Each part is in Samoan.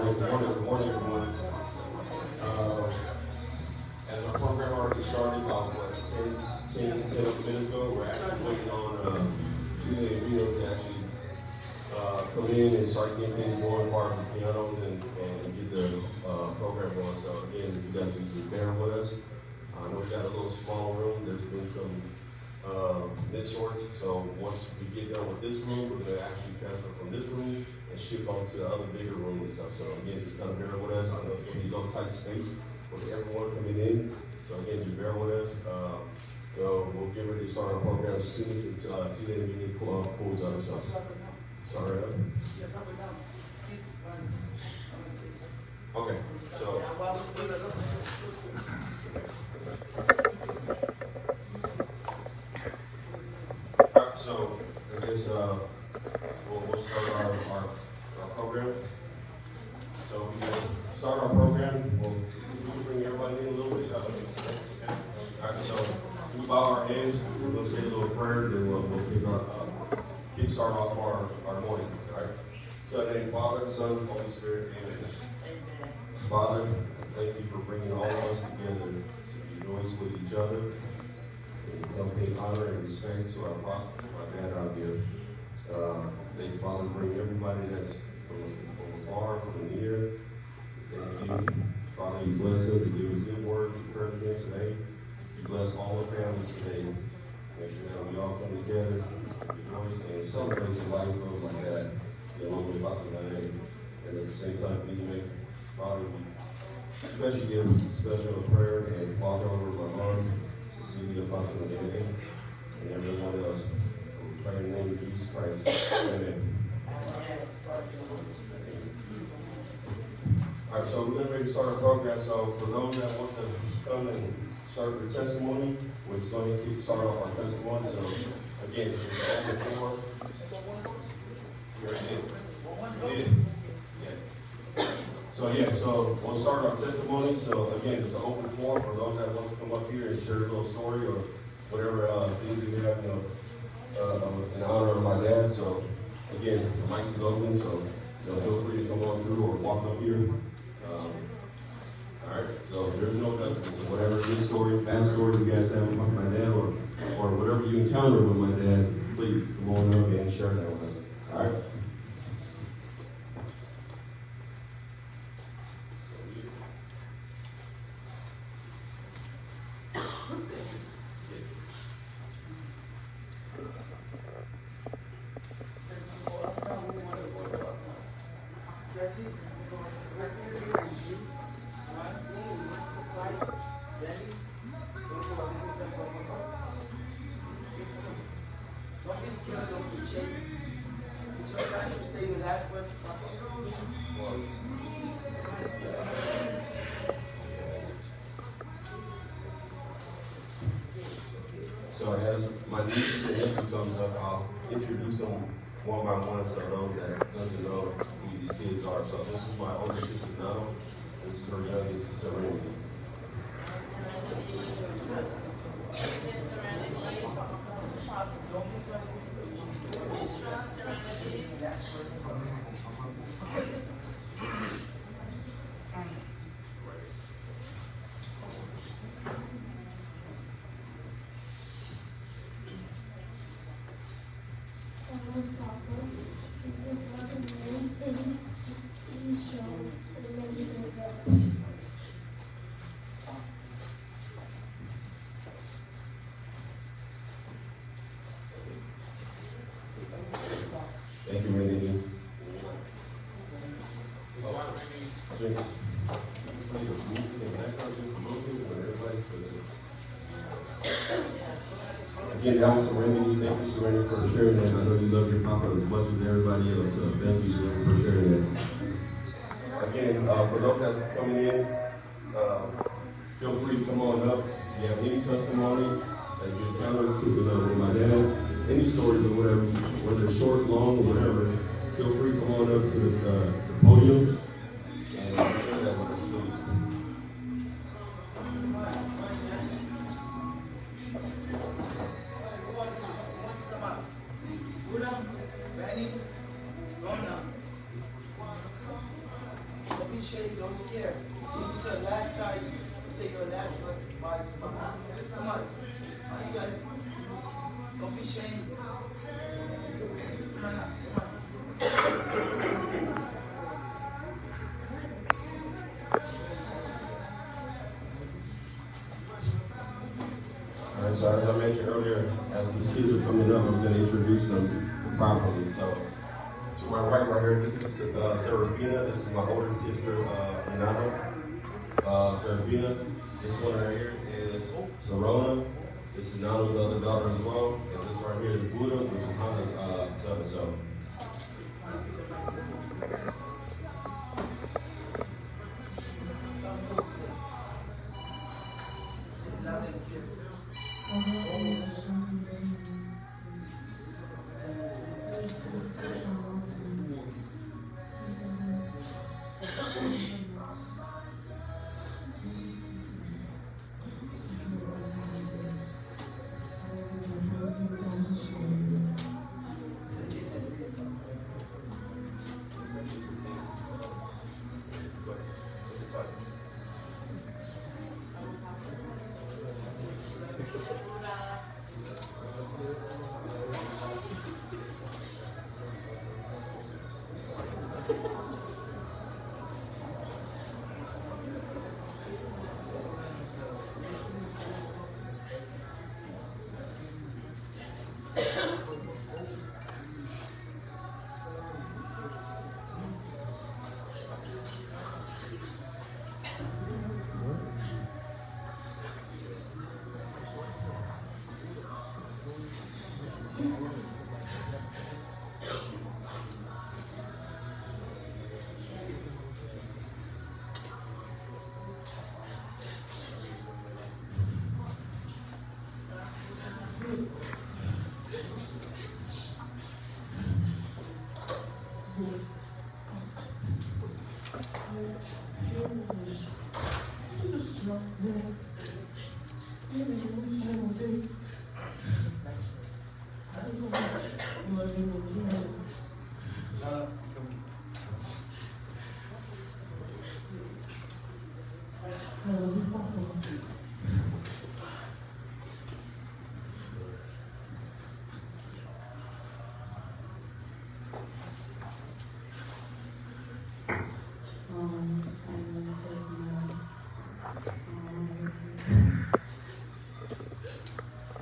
Morning, good morning, good morning, everyone. As our program already started about, what, 10 minutes ago, we're actually waiting on Tina and Reno to actually come in and start getting things going as far as the pianos and get the program going. So again, if you guys can bear with us. I know we got a little small room. There's been some mid-sorts. So once we get done with this room, we're going to actually transfer from this room and shift on to the other bigger room. So again, just kind of bear with us. I know it's going to be a little tight space with everyone coming in. So again, just bear with us. So we'll get ready to start our program as soon as the Tina and Vini pulls up. So start right up. Okay. So. All right, so I guess we'll start our program. So we can start our program. We'll bring everybody in a little bit. Okay. All right, so we bow our heads. We're going to say a little prayer, then we'll kick start off our morning. All right. So in the name of the Father, Son, Holy Spirit, amen. Amen. Father, thank you for bringing all of us together to rejoice with each other and come pay honor and respect to our father, to my dad out here. Thank you, Father, bring everybody that's from afar, from near. Thank you, Father, you bless us and give us good words, encouragement today. You bless all the families today. Make sure that we all come together, rejoice, and celebrate the life of my dad, the Lord of today. And at the same time, we can make, Father, we especially give special prayer and watch over my mom, Cecilia Fatima, and everyone else. So we pray in the name of Jesus Christ. Amen. All right, so we're getting ready to start our program. So for those that want to come and start their testimony, we're just going to start off our testimony. So again, it's open floor. You already did. You did. Yeah. So we'll start our testimony. So again, it's an open floor for those that want to come up here and share a little story or whatever things you have, in honor of my dad. So again, the mic is open, so feel free to come on through or walk up here. All right, so there's no judgment. So whatever good story, bad story you guys have about my dad, or whatever you encounter with my dad, please come on up and share that with us. All right. Jesse, don't be scared, don't be shaken. It's your time to say your last word to Papa. So as my niece and nephew comes up, I'll introduce them one by one so those that doesn't know who these kids are. So this is my older sister, Nano. This is her youngest, Serenity. Thank you, Randy. Again, that was Serenity. Thank you, Serenity, for sharing that. I know you love your papa as much as everybody else, so thank you, Serenity, for sharing that. Again, for those that's coming in, feel free to come on up. If you have any testimony that you encountered with my dad, any stories or whatever, whether it's short, long, or whatever, feel free to come on up to this to the podium and share that with us, please. Don't be ashamed, don't scare. This is your last time to say your last word goodbye to Papa. Come on. Come on, you guys. Don't be ashamed. Come on, come on. All right, so as I mentioned earlier, as these kids are coming up, I'm going to introduce them properly. So, to my right, right here, this is Serafina. This is my older sister, Renata. Serafina. This one right here is Sarona. This is Nano's other daughter as well. And this right here is Buddha, which is Hana's son. So, Come close to them. Say it loud and clear. Say it. Go ahead. What's the title? I'm Serafina.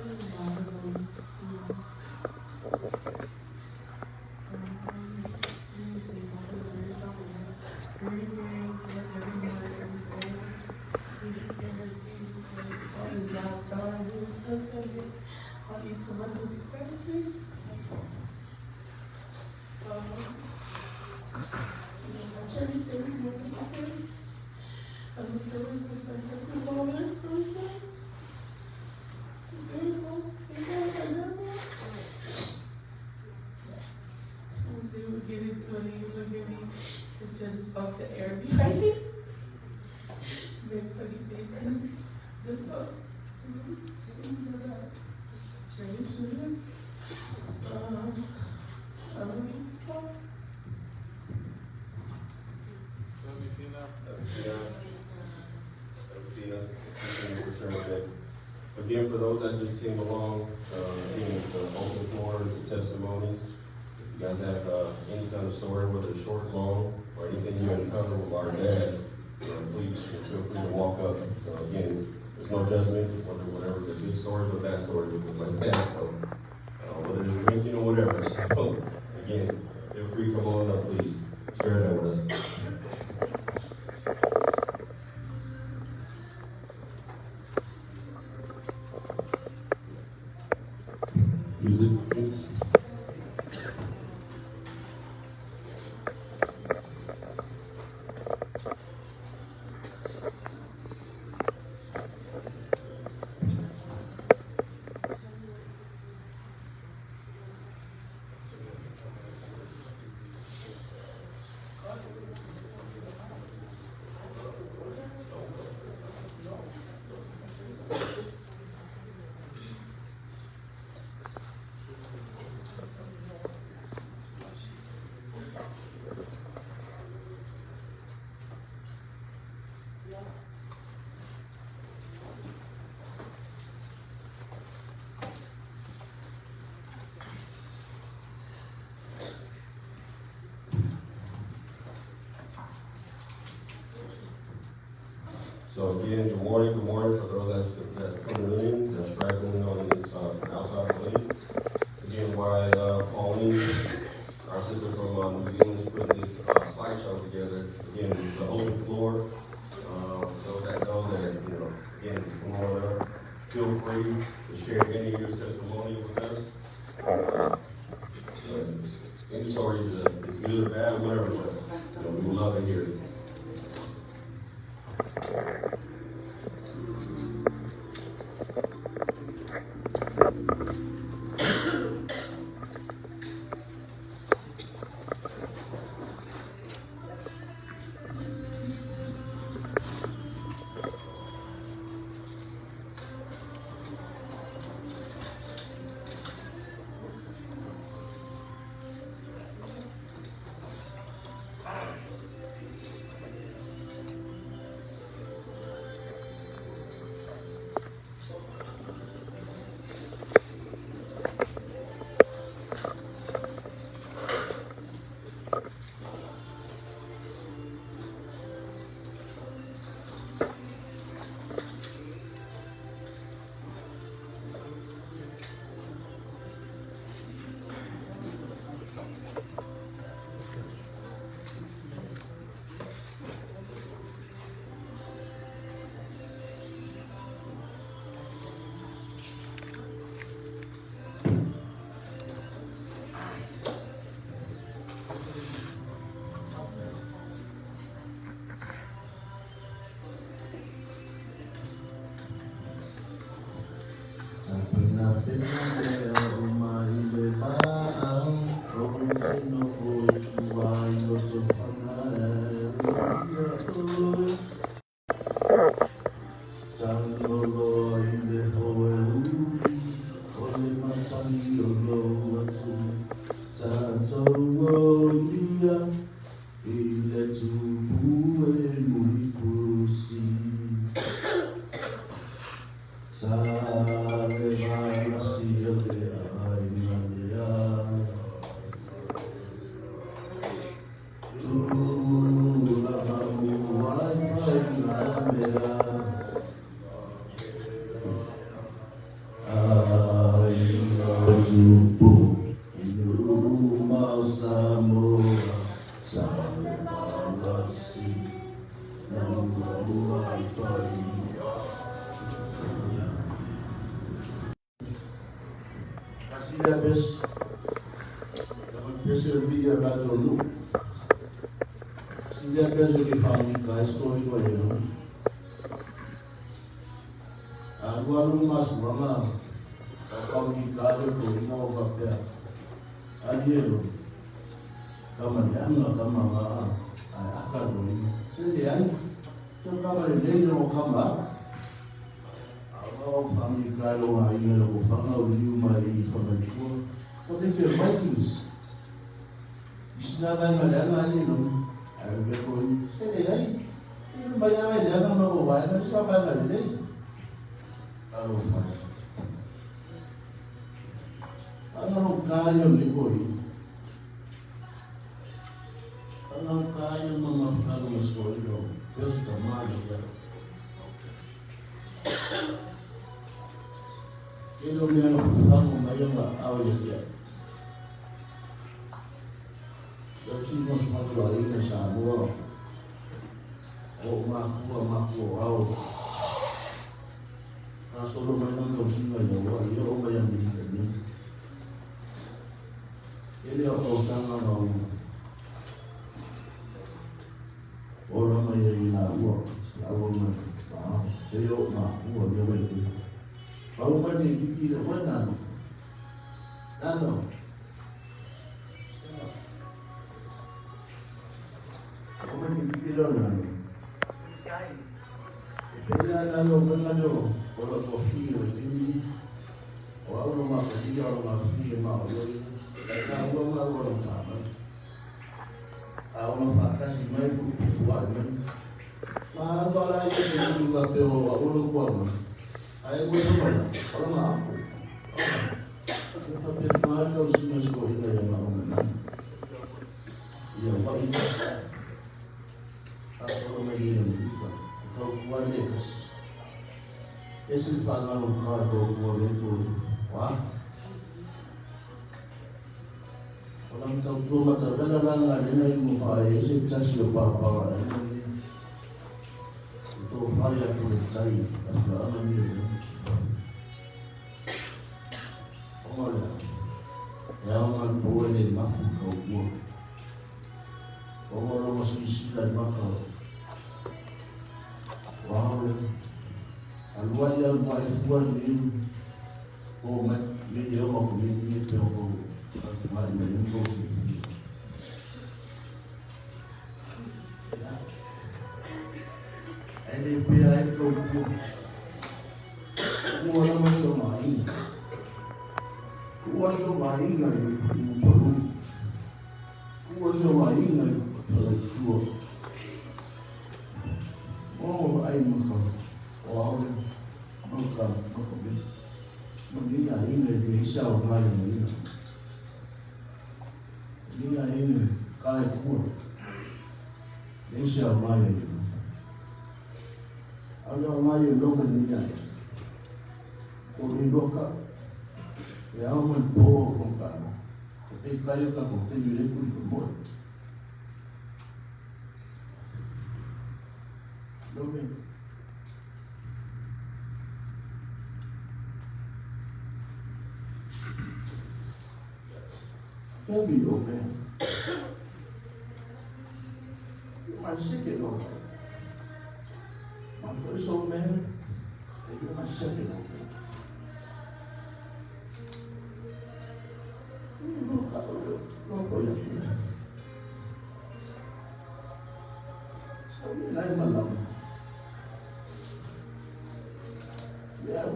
There's a lot of them. Let me see, Papa was very strong man. Very caring, he loved everyone, he was always taking care of her kids, like on his last dollar, he was still spending on each one of his grandkids. I cherish every moment with him. I look forward to my second father for him. Very close to my grandma. When they would get into it, he would look at me and try to suck the air behind him. Make funny faces. Just things that I cherish with him. I don't need to talk. Love you, Tina. Tina. Tina, thank you for sharing that. Again, for those that just came along, again, it's an open floor, it's a testimony. If you guys have any kind of story, whether it's short, long, or anything you uncover with our dad, please feel free to walk up. So again, there's no judgment, whether whatever the good stories or bad stories, like that. So whether it's drinking or whatever. So again, feel free to come on up, please. Share that with us. Music, please. So again, good morning for those that's coming in, that's straggling on this, from outside the lane. Again, while, Pauline, our sister from, New Zealand, is putting this, slideshow together. Again, it's an open floor. Those that know that, you know, again, just come on up. Feel free to share any of your testimony with us. Any story is good or bad, whatever, but you know, we would love to hear it. la ia te nui ka pe o a ulu kua ma. Ai ua tama la, o la ma ako. Ia fa pe ma kau si ma sko ina ia ma o na. Ia wa i ka so ma ia ni ka. Kau kua le kas. Ese le whanau ka kau kua le ko. Wa. O la tau tua mata vela la nga le na i mo wha e se tasi o pāpā e no ni. O tō whai atu le tai a whia ana ni o. O lea. E au ngā pō e nei maku kau kua. O ngā rongo sisila i maka o. Wao le. Alua ia mua i fua ni o mai me te oma ko me ni te o ko mai mai ni ko si fi. E le pea e tō kua. Kua lama so mainga. Kua so mainga i uparu. Kua so mainga i whalaitua. O ai maka. O aure. Maka maka me. Ma ni a inga i isa o ngai o ina. Ni a inga kai kua. Isa o ngai o ina. Ale o ngai o longa ni ai. O ni loka. E au mai pō o whakano. Ko te kai o ka ko te yure kuri ko moe. Lome. Love you, old man. You're my second old man. My first old man, and you're my second old man. Ya,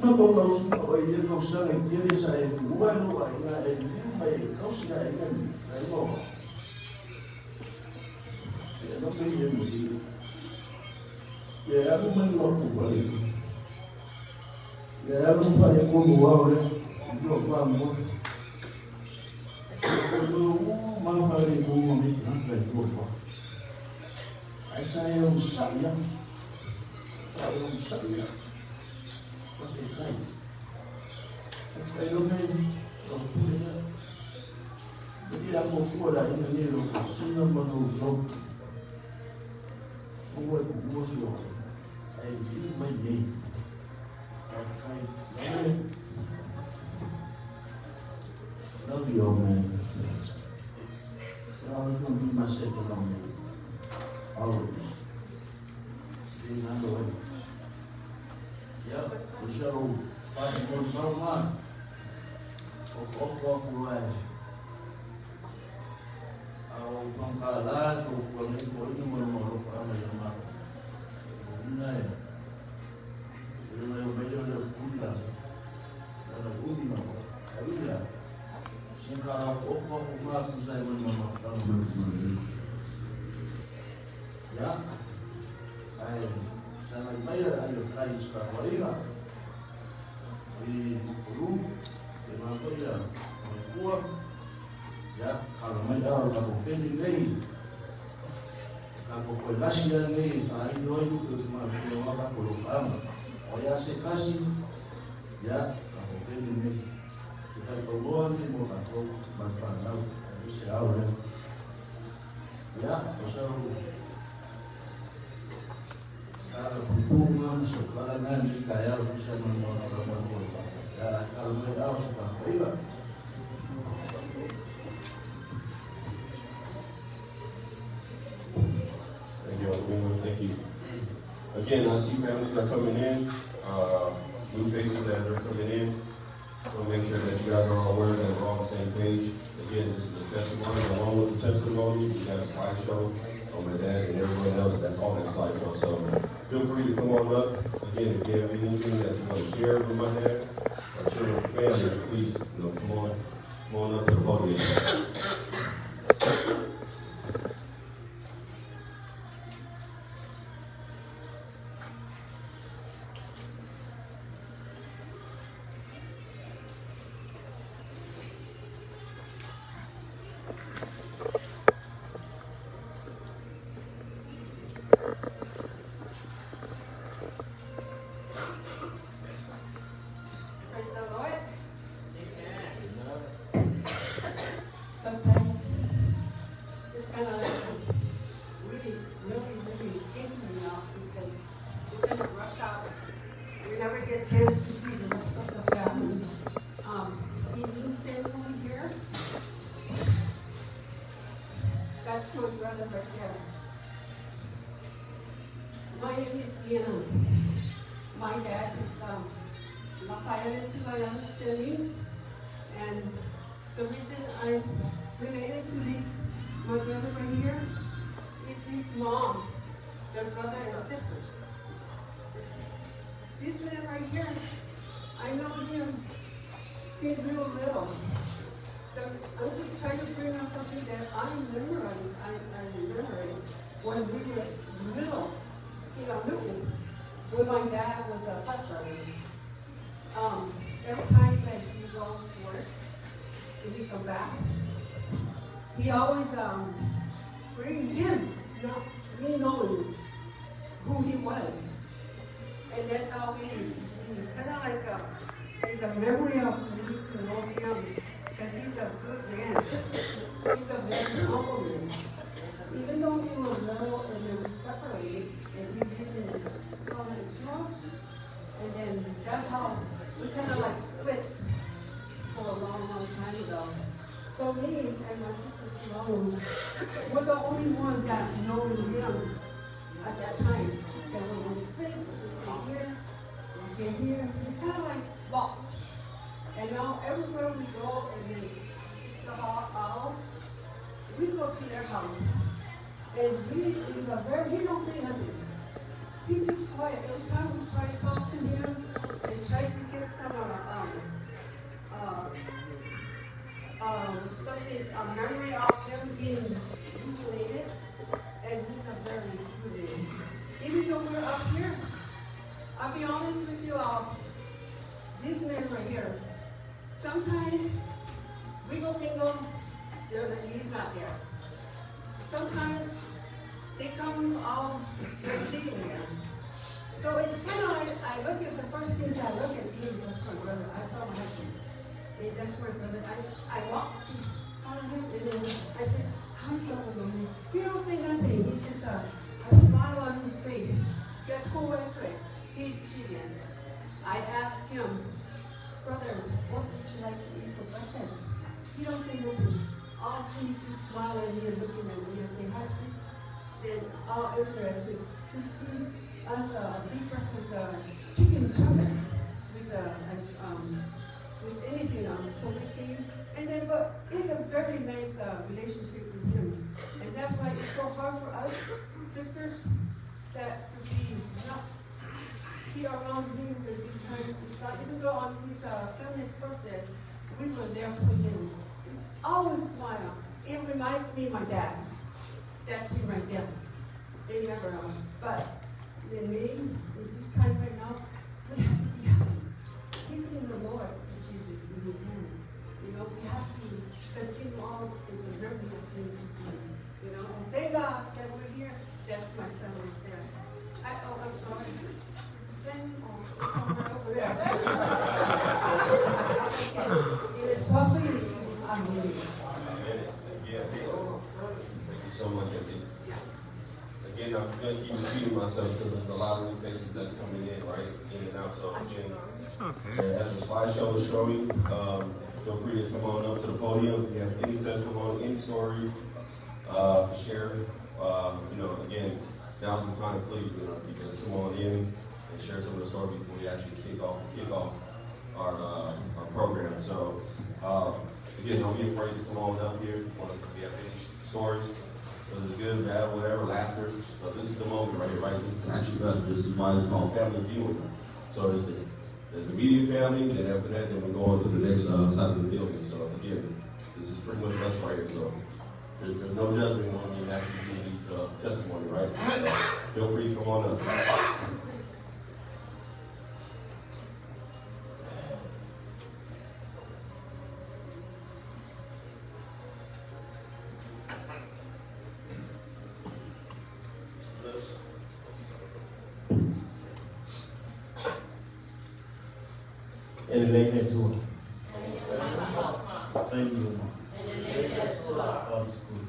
Ma ko kau su o i le kau sanga i tere sa e ua no ai nga e ni mai e kau sina e nga ni ai mo. Ia no me ia mo ni. Ia alu mai wa ku fale. Ia alu fale ko mo wa ole. Yo fa mo. Ko no ma fale ko mo mi na ka ko fa. Ai sa e o sa ia. Sa e o sa ia. Ko te kai. Kai lo me o pule na. Ni a mo ko la ina ni lo sina mo no no. O mo ko mo si o. Ai ni mai nei. Ai kai. Love you, old man. You're always going to be my second old man. Always. Being on the way. Yep. So, pai mo mau o o ko ai. A o whangka la ko ko ni ko ina mo mo ro fa ma ya ma. O ina e. O ina o me le kula. Na na umi ma. A ula. Sinka la ko ko ko ma ku sai mo mo fa ma mo. Ya. Ai sana mai ai o kai ska waiga. I mukuru e ma ko ia mai kua. Ya, kala mai au ka ko peni nei. Ka ko ko lasi ia nei fa ai no ai ko ma ko wa ka ko lo fa O ya se kasi ya ka ko peni nei. Se kai ko loa ni mo ka ko ma fa nau ai se au le. Ya, o sa kala pupunga mo sa kala nga ni kaya ko sa mga mga mga Ya, kala mai au sa ka iba. Thank you, Uncle. Thank you. Again, I see families are coming in, new faces as they're coming in. Want to make sure that you guys are all aware that we're all on the same page. Again, this is a testimony. Along with the testimony, we got a slideshow on my dad and everyone else that's on that slideshow. So feel free to come on up. Again, if you have anything that you want to share, share with my dad, or children of family, please, you know, come on up to the podium. Praise the Lord. Sometimes it's kind of like really, really, really escaping me now because we kind of rush out. We never get a chance to see the rest of the family. Can you stand over here? That's my brother right there. My name is Vienna. My dad is Lafayette Tulayana Stanley, and the reason I'm related to this, my brother right here, is his mom, their brother and sisters. This man right here, I know him since we were little. I'm just trying to bring up something that I memorized. I remember when we were little, you know, Newton, when my dad was a bus driver. Every time that he goes to work and he come back, he always bring him, not me knowing who he was. And that's how he is. He's kind of like a, it's a memory of me to know him, because he's a good man. He's a very humble man. Even though we were little and then we separated, and we lived in Small, and then that's how we kind of like split for a long, long time ago. So me and my sister Simone were the only one that known him at that time. And when we split, we came here, we came here, we kind of like lost. And now everywhere we go, and then Sister Hall, we go to their house. And he is a very, he don't say nothing. He's just quiet. Every time we try to talk to him and try to get some something, a memory of him being related, and he's a very good man. Even though we're up here, I'll be honest with you all, this man right here, sometimes we go bingo, he's not there. Sometimes they come out, they're sitting there. So it's kind of like, I look at the first things I look at him, that's my brother. I tell my husband, hey, that's my brother. I walk to front of him, and then I said, hi, Brother Lonnie. He don't say nothing. He's just a smile on his face. Guess who answered? He's Chilean. I asked him, brother, what would you like to eat for breakfast? He don't say nothing. All he just smile at me and looking at me and say, hi, sis. Then I'll answer, I said, just give us a big breakfast, chicken drumlets with anything on it. So we came, and then, but it's a very nice relationship with him. And that's why it's so hard for us, sisters, that to be not be around him at this time. It's not, even though on his 70th birthday, we were there for him. He's always smile. It reminds me of my dad. That's him right there. They never, but then me, at this time right now, we have to be happy. He's in the Lord, Jesus, in his hand. You know, we have to continue on as a memory of him to be. You know, and thank God that we're here. That's my son right there. I'm sorry. Then, oh, somewhere over there. It is softly, Amen. Amen. Thank you, Auntie. Thank you so much, Auntie. Again, I'm going to keep repeating myself because there's a lot of new faces that's coming in, right? In and out. So again, okay. As the slideshow is showing, feel free to come on up to the podium if you have any testimony, any story to share. You know, again, now's the time, please, you know, if you guys come on in and share some of the story before we actually kick off our program. So again, don't be afraid to come on up here if you have any stories, whether it's good, bad, whatever, laughter. So this is the moment right here, right? This is actually us. This is why it's called family viewing. So it's the the immediate family. Then after that, then we go on to the next side of the building. So again, this is pretty much us right here. So there's no judgment on the actually needs testimony, right? So feel free to come on up. Eleleke tu. Thank you, ma. God is good.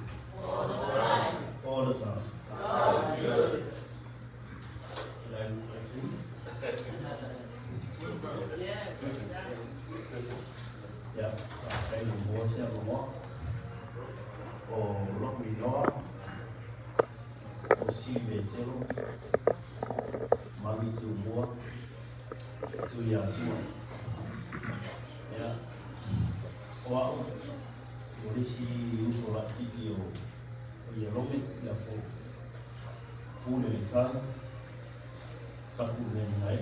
All the time. All the time. God is good. Can I look like you? Yes, exactly. Yeah. Kai lu mo se lo o lo mi no o si ve telo mami tu mo tu ya tu ya o au o le si uso la titi o o ia lome ia fo pule le tai faku le ngai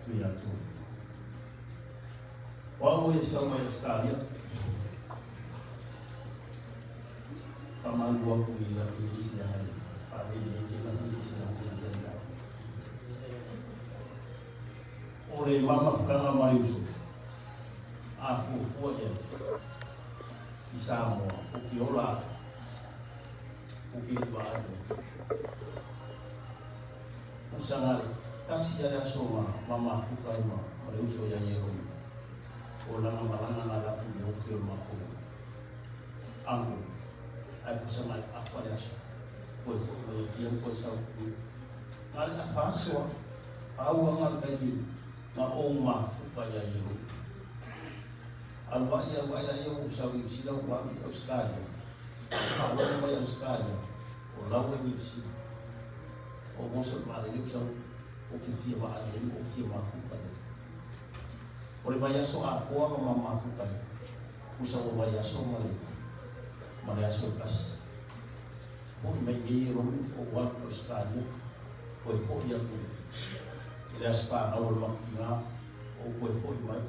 tu ya tu o au e sau mai Australia whamalu aku i la tulisi ai whaele le ke la tulisi na te te la. O le mama whakanga mai uso a fuafua ia i Samoa fuki ola fuki le vaai usanga le kasi ia le aso ma mama fuka ai ma le uso ia ia romi o langa malanga na lapu le oke o mako ango ai kusa mai afa le aso koe fo mai ia koe sau ku ngale afa aso au anga le kai ma o ma fuka ia ia romi alua ia wa ia ia o sau i sila wa i Australia a lo mai Australia o lau e New Zealand o moso ma le sau o ke fia wa ale o fia ma fuka ia o le vai aso a koa ma ma fuka ia usa o vai aso ma le aso e kasi foi mai nei romi o wa Australia o e foi atu i le aso whanau o le makinga o koe foi mai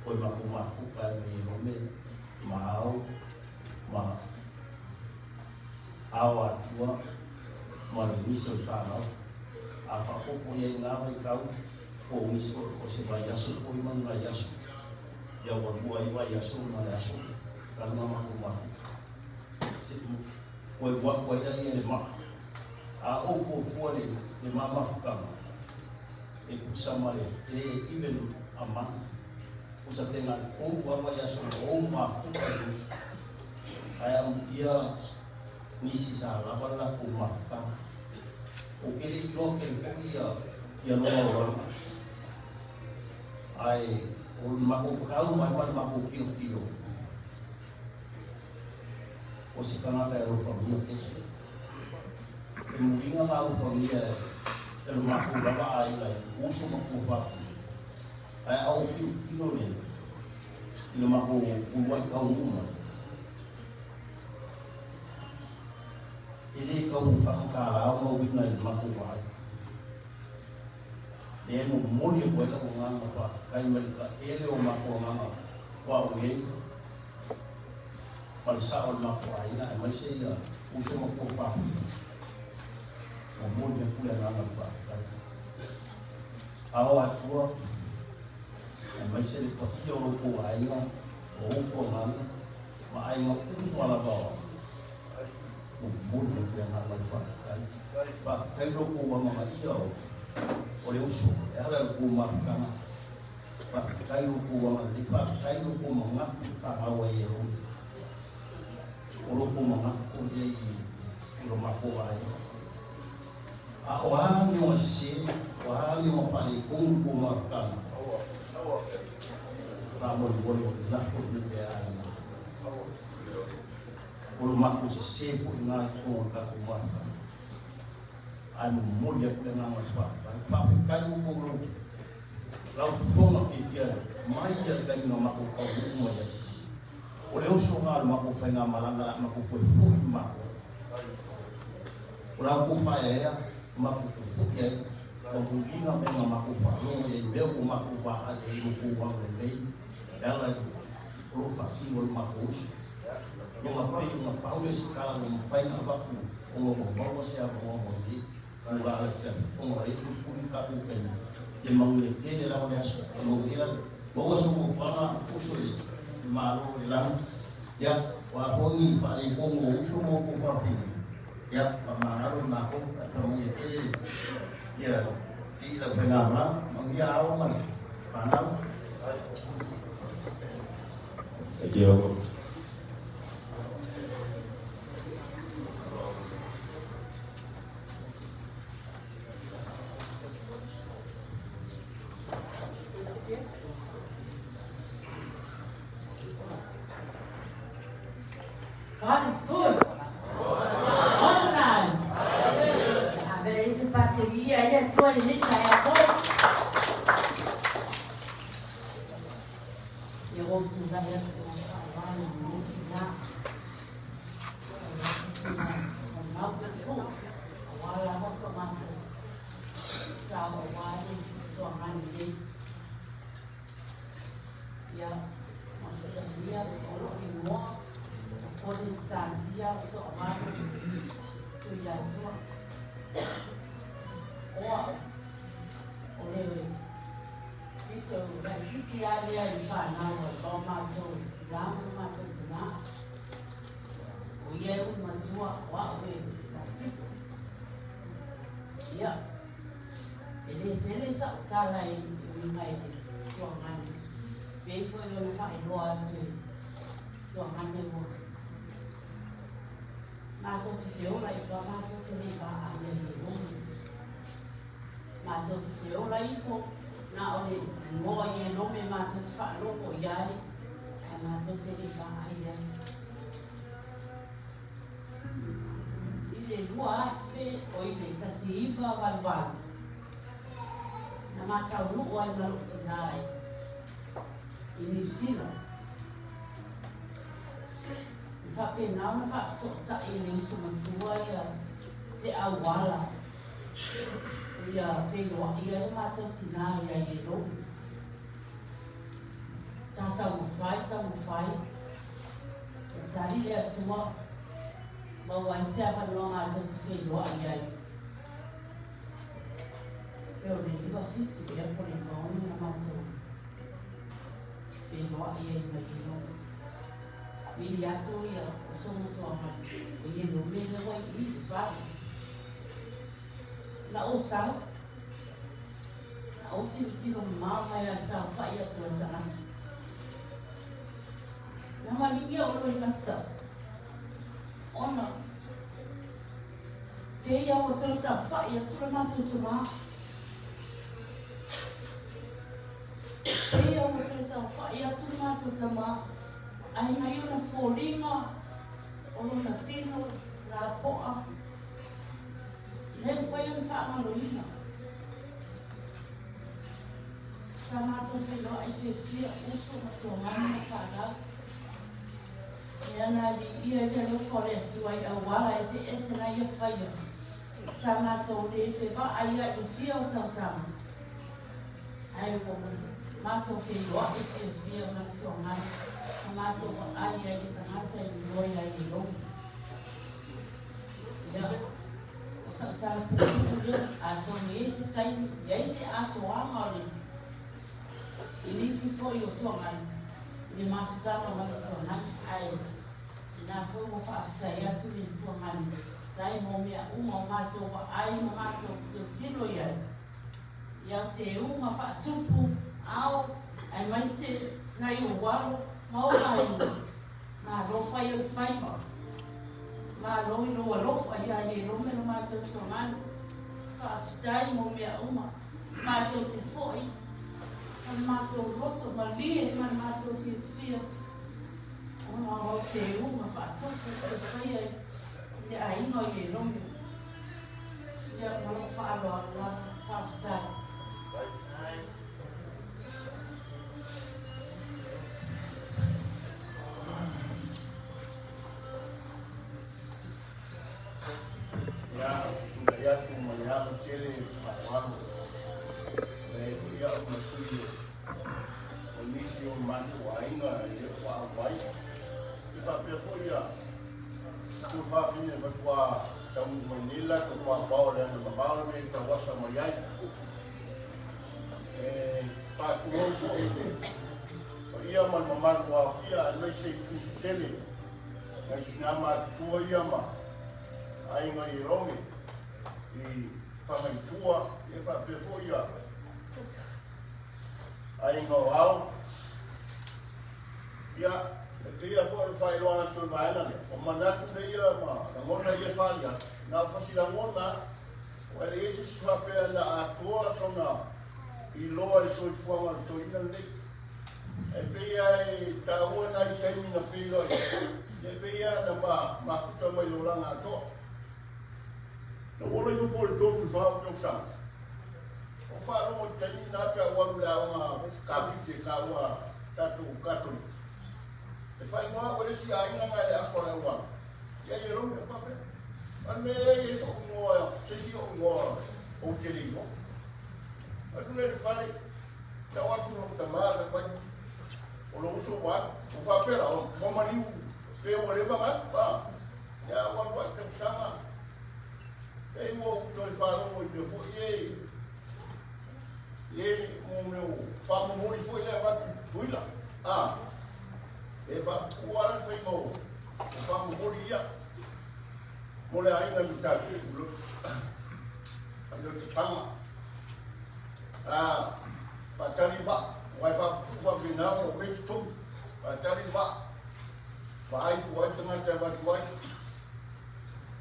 koe mako mafuka e mai rome ma au ma ao atua ma le nisi o le whanau a whapopo ia i ngā vai kau o nisi o se vai aso o i manu vai aso ia ua lua i vai aso ma le aso ka lunga mako mafuka se koe wa koe ia ia le maa a o fuafua le mamafukanga e kusa ma le te even a month kusa te ngā o wawa ia so o mafuka i usu ai am ia nisi sa lava la ko mafukanga o kere i loa ke fo ia ia loa o ranga ai o mako kau mai ma mako kilo kilo o se kangata e alofagia ke e muliga ga alofagia e lo makou lava aiga i uso ma kuafafi ae a ou tilotilo le i le makou uluai taunuu mai e lē tau faamatalaao ma uiga i le makou vaai lea e momoli atu ai lau agaga faafetai mai le taele o makou agaga o au nei ma le sao o le makou aiga aemaise ia uso ma kuafafi momoli atu le agaga o le faafetai ao atua aemaise le paia o loutou aiga o outou agaga ma aiga uma lava o momoli atu le agaga o le faafetai faafetai loutou amagaia o le uso e ala i le tou mafutaga faafetai loutou agalelei faafetai loutou manatu i fanau ai e lou o loutou manatu foi ia i lo matou aiga a o a ni ona sese o a ni ona faaletonu le tou mafutaga faamolemole o le lafo i le aiga o lo matou sese foi na i totonu o le tatou mafutaga ae momoli atu le agaga o le faafetai faafetai outou lau lau fofoga fiafia mai ia le taimi na matou taunuu mai ai o le usoga o le matou faigamalaga la matou toe foi matou o la outou faaeaea matou te foi ai. Taumuliga mea na matou faalogo i ai i mea ua matou vaai ai i lo outou agalelei e ala i o lo o faatino e lo matou uso. Ia ma pei ona pau lea o se tala ua mafai ona avatu ona ua maua se avanoa mo lenei tulaga i le afiafi ona o lea e tulituli le tatou taimi. Ia manuia tele lava le aso. Manuia, maua se nofoaga uso i le Malo o le lagi. Ia, o a foi ni faaletonu o uso ma outou fafine, ia, faamagalo i matou, ae faamanuia tele ia i lau faigamalaga. Manuia ao ma fanau. Thank you, Uncle. God is good. All the time. A vele isi fatelia ia tua le nita ya ko. Ia o tu la ia tu sa wa ni ni na. Mau ko. Wala ma so ma tu. Sa wa wa ni tu ngani ni. Ia masasia o lo ni mo. Polestasia to amanu tu ia tua. Oa o le pito raititi a lea i whanau o o mātou tina ma mātou tina. O ia e u matua o au e raititi. Ia, e le tele sa o tala i uinga i le tuangani. Pei foi o le whaeloa atu i tuangani ua. Mātou te whiola i wha mātou te nei wā ai ai e romi. Mātou te whiola ifo, nā o le ngoa i e rome mātou te whaaloko i ai, a mātou te nei wā ai ai. I le 2000 o i le 1988. Na mātau nuu ai ma lou tinā i Niu Sila. I faapena ona faafesootai e le uso matua ia se auala ia feiloai ai lo matou tinā ia Ielomi. Sa taumafai, taumafai, e tali le Atua, maua ai se avanoa matou te feiloai ai. Pe o le 97 ea po o le 96 na matou feiloai ai ma Ielomi. Vili atu ia o somotuaga o Ielomi le ua i i le fale. Na ou sau, na ou tilotilo mamao mai lava i le saofai atu a le tagata. Na maligi ou loa i lata, ona pei lava ua toe saofai atu le matou tama. Pei lava ua toe saofai atu le matou tama, ae mai ona foliga o lona tino lapoa, le mafai ona faagaloina. Sa matou feiloai fiafia, uso ma tuagana ma fanau. Mea na viia ai le alofa o le Atua i auala eseese na ia faia. Sa matou le fevaai ai i le fia o tausaga, ae ua matou feiloai fiafia ma le tuagana ma matou vaai ai i le tagata i iloa ia Ielomi. Ia, o sau tala puupuu lea, atonu i ai se taimi, i ai se atoaga o le i nisi foi o tuagana i le mafutaga ma le tuagana, ae inā foi ua faafetai atu le tuagana tai mo mea uma o matou vaai ma matou tilotilo i ai i au teuga faatupu ao aemaise nai ou alo ma ou aiga. Malo fai o le faiva. Malo i lou alofa ia Ierome lo matou tuagana. Faafetai mo mea uma. Matou te foi ma le matou loto malie ma le matou fiafia ona o au teuga faatupu e faia i le aiga o Ierome. Ia, ma lou faaaloalo lava. Faafetai. Ia, tulai atu ma le ava tele faaaloalo. nisi o matou aiga e le o faaauai. E faapea foi ia tuafafine faatoa taunuu mai nei le latou paopao leaga mamao le mea e tauasa mai ai. E faatulou foi i le paia ma le mamalu ua aofia aemaise i Tusitele, nai tina matutua ia ma aiga i Rome i Fagaitua, ia faapea foi ia aiga o Ao. Ia, e pei lava foi o le faailoaga atu o le vaega lea, o manatu nei ma lagona ia e faaali atu, na o fasilagona lava, aua e leai se isi faapea na atoa sona iloa i le soifuaga o le toeaina lenei. E pei lava e taua nai taimi na feiloai ai, ia e pei lava na mafuta mai i le olaga atoa. Na ou ola ifo po o le 3 i le 4 ou tausaga, O faalogo i taimi na pe a ua alu i le aoga kapite taua tatou Katoliki. E faaigoa au e le isi aiga na e le afa o le auala. Ia i Rome o faapea. A le mea e i so'u igoa, se isi o'u igoa ou te le iloa. Atu lea i le fale, tau atu lou tamā fai mai, o lou uso ua alu. Ua faapea la, ua maliu pe ua leva ona alu. A, ia ua alu ai tausaga. Pei ua ou toe faalogo i mea foi e e mo mea o faamomoli foi lea avatu i Tutuila. A, e faapupuu lava le faiga o faamomoli ia mo le aiga i Matautu i Lotofaga. A, faatali vaa, aua e faapupuu faapena ona o mea i totonu. Faatali vaa, vaai po o ai le tagata e avatu ai.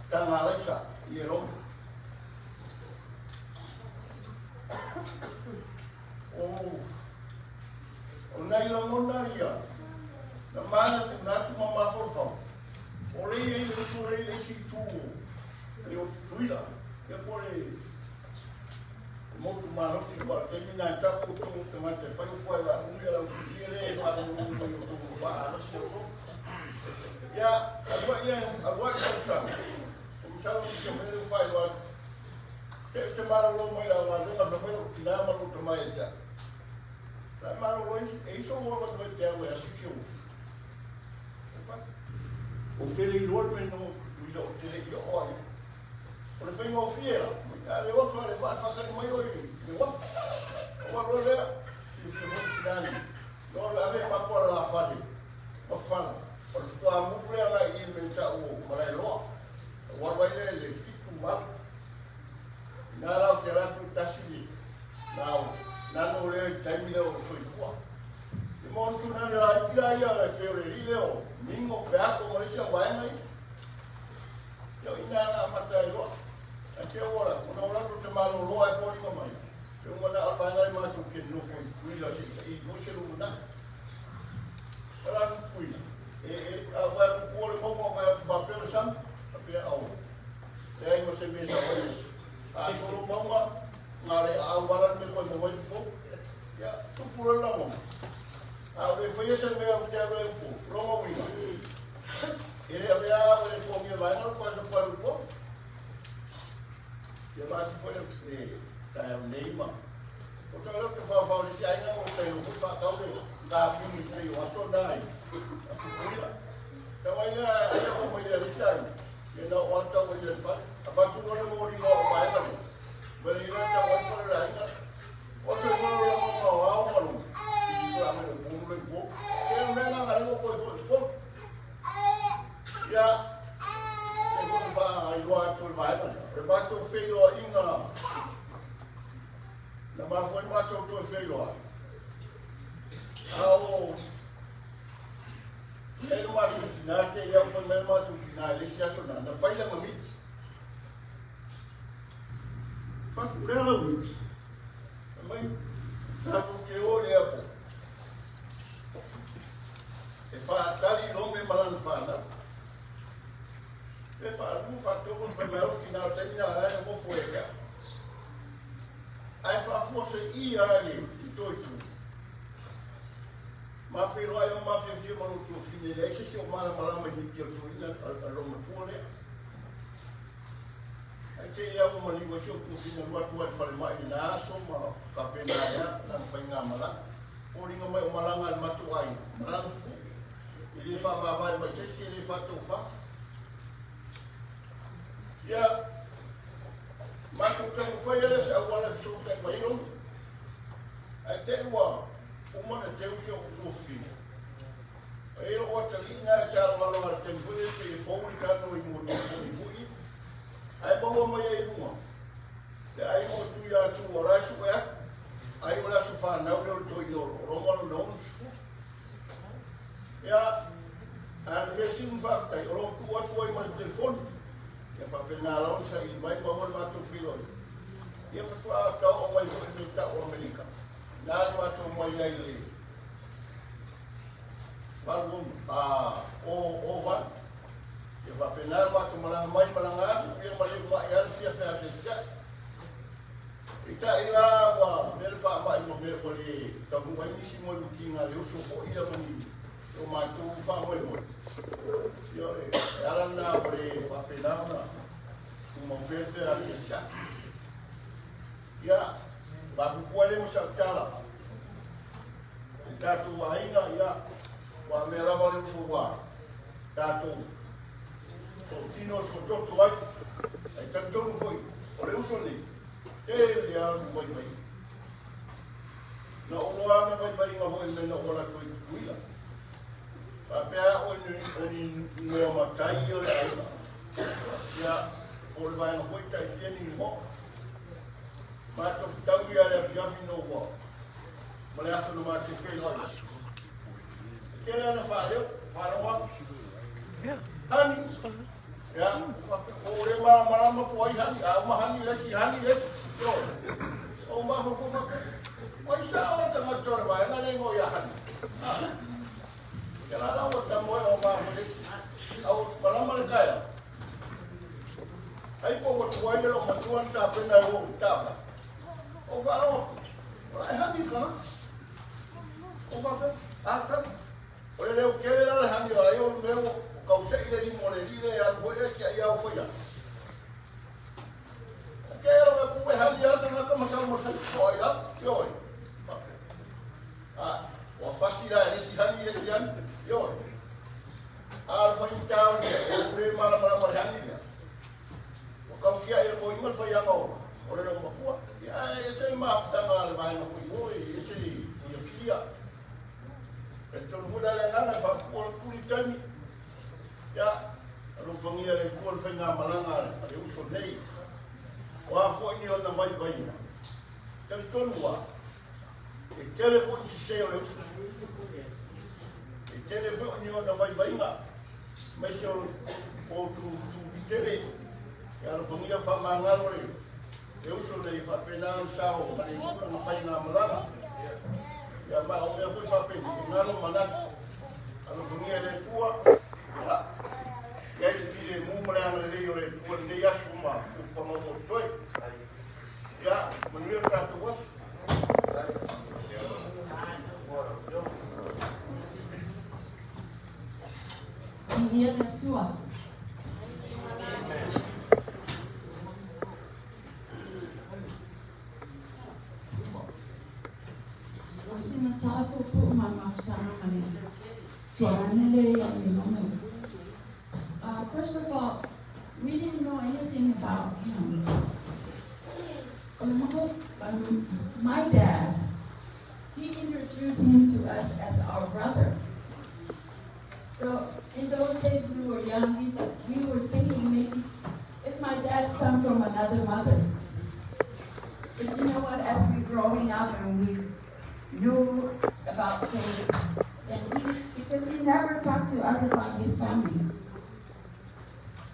Tagalaisa i Elomi. O nai lagona ia, na manatunatu ma mafaufau, o le i ai le uso lea i le isi itu o le o Tutuila, ia po o le motu malosi, aua o le taimi lena e tapu outou tagata e fai ufua e vaaumi a lau suia lea e faalogologo mai o outou faa-alosi outou. Ia, alua ia, alua i tausaga, o masalo nisi o mea lea ua faailoa atu. Te te malolo mai la galuega fai mai lou tina ma lou tama ia te au. La e malolo e iso ua avatu ai te au e asi ki ou fi. Ou te le iloa le mea no Tutuila ou te le i oo ai. O le faigofie la, a le oso a le vaa faatali mai oe i le uafu. Ua alu lea, silafia foi le tina nei. No le ave papo a le lafale ma fala. O le faatoa mutu lea agai i le mea tau o Malaeloa. Ua alu ai lea i le 7 8. Ina la ou te alu atu i tasi le nao nano lea i le taimi lea o soifua. E mo atu na le laiti la ia e pei o le alii lea o Mingo Peato ma le isi au vaega ia. Ia o i ina na amata ai loa. Ae te ola, ona o latou te malolo ae foliga mai. E uma na o le vaega le matou te nofo i Tutuila se i saili foi se lumanai. O la Tutuila, e, e, a ua atu o le mauga, ua atu faapea le sami, faapea au. Leai ma se mea sa ai. A solo mauga, na le aau wala le mea koe maua i fo. Ia, tupu le lagona. A o le faia se mea o te alu ai upu, longa uiga. E le avea au e le togia vaega o le koe sa upu. Ia ma tu foi le taeao nei ma o te leo te whawhao le si ainga o te leo foi whakau le ngā pini pei o aso nai a pupuila. Te wai lea ai o mai le si ainga. Ia na o ata o le whare. A batu o le mōri ngā o vaega le. Ma le ira te wai whare le ainga. O se whare la ngā o ao maru. I te ame o pōnu le pō. Ia mea ngā ngā rengo koe foi pō. Ia, e foi whaailoa atu le vaega lea. O le matou feiloaiga na mafua ai matou toe feiloai. A o e le matou tina te ia fai mai le matou tina i le isi aso na, na fai lana miti. Fatu lea lau miti. Fai mai, tatou te o i le airport. E faatali Lome ma lana fanau. Pe faalua faatolu ona fai mai au tina o le taimi lena la e nofo ia te au. Ae faafuaseia lava i le toetu. Ma feiloai ma mafiafia ma lou tuafine, e leai se isi o malamalama i miti o le toeaina a lou matua lea. Ae te i au ua maliu ai si ou tuafine alu atu ai i le falemai i lena aso ma faapena ai lava lana faigamalaga. Foliga mai o malaga a le matou. faataufa. Ia, matou taumafai lea se auala e fesootai mai ai Lomi. Ae te i ua uma ona teu si ou tuafafine. E i ai lou atalii lena e te aloalo i le taimi foi lele pei e fou le tano i mua telefoni foi ia. Ae maua mai ai i luga le aiga o Tuiatua o la e sue atu, ai o le aso fanau lea o le toeaina o Roma lona 60. Ia, a o le mea sili ona faafetai, o lo o tuu atu ai ma le telefoni. Ia faapena lava ona saili mai maua le matou feiloaiga. Ia faatoa tau oo mai foi le mea tau o Amerika. Na le matou mai ai le 86, a, o, o 8. Ia faapena le matou malaga mai malaga atu, ia ma le uma'i lava le fia feaseasea'i. Peitai la ua avea le faama'i ma mea ua le taunuu ai nisi moemitiga a le uso foi ia ma ni o matou faamoemoe. Ia o le ala lena ua le faapena ona tumau pea le feaseasea'i. Ia, mapuipua ai lea ma sau tala. I tatou aiga, ia, ua mea lava le uso ua tatou sootino soototo ai. Ae talitonu foi, o le uso nei, tele lava ni vaivaiga. Na ou iloa lava vaivaiga foi i le mea na ou alu atu ai i Tutuila. Faapea au o ni igoa matai ia o le aiga. Ia, po o le vaega foi tai fia ni igoa. Matou fetau ia le afiafi na ua ma le aso na matou feiloai. E tele ana faaleo, faalogo atu. Hani! Ia, o le malamalama po ai hani, a uma hani le isi, hani le isi. Ioe. O mafaufau faapea, o ai sao le tagata o le vaega lea e igoa ia Hani? Ah. Ia la la ua tamoe o mafa le isi. Au malama le taeao. Ai po ua tuai le loomatua na tapena e o ou i taavale. Ou faalogo atu, o la e hani le tagata. Ou faapea, a tau. O le leo tele la le hani o ai o le mea ua kausei le limu o le alii lea e alu foi lea tiai ao fai atu. Ke alo me ku e hani ala tagata ma sau ma sai toa i lalo. Ioe. A, ua fasi la e le isi hani le isi hani. Ioe. A o le faigata o le mea, ua le malamalama i le hani lea. Ua kau tiai e le foiga le faiaga o o le loomatua. Ia, ae ese le mafutaga a le vaega foi o, e ese le fiafia. Talitonu foi la le agaga e faapupua le puli i taimi. Ia, alofagia e le Atua le faigamalaga a le uso nei. O a foi ni ona vaivaiga. Talitonu lava, E tele foi ni sese o le uso. E tele foi ni ona vaivaiga, aemaise o o tu tu tele. E alofagia faamagalo le le uso nei faapena ona sao ma le tulaga faigamalaga. Ia ma o mea foi faapeni, e galo manatu. Alofagia e le Atua, ia, i ai le filemu ma le agalelei o le Atua i lenei aso ma fuafuaga o totoe. Ia, manuia le tatou aso. Viia le Atua. O sina tala puupuu ma le mafutaga ma le tualane le ia i Lome. First of all, we didn't know anything about him. O le maho, my dad, he introduced him to us as our brother. So in those days we were young, we, we were thinking maybe it's my dad's son from another mother. But you know what, as we growing up and we knew about faith, then he, because he never talked to us about his family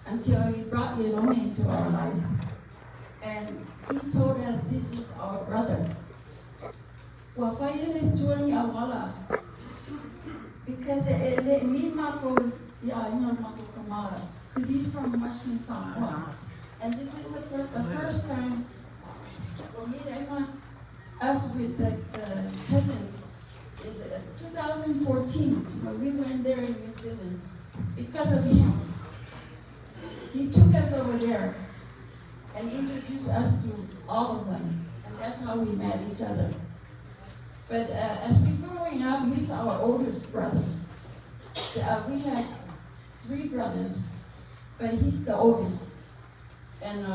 until he brought Yelome into our lives. And he told us this is our brother. Ua fai e le Atua ni auala because e le emi makou i aiga o le matou tama because he's from Western Samoa and this is the first, the first time for me and my, us with the, the cousins is 2014 when we went there in New Zealand because of him. He took us over there and introduced us to all of them. And that's how we met each other. But as we growing up, he's our oldest brothers. We had three brothers, but he's the oldest. And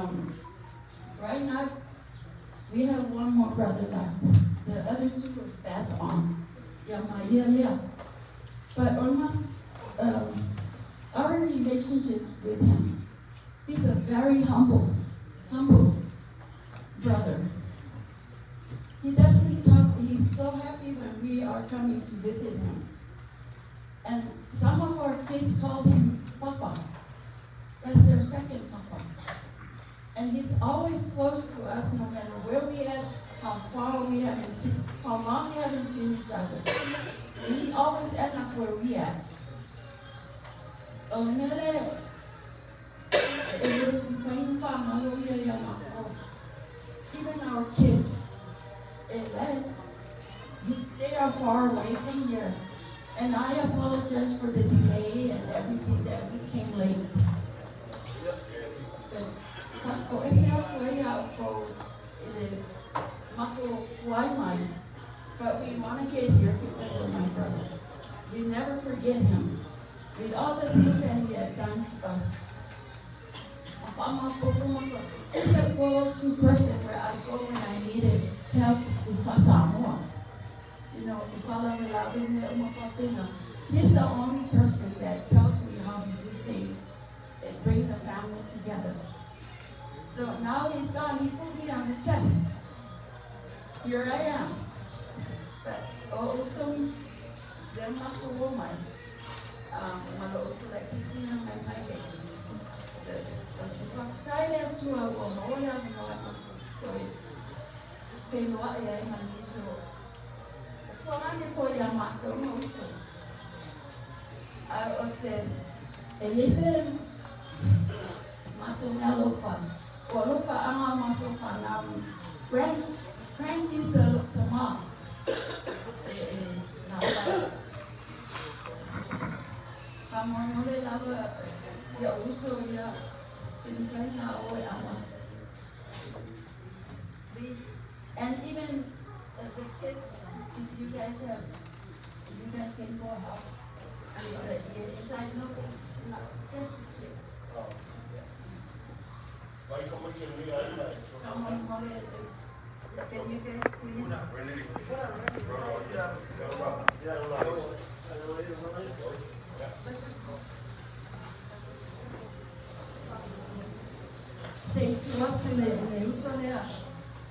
right now, we have one more brother left. The other two was passed on. But our relationships with him, he's a very humble, humble brother. He doesn't talk, he's so happy when we are coming to visit him. And some of our kids call him Papa. That's their second Papa. And he's always close to us no matter where we at, how far we haven't seen, how long we haven't seen each other. And he always end up where we at. O mele, even our kids, they are far away from here. And I apologize for the delay and everything that we came late. But kako ese ako e ako ile mako kuai mai. But we want to get here because of my brother. We never forget him. With all the things that he had done to us. He's the go-to person where I go when I needed help with Samoa. You know, he's the only person that tells me how to do things that bring the family together. So now he's gone, he put me on the test. Here I am. But also, Please, and even the kids, if you guys have, if you guys can go help with the inside, no, not just the kids. Come on, can you guys please? Say to us le le uso lea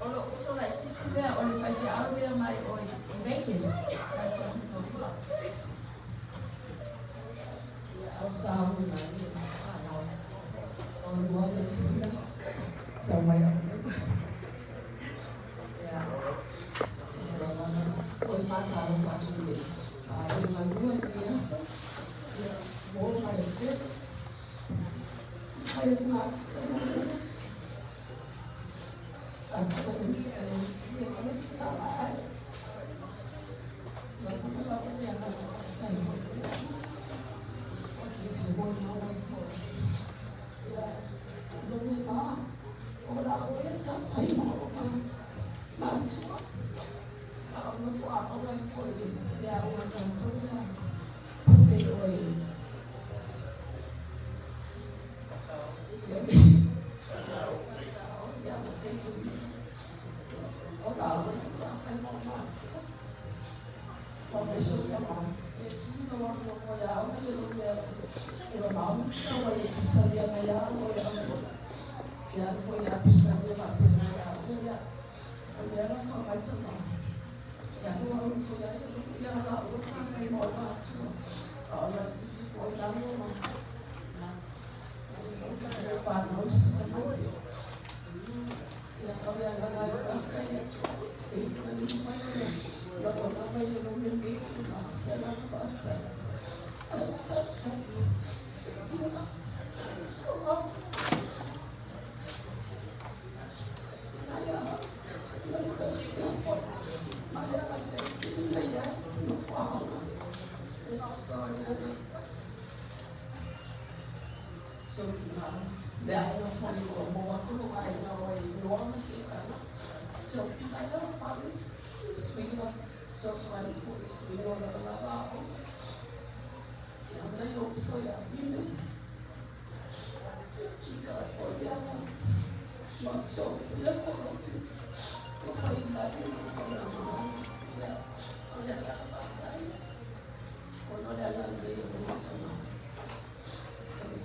o lo uso la titi lea o le whai au mai o i Vegas. O sa o mai o lua le sila sa mai o ya se mana o fata lo fatu le a e malua ni asa ya mo mai te ai ma te mo sa te ni e e sa ai la la ya la tai mo o te ke mo na wai fo ya lo mi ma o la o e sa pai mo o ma tua a o no fo a o wai fo i ya o ma ta to ya o te o e ya o se tu o la o sa pai mo ma tua Formation ta ma e si no wa mo ya o le lo ya e lo ma o sa wa e sa ya ma ya o ya ya fo ya pisa ya ma pe na ya o ya o ya la fa ma ta ma ya no o fo ya ya la o sa mai mo ma tu o la ti ti fo ya mo ma na o ka ya pa no sa ta ma ti ya o ya la la ya ka ya tu e na ni ma ya la o la ma ya no me ni tu ma se la fa ta ta ta se ti na o So, le ai no fo ni o mo wa ko ai no ai no ma se ta so ti ai no fa ni swing no so so ai fo i swing no la la la o ya na yo uso ia ime. Kika o ia ma so ia ko ti. O fai mai o fai mai. Ia o le ala fatai. O no le ala le o ma fa.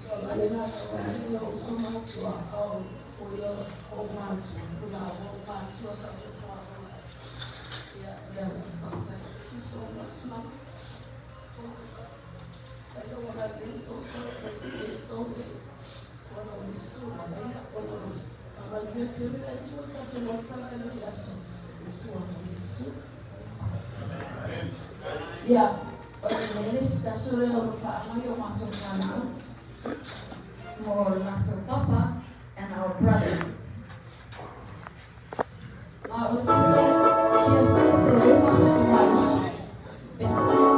So ale na o ia o so ma tua o o ia o ma tua o la o ma tua sa o fa. Ia le ala fatai. Thank you so much, mama. I don't want to be so sorry, be so late. Ona o isu ala ona o ama tele le tu ta tu lota e le aso. Isu ana isu. Ia, o le mele special le o wha mai o mātou whanau mo latou papa and our brother. Ma o le fia fia fia te leo ma te mai. Bethlehem.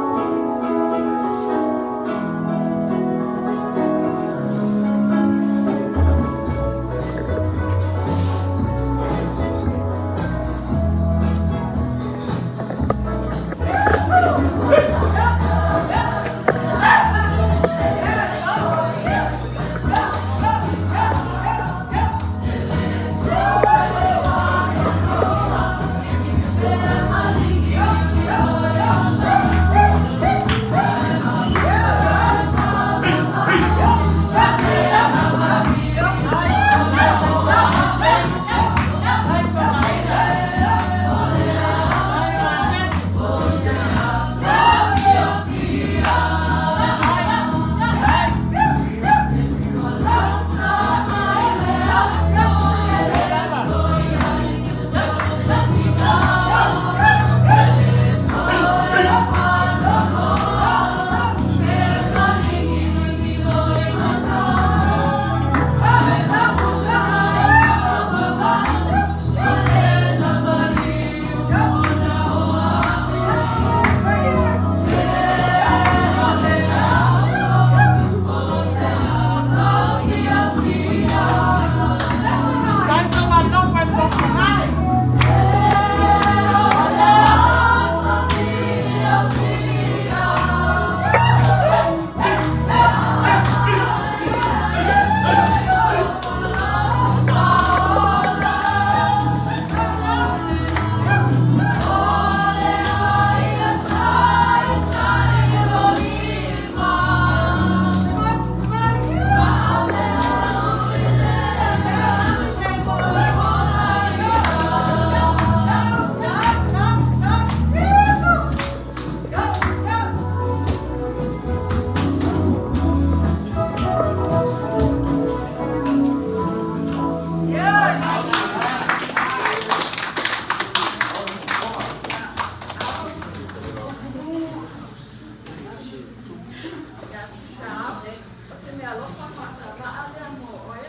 Ia, sister Ave, o te mea alofa whaatava'a lea mo oe.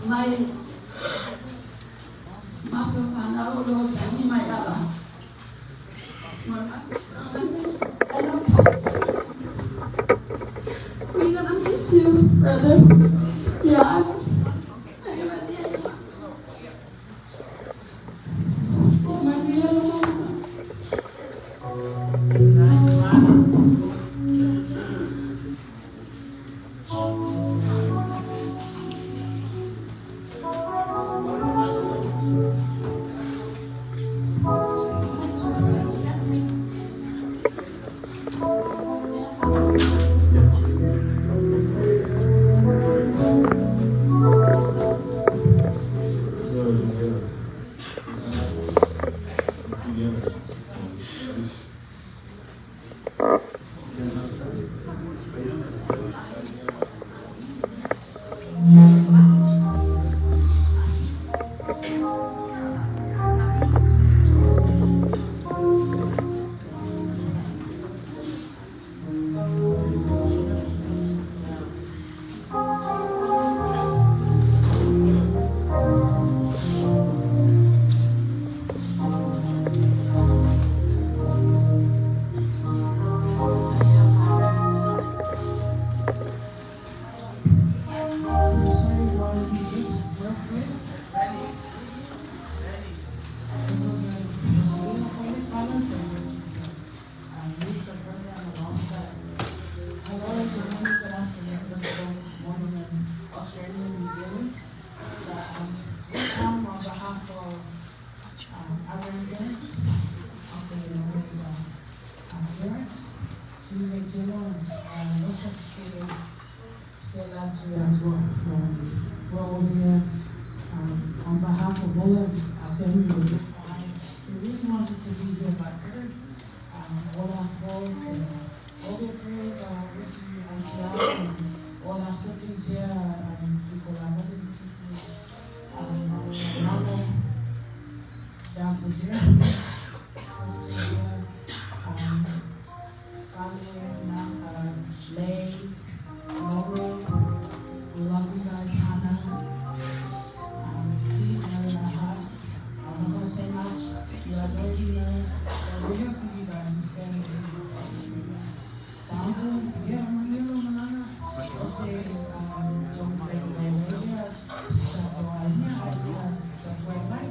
Mai mātou whanau o lo tangi mai lava. Mo mātou whanau. We're gonna miss you, brother. Yeah. Oh, my dear Lord. We're all here on behalf of all of our family members. We really wanted to be here, but all our thoughts and all their prayers are with you, Auntie Al, and all our siblings here, we call our brothers and sisters, Mama, down to Jeremy, Australia, Fale, Lay, Laura, we love you guys, Hannah. Please know in our hearts. I'm not going to say much. You guys already know. But we're here for you guys. We stand with you. Bangu, yeah, Manila, Manana. I'll say, John say, Leia, Sato, Aina, Aina, Jump, Mai.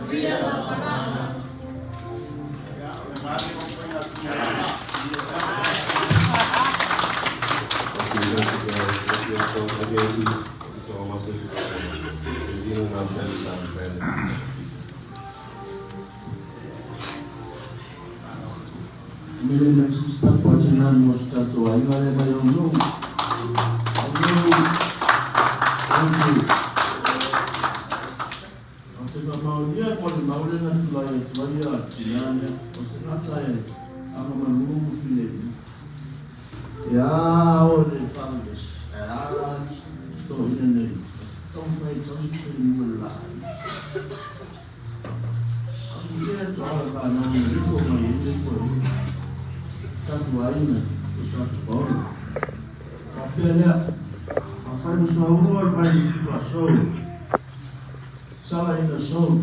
Thank you, thank you, thank you. Again, to all my sisters, New Zealand, I'm side family. Mele mai sista pa tina mo sta to ai ngale mai o no. Thank you. O te ka maulia ko le maule na tula e tua ia tina ne o se ngata e anga manu mu file. Ia o le families. E a to ina nei. Tau fai tau si te ni la. Ia to ala ka na ni ifo mai e te ko ni. Tatu aina o tatu paolo. Ka pea lea, a whai mo sa uru al mai ni tua sou. Sala ina sou.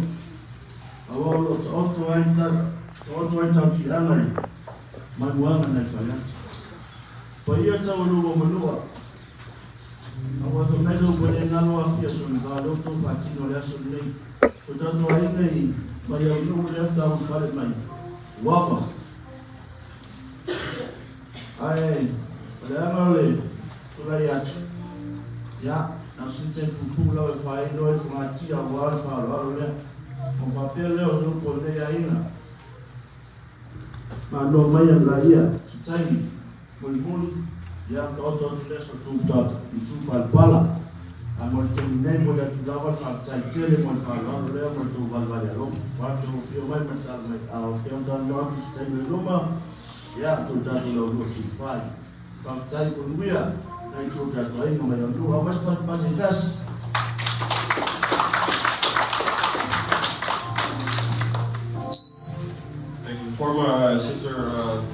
A wao lo ta oto ai ta, ta oto ai tau ki ala i, mai muanga nei whai atu. Pa ia tau lua manua. A wā wha melo ko le ngalo a fia so nga leo tō whātino le aso nei. Ko tātou ai nei, mai au nuu le afta au whare mai. Wapa. Ai, o le anga o le tulai atu. Ia, na sinte pupu lau e whai no e whangatia wā e wharoaro lea. O whapea leo no ko nei aina. Ma no mai an la ia, si taimi, moli moli, ia ka oto atu le sa tū tata, i tū palpala. A mo le tonu nei mo le atu lava whātai tele mo le wharoaro lea mo le tō valvale alofa. Wā tō whio mai ma tala mai, a o pea tala no atu si taimi le luma, ia tō tātou lau lua si whai. Whātai ko nuia, nei tō tātou ainga mai au nua. West Pat Pat Gas. Thank you. Before my sister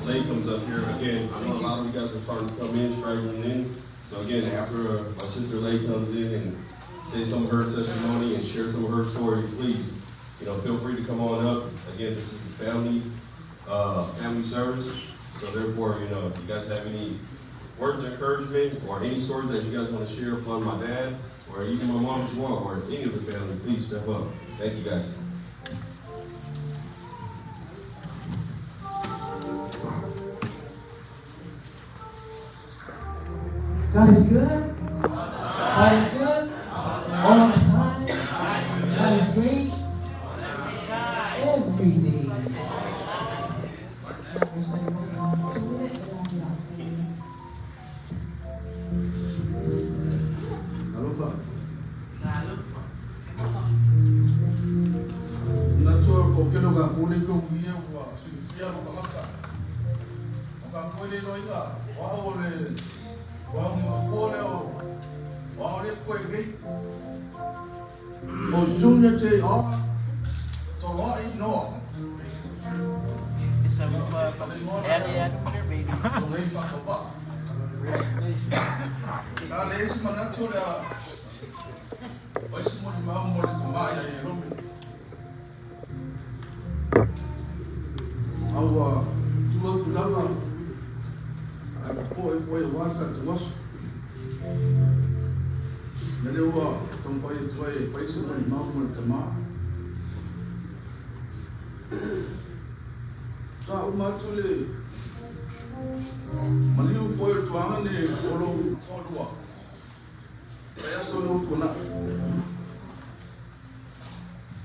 Lay comes up here, again, I know a lot of you guys are starting to come in, straggling in. So again, after my sister Lay comes in and say some of her testimony and share some of her story, please, feel free to come on up. Again, this is a family service. So therefore, if you guys have any words of encouragement or any story that you guys want to share upon my dad or even my mom as well, or any of the family, please step up. Thank you guys. God is good. God is good. All the time. God is great. Every day. Alofa. Na tua ko kelo ka kule ko uia ua silifia lo kangata. O ka koe le loiga, wa o le wa o ko le o wa o le koe gei. O Junior J.R. Toloa i noa. O ngei whakawā. Nā le isi manatu lea, o isi mo ni mau mo le tamai ai e rome. Aua tua kulava, ai po e foi waka te waso. Na le ua taupai tua e paisa mo ni mau mo le tamai. Ta uma atu le maliu foi o tuanga ne olo tolua. Kaya aso le utu na.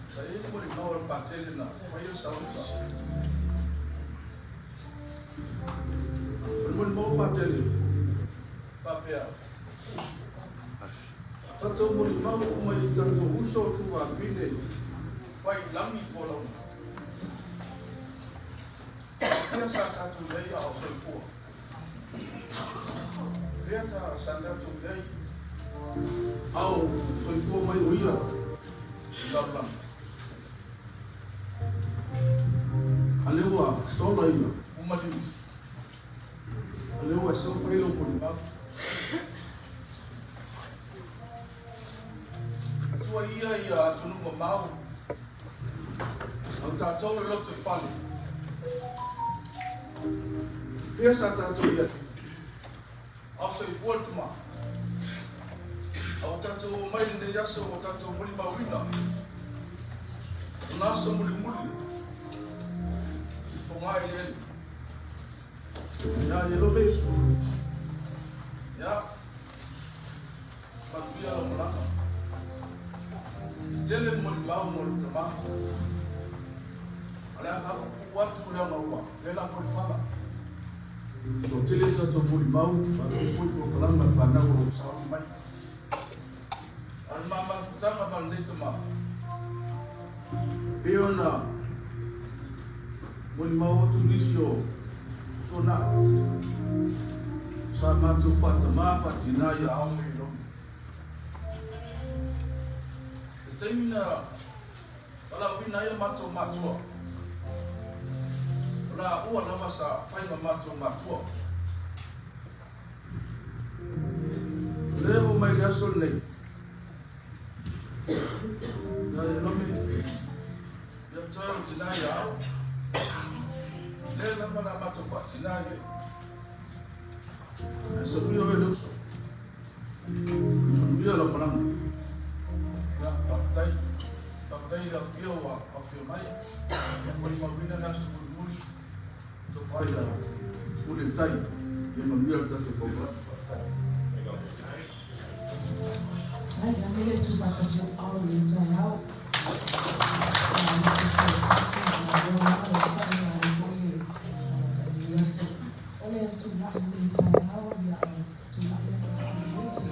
Sa e mo ni mau le patele na, mai o sauta. O mo ni mau patele. Papea. Tatou mo ni mau uma i tatou uso tu wa pine. Pai langi po lau. Pia sa tatou lei a o soifua. Pia ta sa tatou lei ao soifua mai o ia i lalolagi. A le ua sola ia, umaliu. A le ua e saufai lau molimau. Tua ia ia atunuu mamao. Au tatou le loto i fale. Pia sa tatou ia. Au soifua le tama. Au tatou mai lenei aso o tatou molimauina. O na aso mulimuli i Fogaeleele. Ia Ielobe. Ia manuia lau malaga. E tele le molimau mo le tama. O le a faapuupuu atu leaga ua lela foi le fala. Toatele tatou molimau faapea foi polokalame a le fanau o lo o sauni mai. A o le mafutaga ma lenei tama, e pei ona molimau atu nisi o tuanai sa matou faatama faatina ia Aome Ielomi. Le taimi na valaauina ai o matou matua, o laua lava sa fai ma matou matua. O lea ua mai le aso lenei, ia Ielomi, ia toe o tina ia au, lea lava na matou faatina i ai. Ae saluia oe le uso. Manuia lau malaga. Ia, faafetai. Faafetai i le afio ua afio mai. Ia molimauina le aso mulimuli. Tofa ia pule le tai. Ia manuia le tatou polokalame. Faafetai. Ai, a mele tu faatasi o ao i le taeao. O le tula'i i le taeao ia e tula'i atu faaitiiti.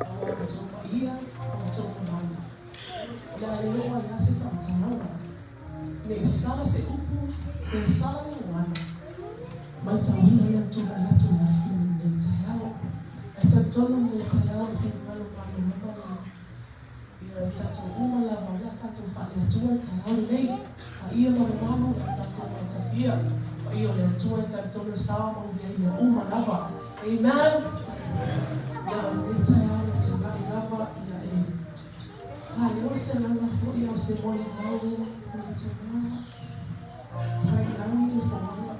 Aua o outou paia, o outou mamalu. O le a le oo ai lava se faamatalaga. Ne i sala se upu, ne i sala le gagana. Matauina le tulai atu i le afio i lenei taeao. E talitonu lenei taeao i finagalo malamalama le ia tatou uma lava o le a tatou faale-Atua i le taeao lenei. Paia ma mamalu o le tatou faatasi ia. Paia o le Atua e talitonu e sao ma uli ai mea uma lava. Amen. Ia o lenei taeao le tulai lava ia e faaleo se agaga foi a o se molimau o le tina faiilagi le fogaga.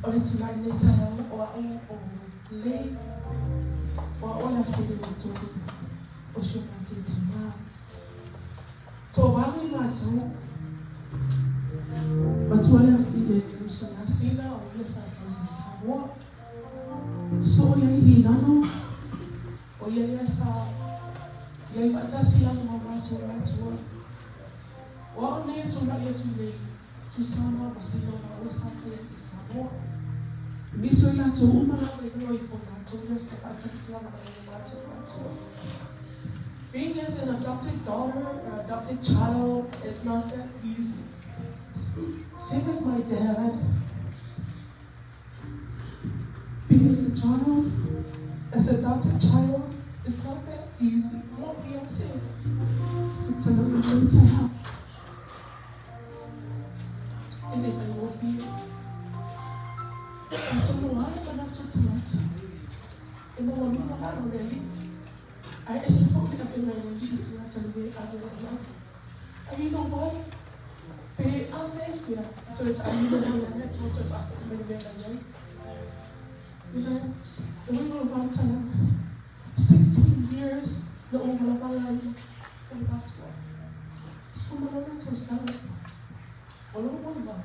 O le tulai i lenei taeao o a'u o Lei, o a'u o le afine tolu o si o matou tina. Toavalu i matou, matua le le uso ia Sina o ia sa tausi i Samoa. Soo ia i lalo, o ia lea sa i ai faatasi lava ma matou matua. O a'u nei e tulai atu nei, tusa ma masina o maua sa fai i Samoa. Nisi o i latou uma lava i lalo ifo o latou lea sa faatasi lava ma o matou matua. Being as an adopted daughter or adopted child is not that easy. Same as my dad, being as a child, as adopted child, it's not that easy. Mo ia se tala mo te E le faigofie. Atonu a le manatu o tagata. E maualuga lalo le Alii. Ae ese foi le avega e le Alii i tagata le mea e ave ai ai. Ai you know why? Pe ave e fea, toe taamilo mai lava le Atua toe faafoi mai le mea na i ai. Amen. O uiga o le faamatalaga, 16 years na ou malamala ai o le matua. 16 tausaga. O lou molimau.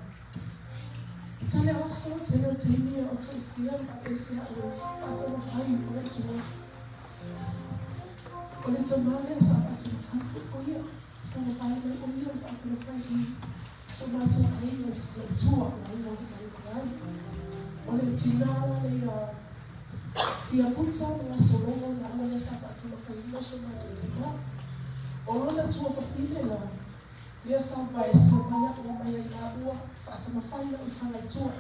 Tele aso, tele o taimi e toesia ma faapea a'u e faatamafai i faletua. O le tamā lea sa faatamafai foi o ia, sa mavae mai o ia ma faatamafai i so matou aiga i faletua, le aiga o Alii ai. O le tinā la le ia fia puta ma gasologa o laua lea sa faatamafaiina so matou tamā. O lona tuafafine la, lea sa vaeese mai a'u omai ai laua faatamafai a'u i Fagaitua.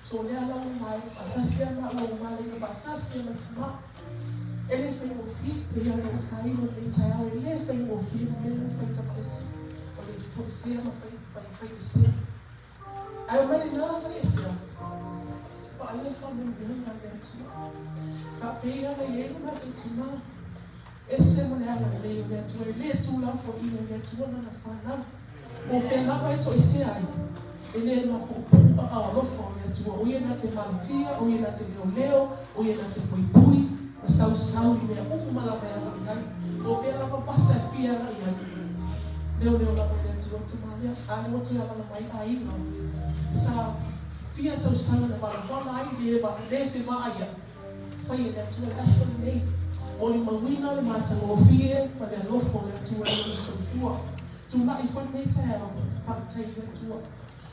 So lea la ua maea faatasi a maua ua malaia faatasi ma le tamā. E le faigofie, pei ona ou faailo i lenei taeao, e le faigofie le mea lea fai tamaesi o le toesea ma fai faiesea. Ae omai lenā faiesea, vaaia le faamanuiaga a le Atua. Faapei ona i ai lo matou tinā, ese ma le agalelei o le Atua, e le tuulafoaiina e le Atua lana fanau. Po o fea lava e toesea ai, e le mapuupuu aao alofa o le Atua, o ia na te malutia, o ia na te leoleo, o ia na te puipui, ma sausau i mea uma lava e alo i ai. Po o fea lava fia agai ai. Leoleo lava i le Atua le tama lea, a lea ua toe alaala mai aiga sa fia tausaga na valavala ai le le fevaaiai, fai e le Atua le aso lenei, molimauina le matagofie ma le alofa o le Atua i lona soifua. Tulai foi lenei taeao, faafetai i le Atua.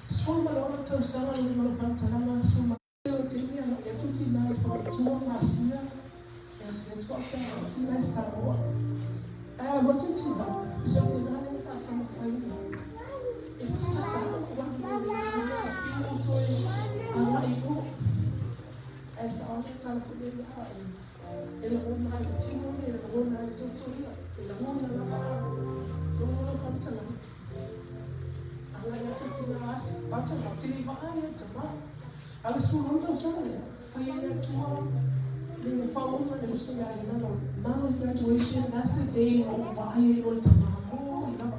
16 tausaga le uiga o lau faamatalaga, 16. O le taimi agai atu tina i Faletua ma asia e asia atu faapea o tina i Samoa. Ae alu atu tina, si o tina lea na faatamafaina. E faasasa ou atu i le tua i ou toe agai i o. Ae sao le tala foi lea ia e e lagona ai le tino le, e lagona ai le toto ia, e lagona lava lagona lau faamatalaga. Agai atu tina asi, ata tili vaa ia tama. A o le 16 tausaga lea, fai ai le Atua le faauuga le uso ia ia Nalo. Nalo's graduation, that's the day ua ou vaai ai loa i tama moi lava.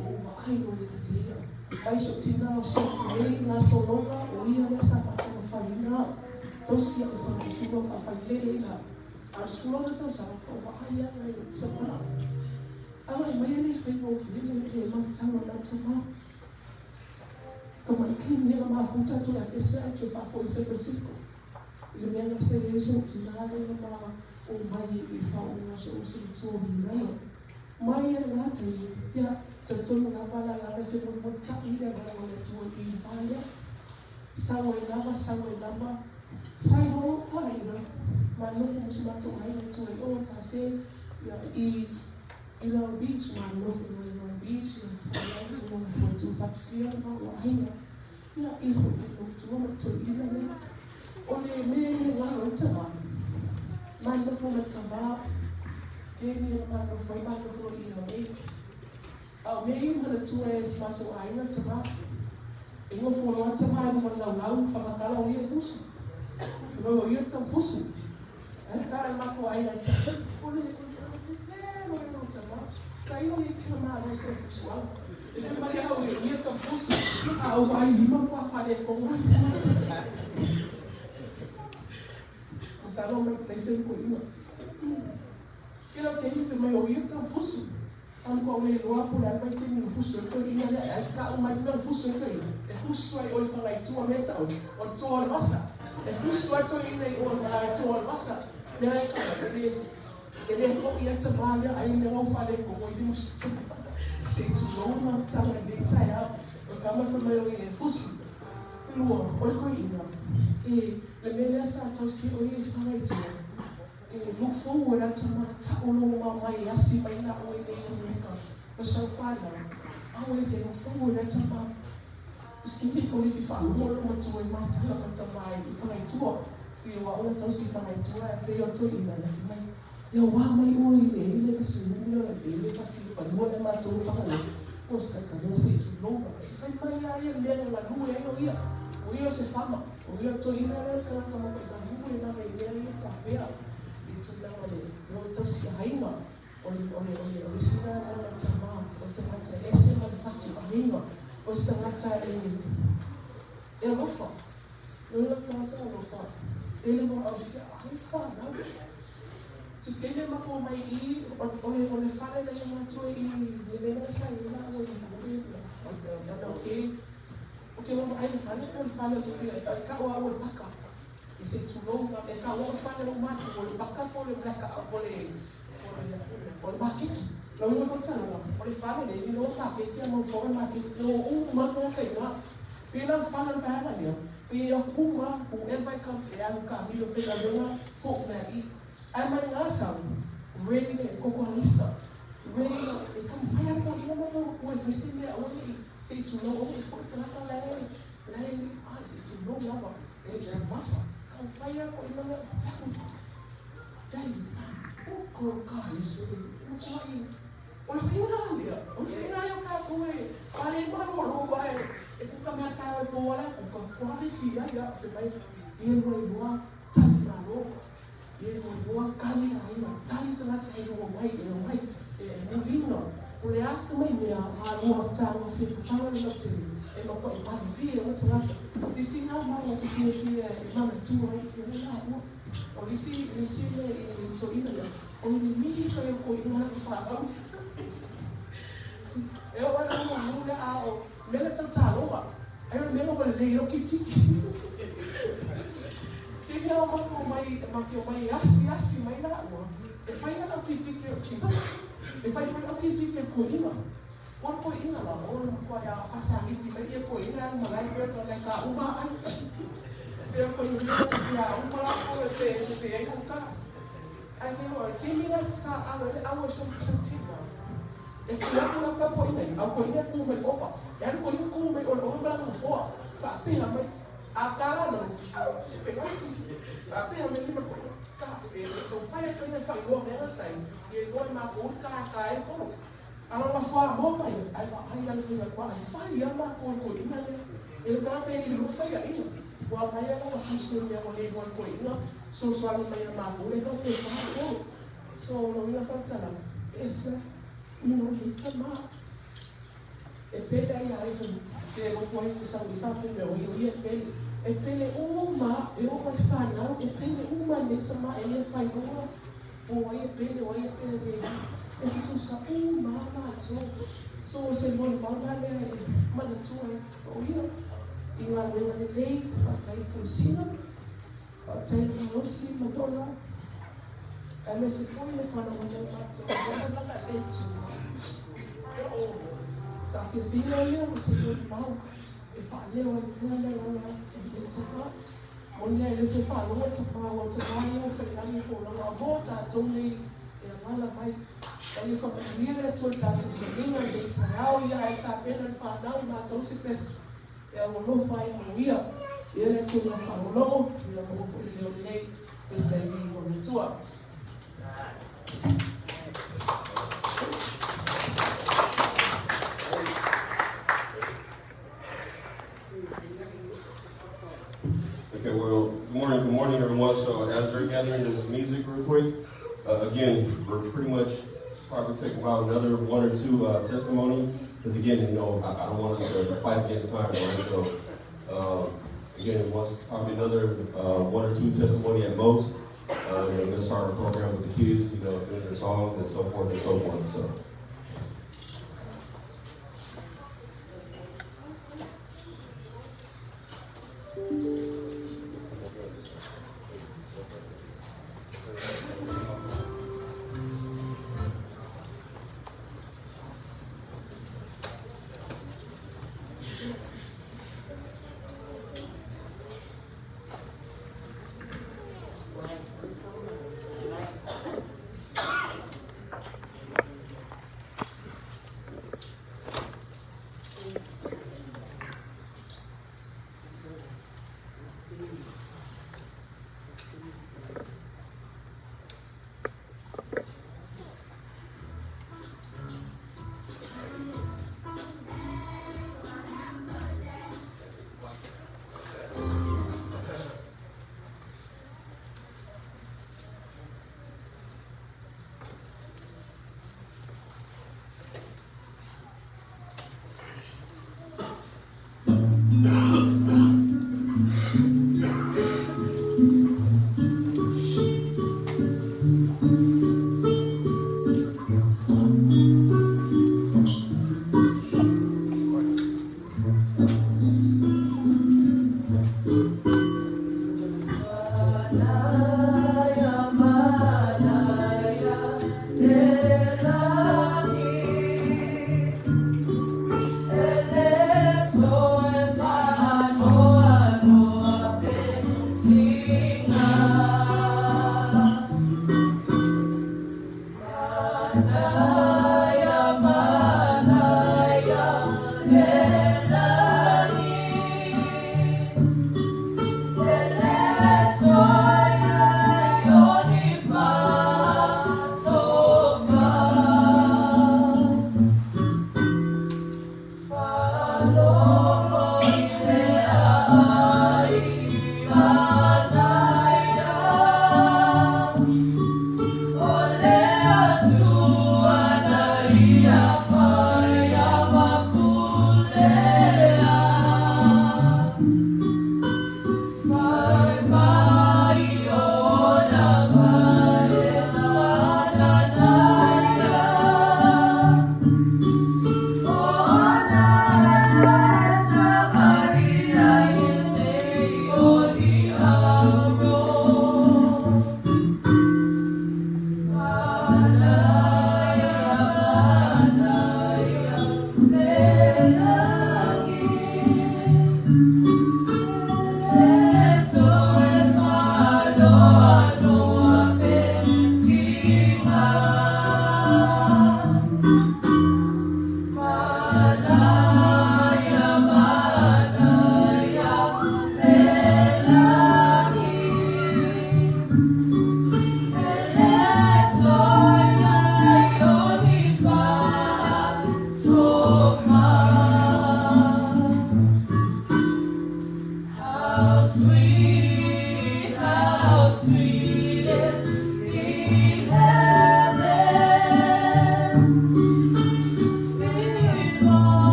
Ua ou vaai loa ia te ia. Mai si ou tina o Chef Ray Gasologa, o ia lea sa faatamafaina tausi au i Faleatua faafailele ina. A o le 16 tausaga, ua ou vaai lava i lou tama. Agai mai e le i faigofie le matau a lau tama. Ka mai taimi na mafuta atu le ese ae toe faafoi i San Francisco. I le mea na sa i ai si ou tina lea na ma omai i faauuga si ou uso matua o Violano. Mai ia lena taimi, ia, talitonu lava la lava e femolimolitai le agaga o le Atua i le va lea. Sau ai lava, sau ai lava, fai loa lou aiga, ma nofo ma si matou aiga i tua i o, ta se, ia, i I Long Beach, ma nofo loa i Long Beach, ia whai ai te moe foi tu whatasia ma ua aina. Ia i ho i no tua ma toi ina lea. O le mea i le ngalo i tama, ma nofo ma tama, ke ni ma nofo i ma nofo i LA. A o mea i mana tua e si matou aiga tama, e ngofo loa tama e luma laulau, whakatala o ia e fusu. Te mau o ia tau fusu. Ai ka e matou aiga i te o le o le o te lo lo tama. Ka i o i te ma ro se fusu au. E te mai au e ia ka fusu. A au ai lima kua whare ko ngā Ko sa lo mai Tyson ko ina. Ke la te te mai o ia tau fusu. Am ko le loa po le mai te ni fusu e to ina le ai ka o mai me fusu e to ina. E fusu ai o i whangai tua me tau. O toa le vasa. E fusu ai to ina i o na e toa le vasa. Me ai ka e le e le fo ia ta malia ai me ngau whale ko o i musu. Se tu lona tanga i le tai au. O ka mai whamai o i e fusu. E lua, o le koe ina. E le mea lea sa tau si o i e whangai tua. E look forward atu ma ta'ologo ma mai e asi mai la oe nei Amerika. O sau whanau. Always e look forward atu ma Skini ko le whaalogo lo matua i mātala ma tama i whangaitua. Si o wa o tau si whangaitua e pe o toi ina na whangai. Ia wā mai o i le le fasi mula le le fasi panua le mātou whangale. O sa ka mea se tu longa. E whai mai a ia mea nga lue ai o ia. O ia se whama. O ia toi ina le ka ka mo ka hu e na me mea ia whapea. I tūlanga le lo tau si ainga. O le o le o le o le sina na na tama. O te ngata ese ma le whatu ainga. O se ngata e e alofa. No ila tata alofa. E le mo au fia ai whanau. Tuskele mako mai i o le o le fale le matua i le mea sa i la o i o ke o ke mo ai fale o le fale o le ka o au le paka. E se tulou e ka o le fale o matu o le paka po le blaka o le o le makeki. Lau ina fa'atalaga o le fale le i lo makeki a mau foga makeki o uma mea kaiga. Pe la fale le paega lea, pe ia uma whoever e come e alu kamilo faigaluega fo'u mea i. Ae ma le gasau, ready le koko alisa. Ready e taumafai a po ina ma mo ua e fai se mea aua ne'i se i tulou aua ne'i fo'i tagata la e la e ai se i tulou lava e le'i taumafa. Taumafai a po ina mea Dai, o ko ka Iesu e matuai o le faiga lea, o le faiga lea o tatou e pale malolo ae e kuka mea taeao e po ala kuka, kua le fia ia fe mai ia lua i lua tali malo, ia lua i lua kali aiga, tali tagata e lua mai e omai e mulina o le a se mai mea a lua tago fia fatanga le lautele e matuai palilie o tagata. I sina mau o te fia fia e manatua ai ia le la ua. O le isi le isi mea i toeaina lea, o le mimi ka ia koina le whanau. E oo ai loa i le lea a o mea lea tau taloga. Ai o le mea lea ua lelei ai lou kikiki. Pei lava matou omai, matou te omai e asiasi mai laua, e fai la lau kikiki o le tina, e fai foi lau kikiki e le toeaina. O le toeaina la, o le matua ia faasagiti mai ia toeaina e alu malae pe o nai ka uma ai. Pe o toeaina ia uma latou e pe pe ai lau ka. Ae ke loa, taimi la sa alo ai le ʻau e sa tina. E tu atu la ka toeaina ia, a o toeaina e tu mai opa. E alu toeaina tu mai o le opa ma lana nofoa. Faapea mai. A ta la nonu, au, pe mai. Faapea mai lima toeaina. Ka, e taumafai atu ai na faailoa mea na sai, ia iloa e matou le ka ai tolo. A o na fuamoa mai, ae vaai la le faiga ai fai lava matou e toeaina lea. E le tagata e le iloa faiaina. Ua aumai lava ua susu mea ua le iloa e le toeaina, fesoasoani mai ia matou lea e tau fefa tolo. So, o lou faamatalaga, e ese lenei tama. E pele ai ia ia te loto ai te sau i faapea mea o ia, o ia e pele. E pele uma, e oo mai i fanau, e pele uma lenei tama e le failoa po o ai e pele, o ai e pele nei. E tutusa uma lava matou. So, o se molimau la lea e manatua ai o ia i galuega lelei, faafetai i tausiga, faafetai i malosi ma lola, aemaise foi le fanau mai matou, lana lana le tu. O sa fiafia ia o se molimau e faaleo ai le mea lea ola e le tama. Mo lea e le toe faalogo tama, ua tama ia ua failagi folauga a mo tatou nei e agala mai. Ia faamanuia le Atua i le tatou sauniga i lenei taeao ia ae tapena le fanau i matou se pese e aualofa ai manuia. Ia le Atua ia faalogologo, ia maua foi le leo lelei e saili mo le Atua. Okay, well, good morning, everyone. So as they're gathering this music real quick, again, we're pretty much probably take about another one or two testimonies, because again, I don't want us to fight against time, right? So again, once probably another one or two testimony at most. We're going to start a program with the kids, doing their songs and so forth and so forth. So. Manaya.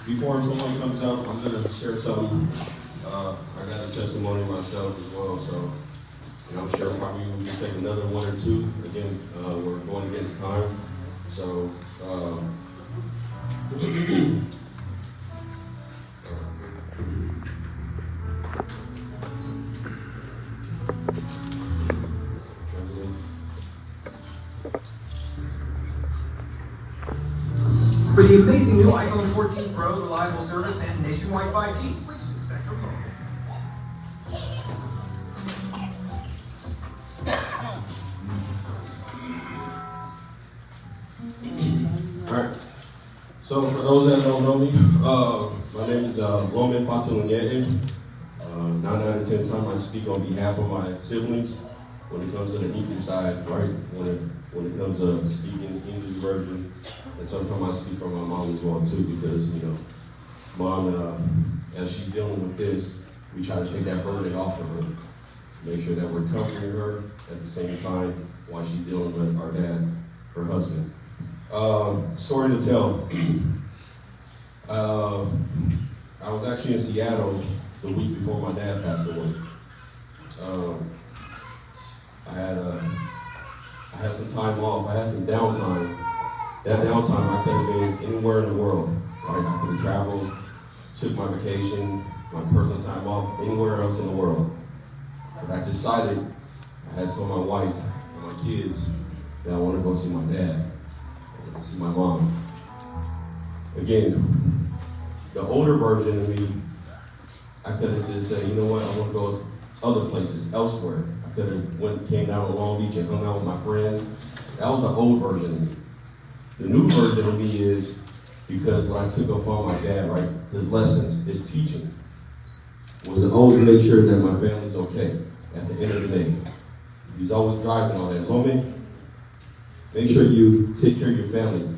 Before someone comes up, I'm gonna share something. I got a testimony myself as well, so and I'm sure probably we can take another one or two. Again, we're going against time, so. For the amazing new iPhone 14 Pro, reliable service, and nationwide 5G, switch to Spectrum Mobile. All right. So for those that don't know me, my name is Lome Fatunuyee. 9 out of 10 times I speak on behalf of my siblings when it comes to the English side, right? When it comes to speaking English version, and sometimes I speak for my mom as well too, because you know, mom, as she's dealing with this, we try to take that burden off of her to make sure that we're comforting her at the same time while she's dealing with our dad, her husband. Story to tell. I was actually in Seattle the week before my dad passed away. I had some time off. I had some downtime. That downtime, I could have been anywhere in the world. Right? I could have traveled, took my vacation, my personal time off, anywhere else in the world. But I decided, I had told my wife and my kids that I want to go see my dad. I want to see my mom. Again, the older version of me, I could have just said, you know what, I want to go other places, elsewhere. I could have came down to Long Beach and hung out with my friends. That was the old version of me. The new version of me is because what I took upon my dad, right, his lessons, his teaching, was to always make sure that my family's okay at the end of the day. He's always driving on that. Lome, make sure you take care of your family.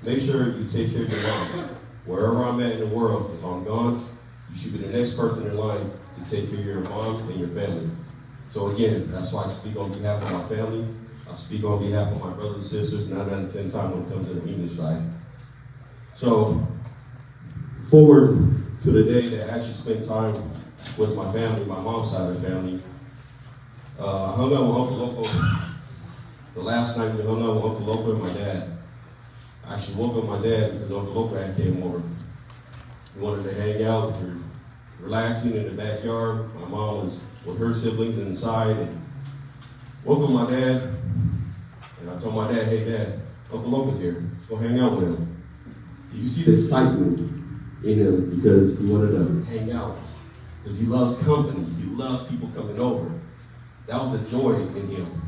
Make sure you take care of your mom. Wherever I'm at in the world, if I'm gone, you should be the next person in line to take care of your mom and your family. So again, that's why I speak on behalf of my family. I speak on behalf of my brothers and sisters, 9 out of 10 times when it comes to the English side. So, forward to the day that I actually spent time with my family, my mom's side of the family. I hung out with Uncle Loco. The last night we hung out with Uncle Loco and my dad. I actually woke up my dad because Uncle Loco had came over. He wanted to hang out. We were relaxing in the backyard. My mom was with her siblings inside. And woke up my dad, and I told my dad, hey, Dad, Uncle Loco's here. Let's go hang out with him. You see the excitement in him because he wanted to hang out. Because he loves company. He loves people coming over. That was the joy in him.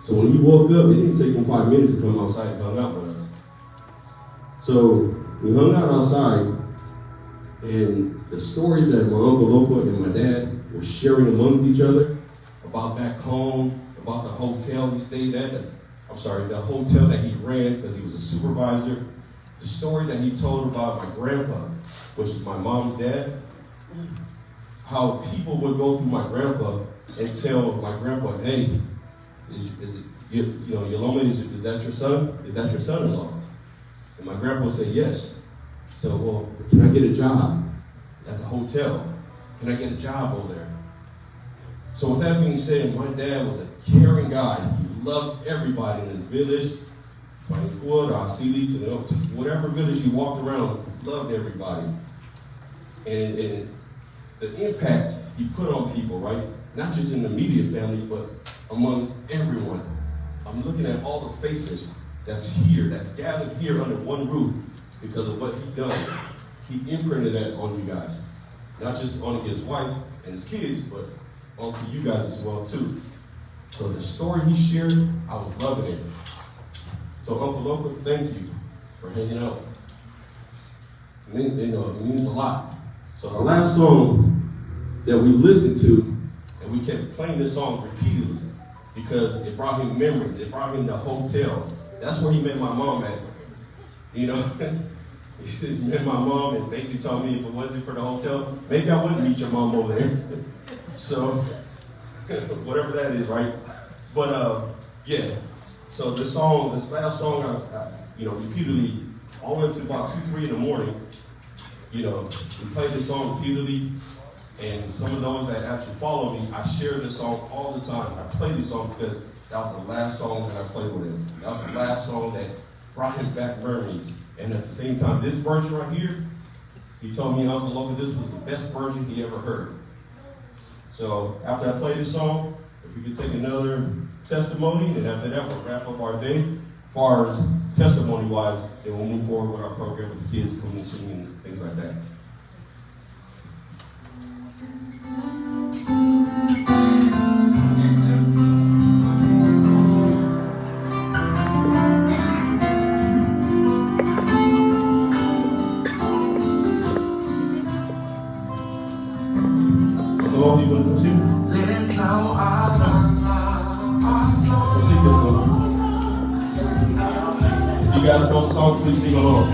So when he woke up, it didn't take him 5 minutes to come outside and hung out with us. So we hung out outside, and the story that my Uncle Loco and my dad were sharing amongst each other about back home, about the hotel he stayed at, the hotel that he ran because he was a supervisor, the story that he told about my grandpa, which is my mom's dad, how people would go through my grandpa and tell my grandpa, hey, Yolome, is that your son? Is that your son-in-law? And my grandpa would say, yes. So, well, can I get a job at the hotel? Can I get a job over there? So with that being said, my dad was a caring guy. He loved everybody in his village, Fanikua, Asili, to whatever village he walked around, he loved everybody. And the impact he put on people, right? Not just in the immediate family, but amongst everyone. I'm looking at all the faces that's here, that's gathered here under one roof because of what he done. He imprinted that on you guys. Not just on his wife and his kids, but onto you guys as well too. So the story he shared, I was loving it. So Uncle Loco, thank you for hanging out. It means a lot. So the last song that we listened to, and we kept playing this song repeatedly because it brought him memories. It brought him the hotel. That's where he met my mom at. You know, he met my mom and basically told me if it wasn't for the hotel, maybe I wouldn't meet your mom over there. So, whatever that is, right? But yeah. So this song, this last song, I repeatedly, all the way up to about 2, 3 in the morning, You know, we play this song repeatedly, and some of those that actually follow me, I share this song all the time. I play this song because that was the last song that I played with him. That was the last song that brought him back memories. And at the same time, this version right here, he told me Uncle Lofa, this was the best version he ever heard. So after I play this song, if we could take another testimony, and after that we'll wrap up our day. As far as testimony-wise, then we'll move forward with our program with the kids coming and singing and things like that. Uncle Lofa, you want to come sing? Come sing this one. If you guys know the song, please sing along.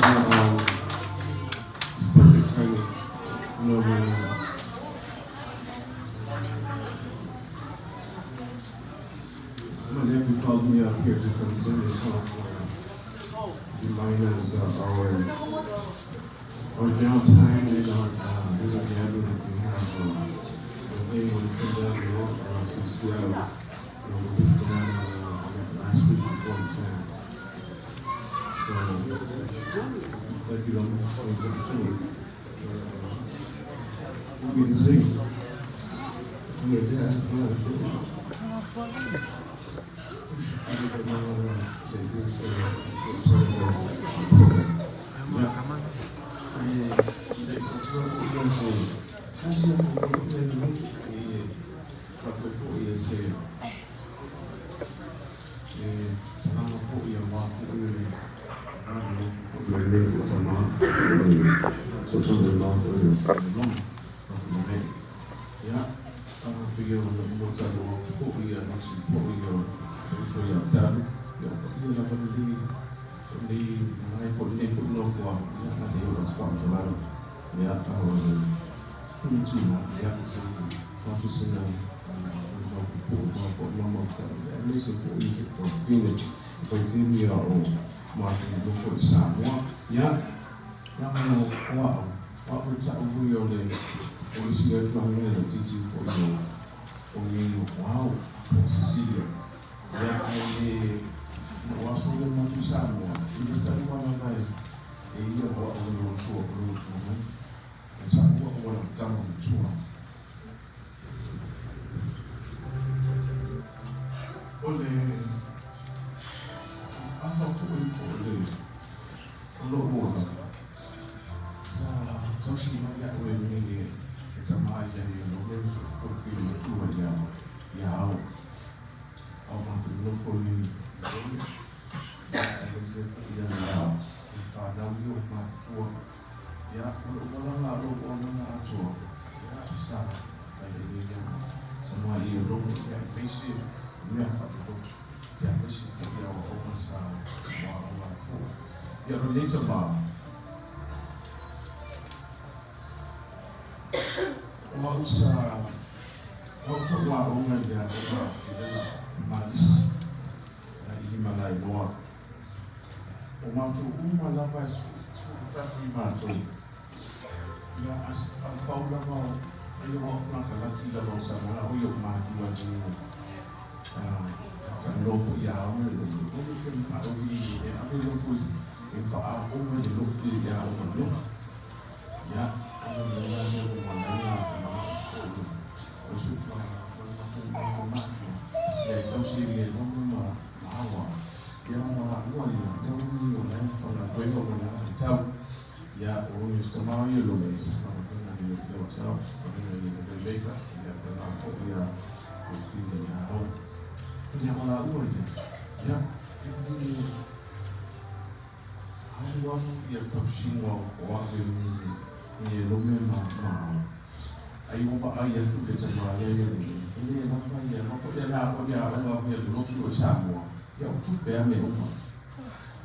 It's perfect timing. You know, my nephew called me up here to come sing this song for him. Remind us our downtime and our little gathering that we have. If anyone come down the road to Seattle, you know, we was down last week before the class. So, thank you, Lord, for this opportunity. We can sing. Yeah,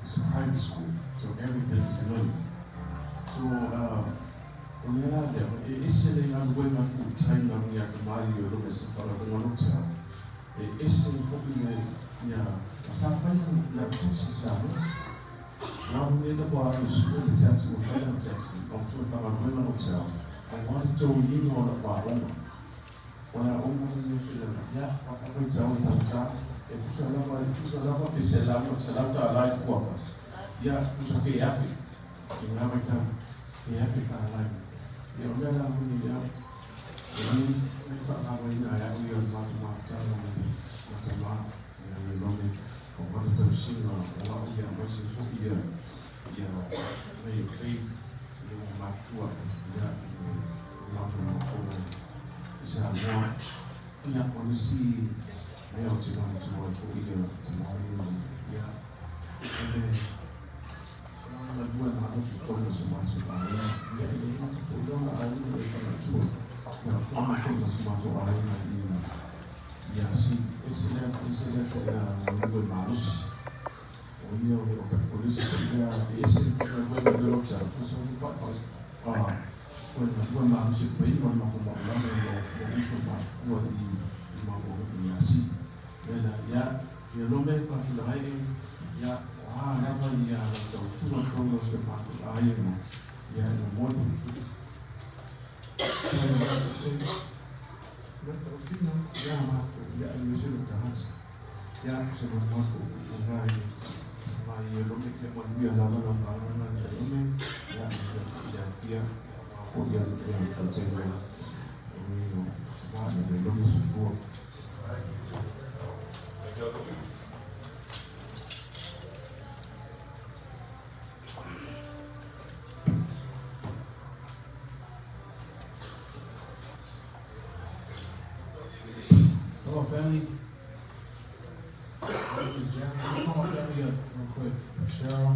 It's a private school, so everything is familiar. So, tusa foi fa'apaa o le matua malosi faiga o le matou maʻulama i lou uso matutua i i matou nuu i Asii. O le mea lea, ia, ia lome fa'afeiloai e, ia, o a lava ia lau tautua tonu o si o matou aiga, ia e momoli le taufina ia matou, ia aemaise lou tagata. Ia, o se maumau tuutuuga i mai e lome ia manuia lava lau galuega ia lome, ia manuia foi le Atua, ia aua foi ia ia le tautega o e o va ia le lome soifua. Thank you, Uncle Pete. Hello, family. My name is Jeremy. Let me call my family up real quick. Cheryl,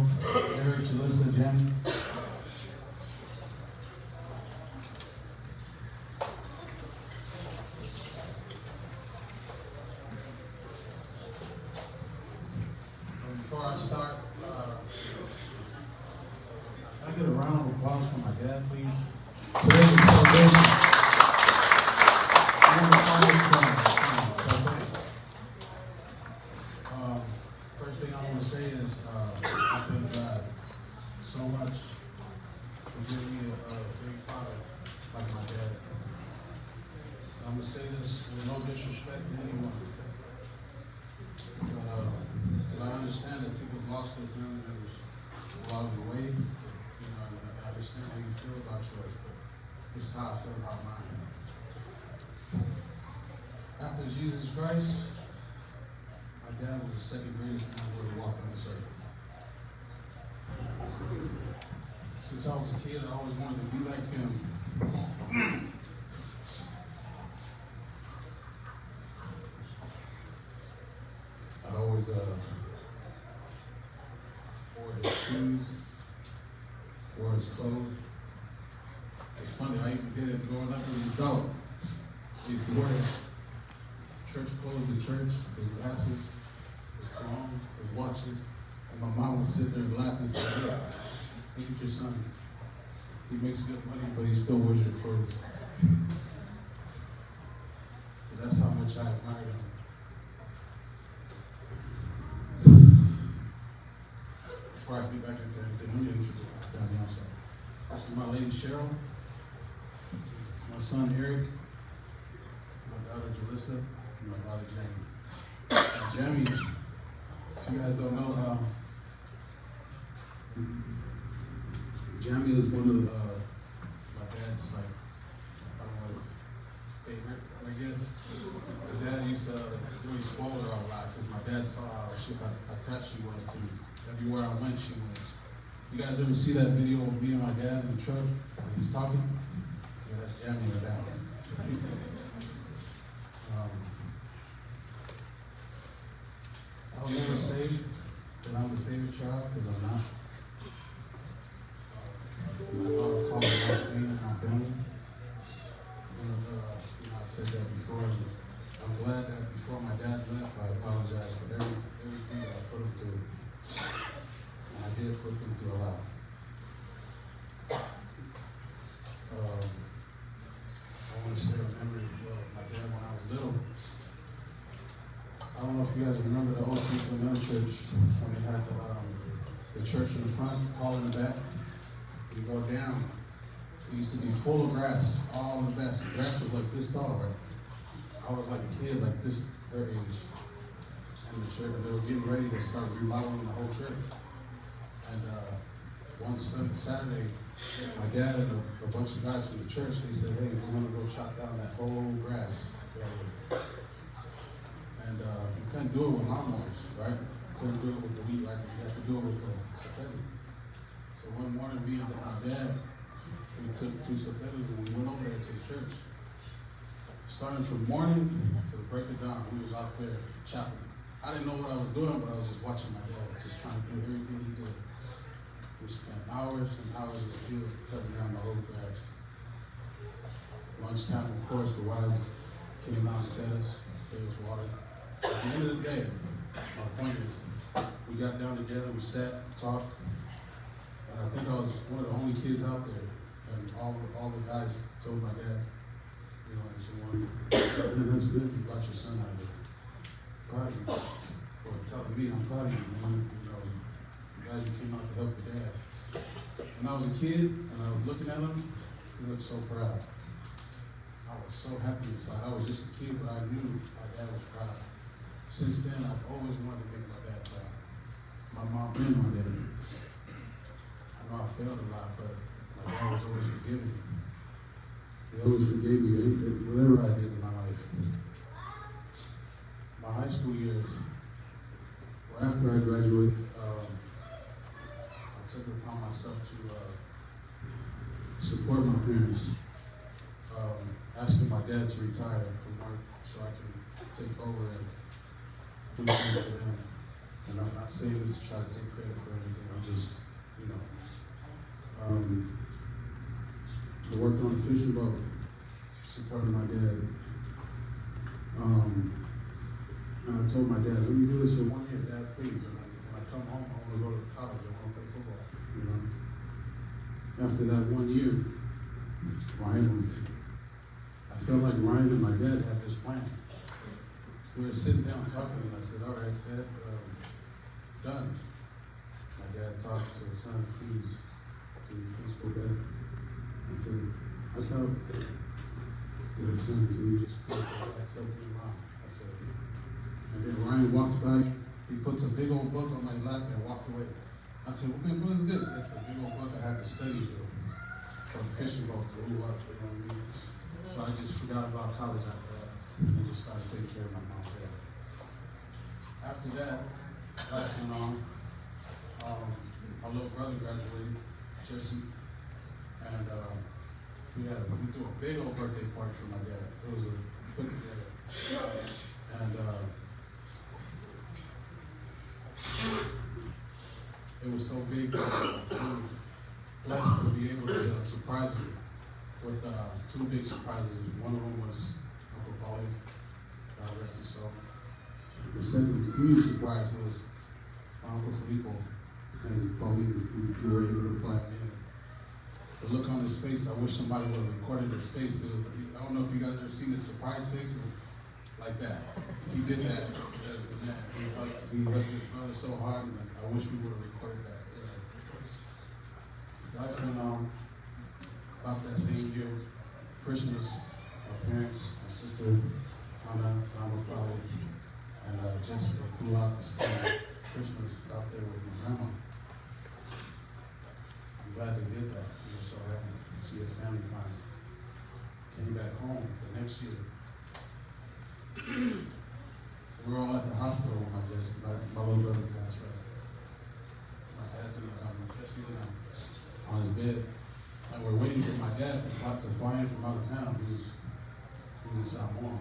Eric, Jalissa, Jamie. Before I start, can I get a round of applause for my dad, please? Today is celebration. I want to call it, First thing I want to say is I thank God so much for giving me a great father like my dad. I'm gonna say this with no disrespect to anyone, but because I understand that people's lost their family members along the way. You know, and I understand how you feel about yours, but this is how I feel about mine. After Jesus Christ, my dad was the second greatest man ever to walk on this earth. Since I was a kid, I always wanted to be like him. I'd always wore his shoes, wore his clothes. It's funny, I even did it growing up as an adult. I used to wear his church clothes to church, his glasses, his cologne, his watches. And my mom would sit there and laugh and say, look, look at your son. He makes good money, but he still wears your clothes. Because that's how much I admired him. Before I get back into anything, let me introduce my family. I'm sorry. This is my lady Cheryl, my son Eric, my daughter Jalissa, and my daughter Jamie. Now, Jamie, if you guys don't know, Jamie is one of my dad's, like, I don't know, favorite, I guess. My dad used to really spoil her a lot because my dad saw how attached she was to me. Everywhere I went, she went. You guys ever see that video of me and my dad in the truck when he's talking? Yeah, that's Jamie in the back. I'll never say that I'm the favorite child because I'm not. My daughter called a lot of pain in our family. And I said that before. And I'm glad that before my dad left, I apologized for everything that I put him through. And I did put him through a lot. I want to share a memory of my dad when I was little. I don't know if you guys remember the old Central Miller Church when they had the church in the front, hall in the back. You go down, it used to be full of grass, all the best. The grass was like this tall, right? I was like a kid, like this, their age. And the church, they were getting ready to start remodeling the whole church. And one Saturday, my dad and a bunch of guys from the church, they said, hey, we're going to go chop down that whole grass area. And you couldn't do it with lawnmowers, right? You couldn't do it with the weed whacker. You had to do it with the sapele. So one morning, me and my dad, we took two sapeles and we went over there to the church. Starting from morning to the break of dawn, we was out there chopping. I didn't know what I was doing, but I was just watching my dad, just trying to do everything he did. We spent hours and hours in the field cutting down the whole grass. Lunchtime, of course, the wives came out and fed us, gave us water. At the end of the day, my point is, we got down together, we sat, talked, and I think I was one of the only kids out there. And all the guys told my dad, you know, and so on, man, that's good you brought your son out here. Proud of you. For telling me, I'm proud of you, man. You know, I'm glad you came out to help your dad. When I was a kid and I was looking at him, he looked so proud. I was so happy inside. I was just a kid, but I knew my dad was proud. Since then, I've always wanted to make my dad proud. My mom and my dad. I know I failed a lot, but my dad was always forgiving. He always forgave me whatever I did in my life. My high school years, well, after I graduated, I took it upon myself to support my parents, asking my dad to retire from work so I can take over and do things for them. And I'm not saying this to try to take credit for anything. I'm just, you know. I worked on the fishing boat, supporting my dad. And I told my dad, let me do this for 1 year, Dad, please. And when I come home, I want to go to college. I want to play football, you know. After that 1 year, Ryan was, I felt like Ryan and my dad had this plan. We were sitting down talking, and I said, all right, Dad, done. My dad talked, said, son, please, can you please go back? I said, I felt, good, son, can you just go back, help me mom? I said, and then Ryan walks by, he puts a big old book on my lap and walked away. I said, well, man, what is this? It's a big old book I had to study through, from fishing boat to move up, you know what I mean? So I just forgot about college after that and just started taking care of my mom and dad. After that, life went on. My little brother graduated, Jesse, and we threw a big old birthday party for my dad. It was a put together. And it was so big that we were blessed to be able to surprise him with two big surprises. One of them was Uncle Paulie, God rest his soul. The second huge surprise was my Uncle Filippo and Pauline, who were able to fly in. The look on his face, I wish somebody would have recorded his face. It was, I don't know if you guys ever seen the surprise faces like that. He did that. He hugged his brother so hard, and I wish we would have recorded that. Yeah. Life went on. About that same year, Christmas, my parents, my sister, Hannah, Mama, Father, and Jessica flew out to spend Christmas out there with my grandma. I'm glad they did that. We were so happy to see his family finally. Came back home the next year. We were all at the hospital when my little brother passed, right? My dad's in the, Jesse and I on his bed. And we're waiting for my dad to fly in from out of town. He was in Samoa.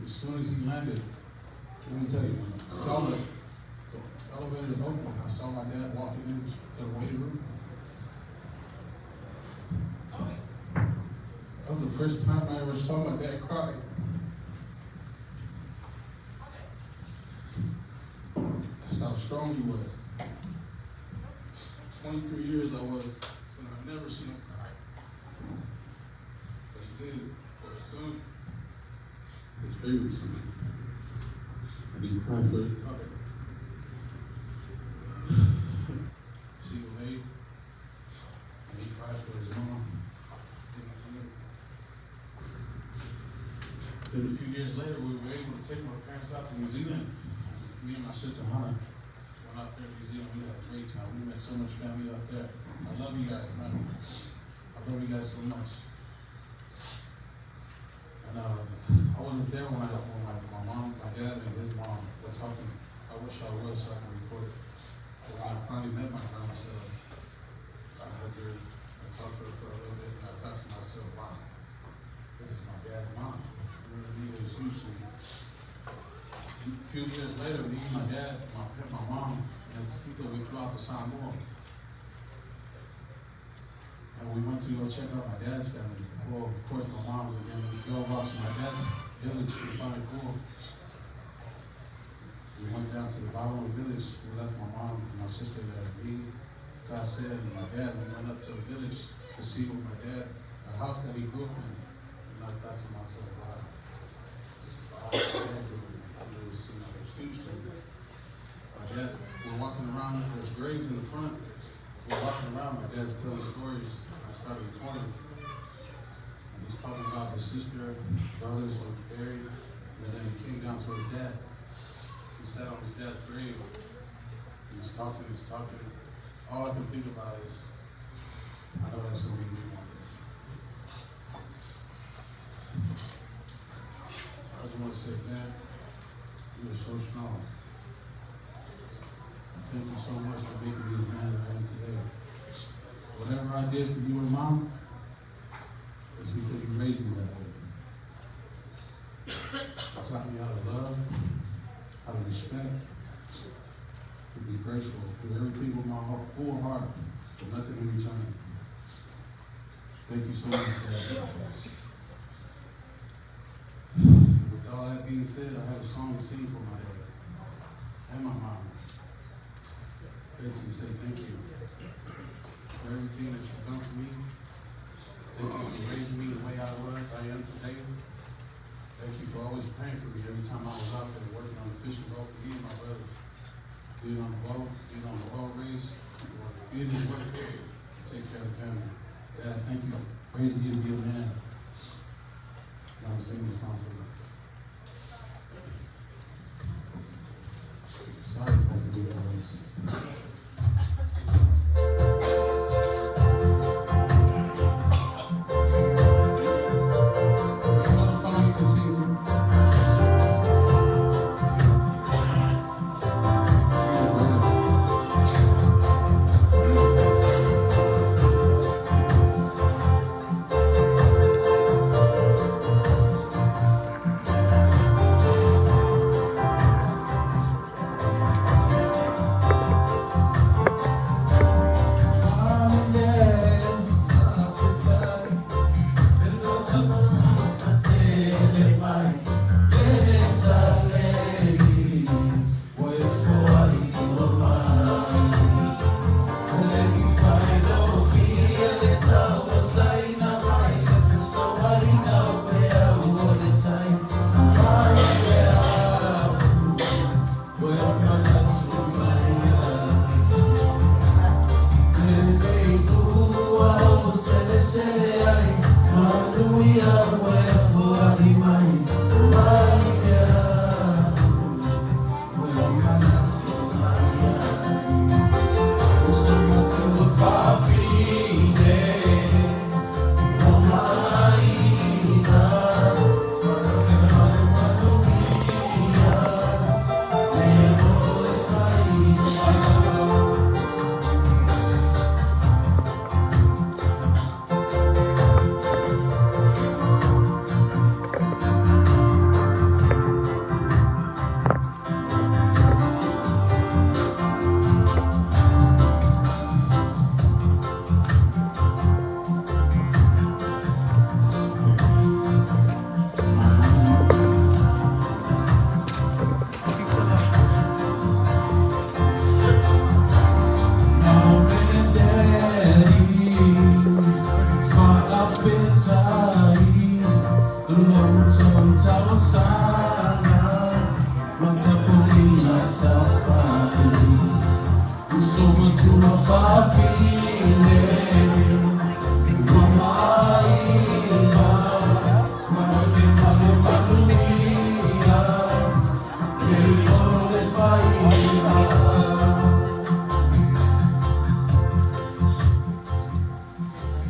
As soon as he landed, let me tell you, when I saw the elevators open, I saw my dad walking into the waiting room. That was the first time I ever saw my dad cry. That's how strong he was. 23 years I was, and I never seen him cry. But he did for his son, his favorite son. And he cried for his brother. Single lady, and he cried for his mom. Then a few years later, we were able to take my parents out to New Zealand. Me and my sister Hannah went out there to New Zealand. We had a great time. We met so much family out there. I love you guys, man. I love you guys so much. And I wasn't there when my mom, my dad, and his mom were talking. I wish I was so I can record it. But when I finally met my grandma, I hugged her, I talked to her for a little bit, and I thought to myself, wow, this is my dad's mom. You know what I mean? It was huge to me. A few years later, me, my dad, my mom, and Tito, we flew out to Samoa. And we went to go check out my dad's family. Well, of course, my mom's again. We drove out to my dad's village in Wharekua. We went down to the bottom of the village. We left my mom and my sister there. Me, God said, and my dad, we went up to the village to see what my dad, the house that he grew up in. And I thought to myself, wow, this is the house my dad grew up in. It was, you know, it was huge to me. My dad's, we're walking around, there's graves in the front. We're walking around, my dad's telling stories. I started recording. And he's talking about his sister, brothers were buried. And then he came down to his dad. He sat on his dad's grave. He's talking, he's talking. All I can think about is, I know that's gonna be me one day. I just want to say, Dad, you are so strong. Thank you so much for making me the man that I am today. Whatever I did for you and Mom, it's because you raised me that way. You taught me how to love, how to respect, to be graceful, do everything with my heart, full heart, with nothing in return. Thank you so much, Dad. With all that being said, I have a song to sing for my dad and my mom. Basically say thank you for everything that you've done for me. Thank you for raising me the way I was, I am today. Thank you for always praying for me every time I was out there working on the fishing boat, me and my brothers. Being on the boat, being on the boat race, or being in work to take care of the family. Dad, thank you for raising me to be a man. And I'm singing this song for you. Sorry if I can do that. Another song you can sing to.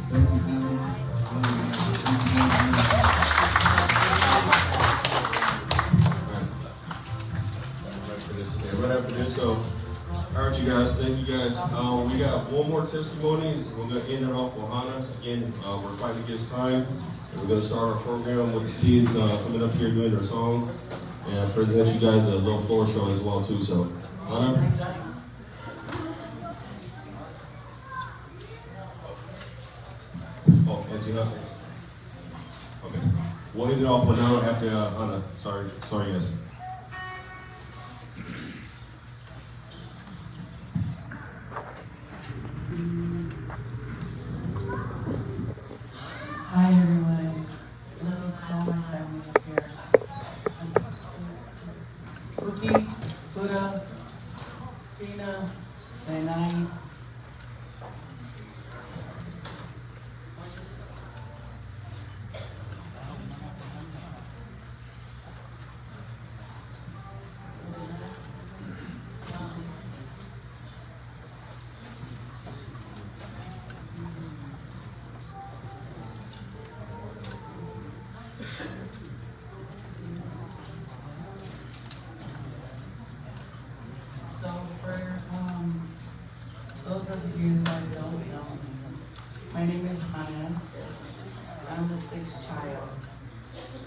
Thank you, family. Love you guys. Thank you, family. Yeah, right after this. So, all right, you guys. Thank you, guys. We got one more testimony. We're gonna end it off with Hannah. Again, we're fighting against time. And we're gonna start our program with the kids coming up here doing their song, and I present you guys a little floor show as well too. So, Hannah. Oh, Auntie Hannah. Okay. We'll end it off with Hannah after Hannah. Sorry, sorry guys. those of you that don't know me, my name is Hannah. I'm the sixth child,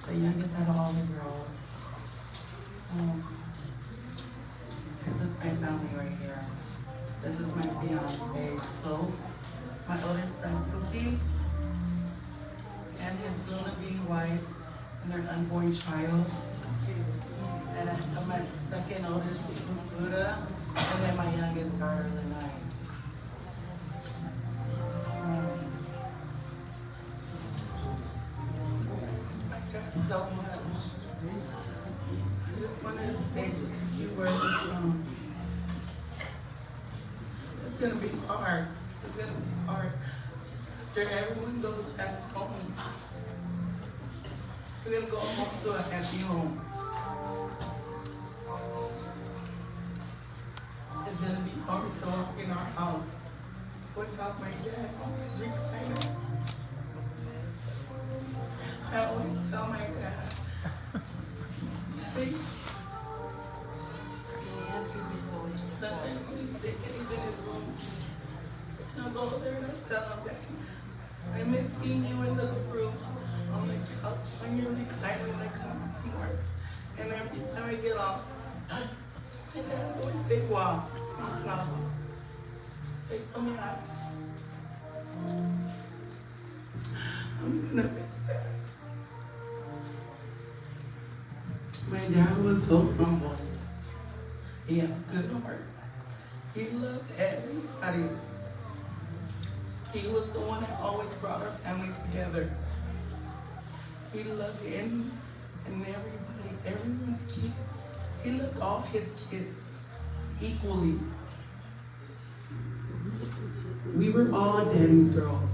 the youngest out of all the girls. This is my family right here. This is my fiance, So, my oldest son, Cookie, and his soon-to-be wife and their unborn child. And I have my second oldest, Buddha, and then my youngest daughter, Lanai. I got so much. I just wanted to say just a few words. It's gonna be hard. It's gonna be hard. After everyone goes back home, we're gonna go home to a happy home. It's gonna be hard to walk in our house without my dad on his recliner. I always tell my dad, see, sometimes when he's sick and he's in his room, and I'll go there and I tell him, Daddy, I miss seeing you in the room on the couch when you're reclining when I come from work. And every time I get off, my dad always say, wow, wow. They tell me I'm gonna miss that. My dad was so humble. He had a good heart. He loved everybody. He was the one that always brought our family together. He loved him and everybody, everyone's kids. He loved all his kids equally. We were all daddy's girls.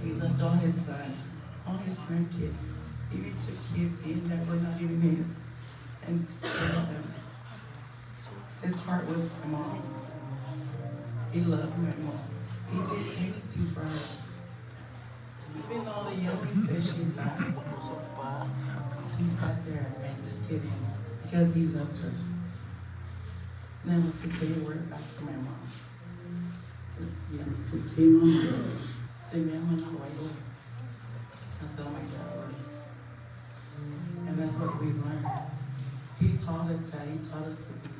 He loved all his sons, all his grandkids. He even took kids in that were not even his and took care of them. His heart was my mom. He loved my mom. He did anything for her. Even all the yellings that she got, he sat there and took it in because he loved her. Never could say a word back to my mom. Yeah, we came home. Say, man, That's all my dad was. And that's what we learned. He taught us that. He taught us to be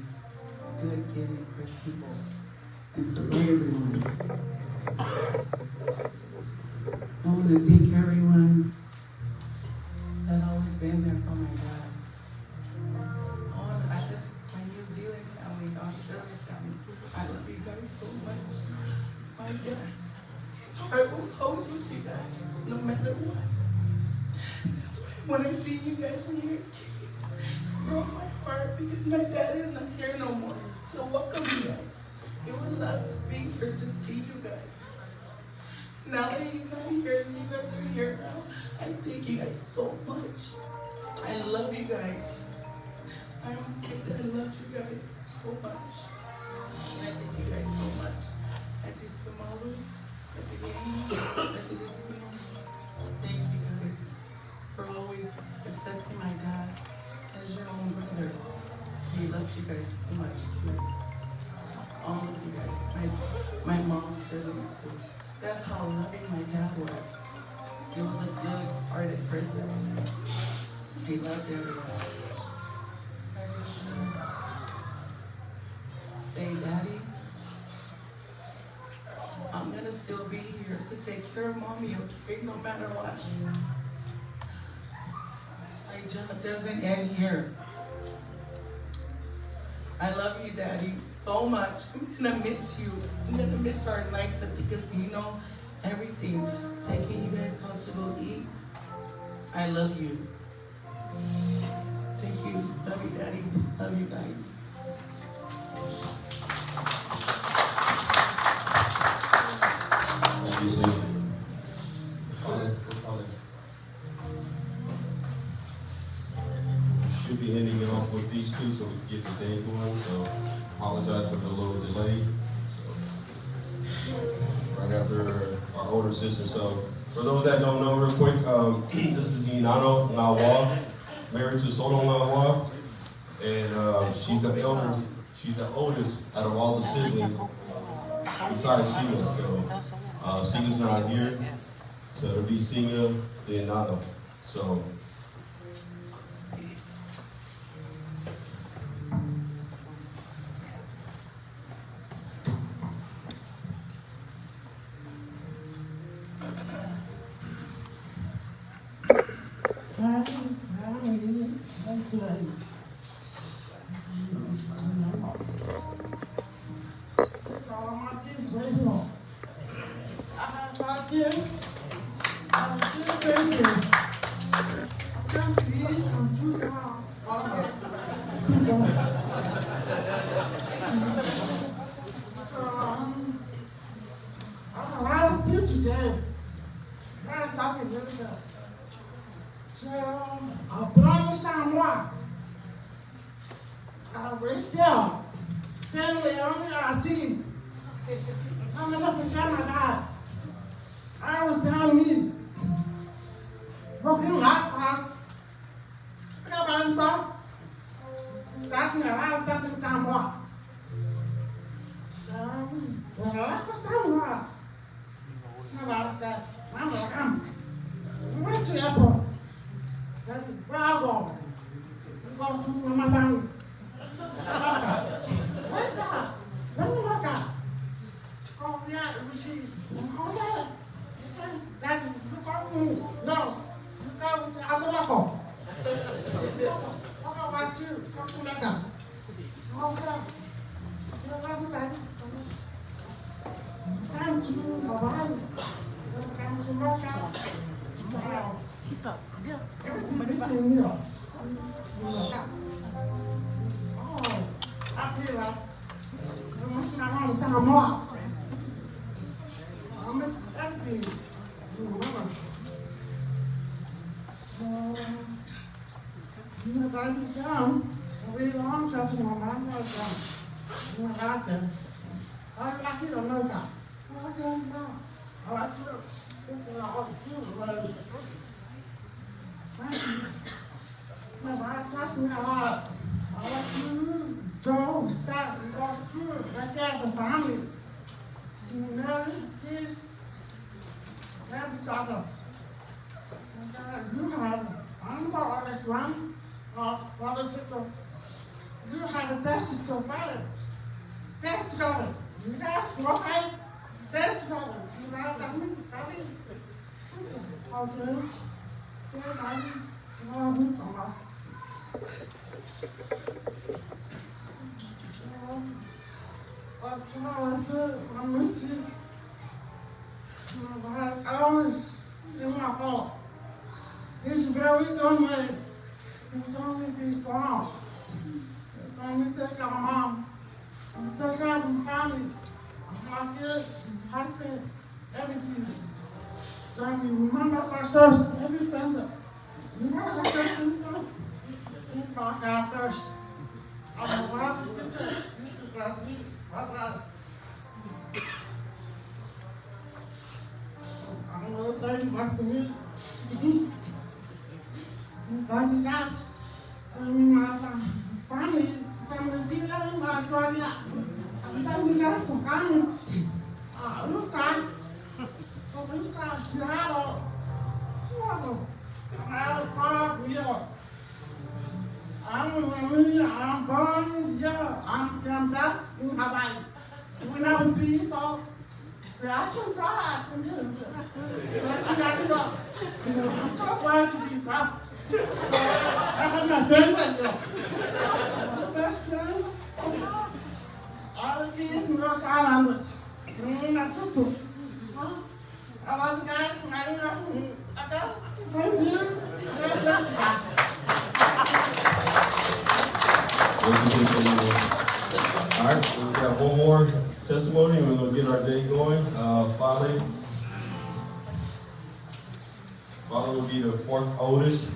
good, giving people and to love everyone. I want to thank everyone that always been there for my dad. My New Zealand family, Australian family, I love you guys so much. My dad, his heart was always with you guys, no matter what. That's why when I see you guys, when you guys came, it broke my heart because my dad is not here no more to welcome you guys. He would love to be here to see you guys. Now that he's not here and you guys are here now, I thank you guys so much. I love you guys. I love you guys so much. And I thank you guys so much. Auntie Samalu, Auntie Danny, Auntie Lucino, thank you guys for always accepting my dad as your own brother. He loved you guys so much too. All of you guys. My mom's siblings too. That's how loving my dad was. He was a good-hearted person. He loved everyone. I just want to say, Daddy, I'm gonna still be here to take care of Mommy, okay? No matter what. My job doesn't end here. I love you, Daddy, so much. I'm gonna miss you. I'm gonna miss our nights at the casino, everything. Taking you guys out to go eat. I love you. Thank you. Love you, Daddy. Love you guys. Thank you, Stacey. Should be ending it off with these two so we can get the day going. So apologize for the little delay. So, right after our older sister. So for those that don't know real quick, this is Hinano Ngawa, married to Soto Ngawa, and she's the eldest. She's the oldest out of all the siblings. besides Singa. So Singa's not here, so it'll be Singa, then Nato. So. All right, we got one more testimony. We're gonna get our day going. Fale. Fale will be the fourth oldest.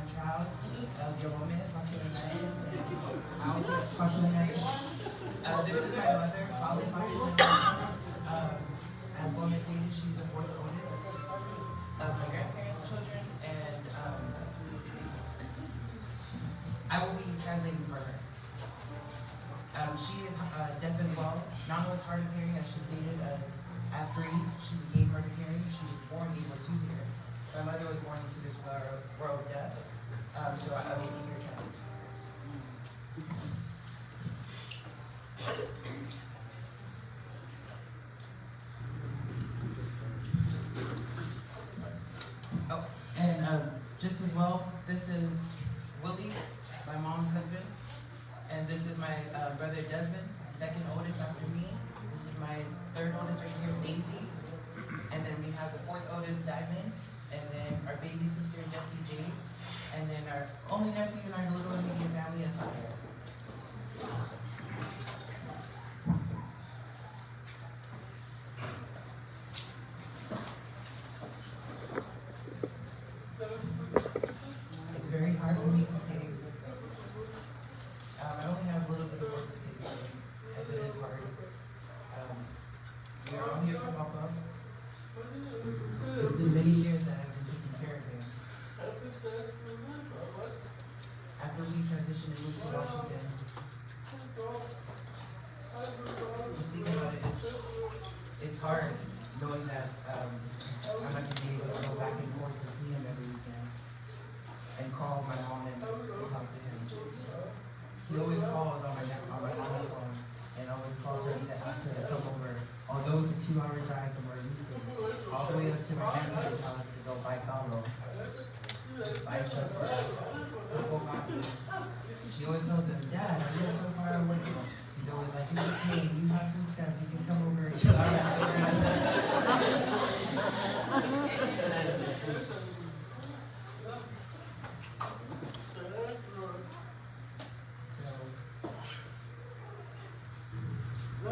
grandchild, Eldia Gomez, This is my mother, Holly Fatunai. As Gomez stated, she's the fourth oldest of my grandparents' children, and I will be translating for her. She is deaf as well. Nana was hard of hearing, as she stated. At 3, she became hard of hearing. She was born able to hear. My mother was born into this world deaf, so I will be here translating. Oh, and just as well, this is Willie, my mom's husband, and this is my brother Desmond, second oldest after me. This is my third oldest right here, Daisy, and then we have the fourth oldest, Diamond, and then our baby sister, Jessie Jade, and then our only nephew in our little immediate family, Asaya. It's very hard for me to say. I only have a little bit of words to say today, as it is hard. We are all here for Papa. It's been many years that I've been taking care of him. After we transitioned and moved to Washington, just thinking about it, it's hard knowing that I'm not going to be able to go back and forth to see him every weekend and call my mom and talk to him. He always calls on my mom's phone and always calls her to ask her to come over, although it's a 2-hour drive from where we stay, all the way up to my grandparents' house to go buy kalo, buy stuff for coffee. She always tells him, Dad, I live so far away. He's always like, it's okay, you have food stamps, you can come over 2 hours. So, my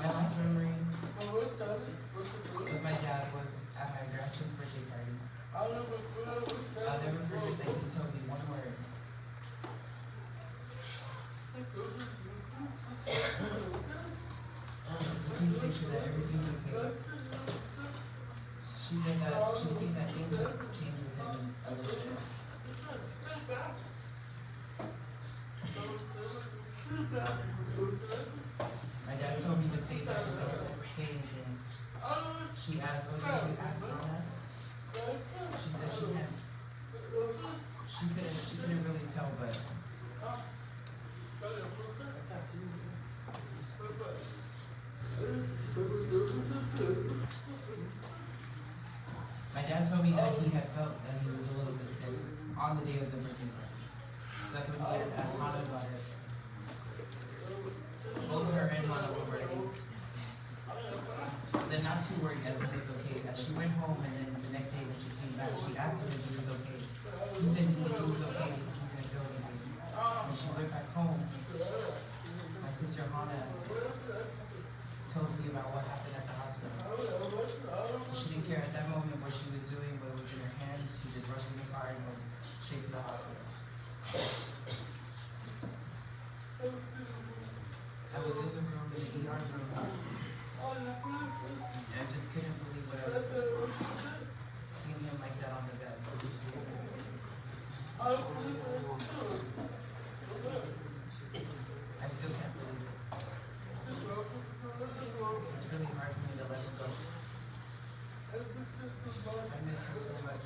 last memory with my dad was at my grandson's birthday party. I'll never forget that he told me one word. To please make sure that everything's okay. She said that she's seen that things have changed with him a little bit. My dad told me to stay there and don't say anything. She asked, oh, did you ask Hannah? She said she can't. She couldn't really tell, but my dad told me that he had felt that he was a little bit sick on the day of the birthday party. So that's when he had asked Hannah about it. Both her and Hannah were worried. Then not too worried as he was okay. As she went home and then the next day when she came back, she asked him if he was okay. He said he was okay, he didn't feel anything. When she went back home, my sister Hannah told me about what happened at the hospital. So she didn't care at that moment what she was doing, what was in her hands. She just rushed in the car and went straight to the hospital. I was in the room, in the ER room, and I just couldn't believe what I was seeing. Seeing him like that on the bed. I still can't believe it. It's really hard for me to let him go. I miss him so much.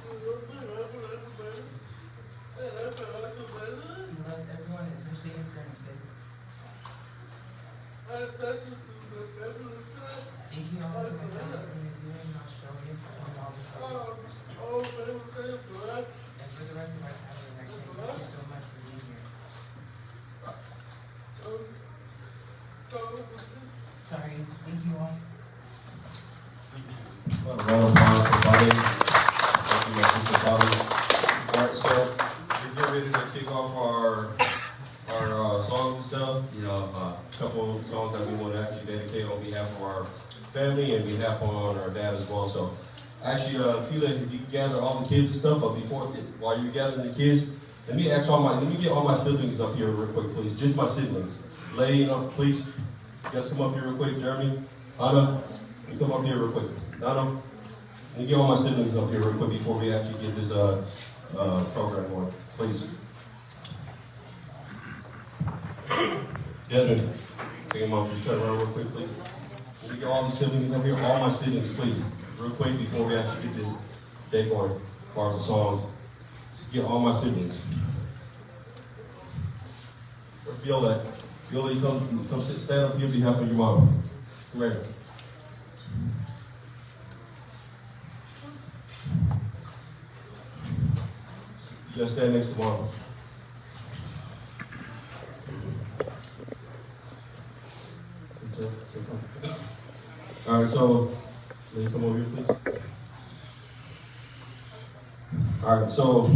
He loves everyone, especially his grandkids. Thank you all to my family from New Zealand and Australia for coming all this way. And for the rest of our family and our kids, thank you so much for being here. Sorry, thank you all. What a round of applause for Bobby. Thank you, my sister Bobby. All right, so we get ready to kick off our songs and stuff. You know, a couple of songs that we want to actually dedicate on behalf of our family and behalf on our dad as well. So Actually, Tila, if you gather all the kids and stuff, but before, while you're gathering the kids, let me ask all my, let me get all my siblings up here real quick, please. Just my siblings. Lay up, please. You guys come up here real quick. Jeremy, Anna, you come up here real quick. Nano, let me get all my siblings up here real quick before we actually get this program going, please. Desmond, take him off. Just turn around real quick, please. Let me get all the siblings up here, all my siblings, please, real quick before we actually get this day going, as far as the songs. Just get all my siblings. Where's Viola at? Viola, you come sit, stand up here on behalf of your mom. Come here. You got to stand next to mom. All right, so, can you come over here, please? All right, so,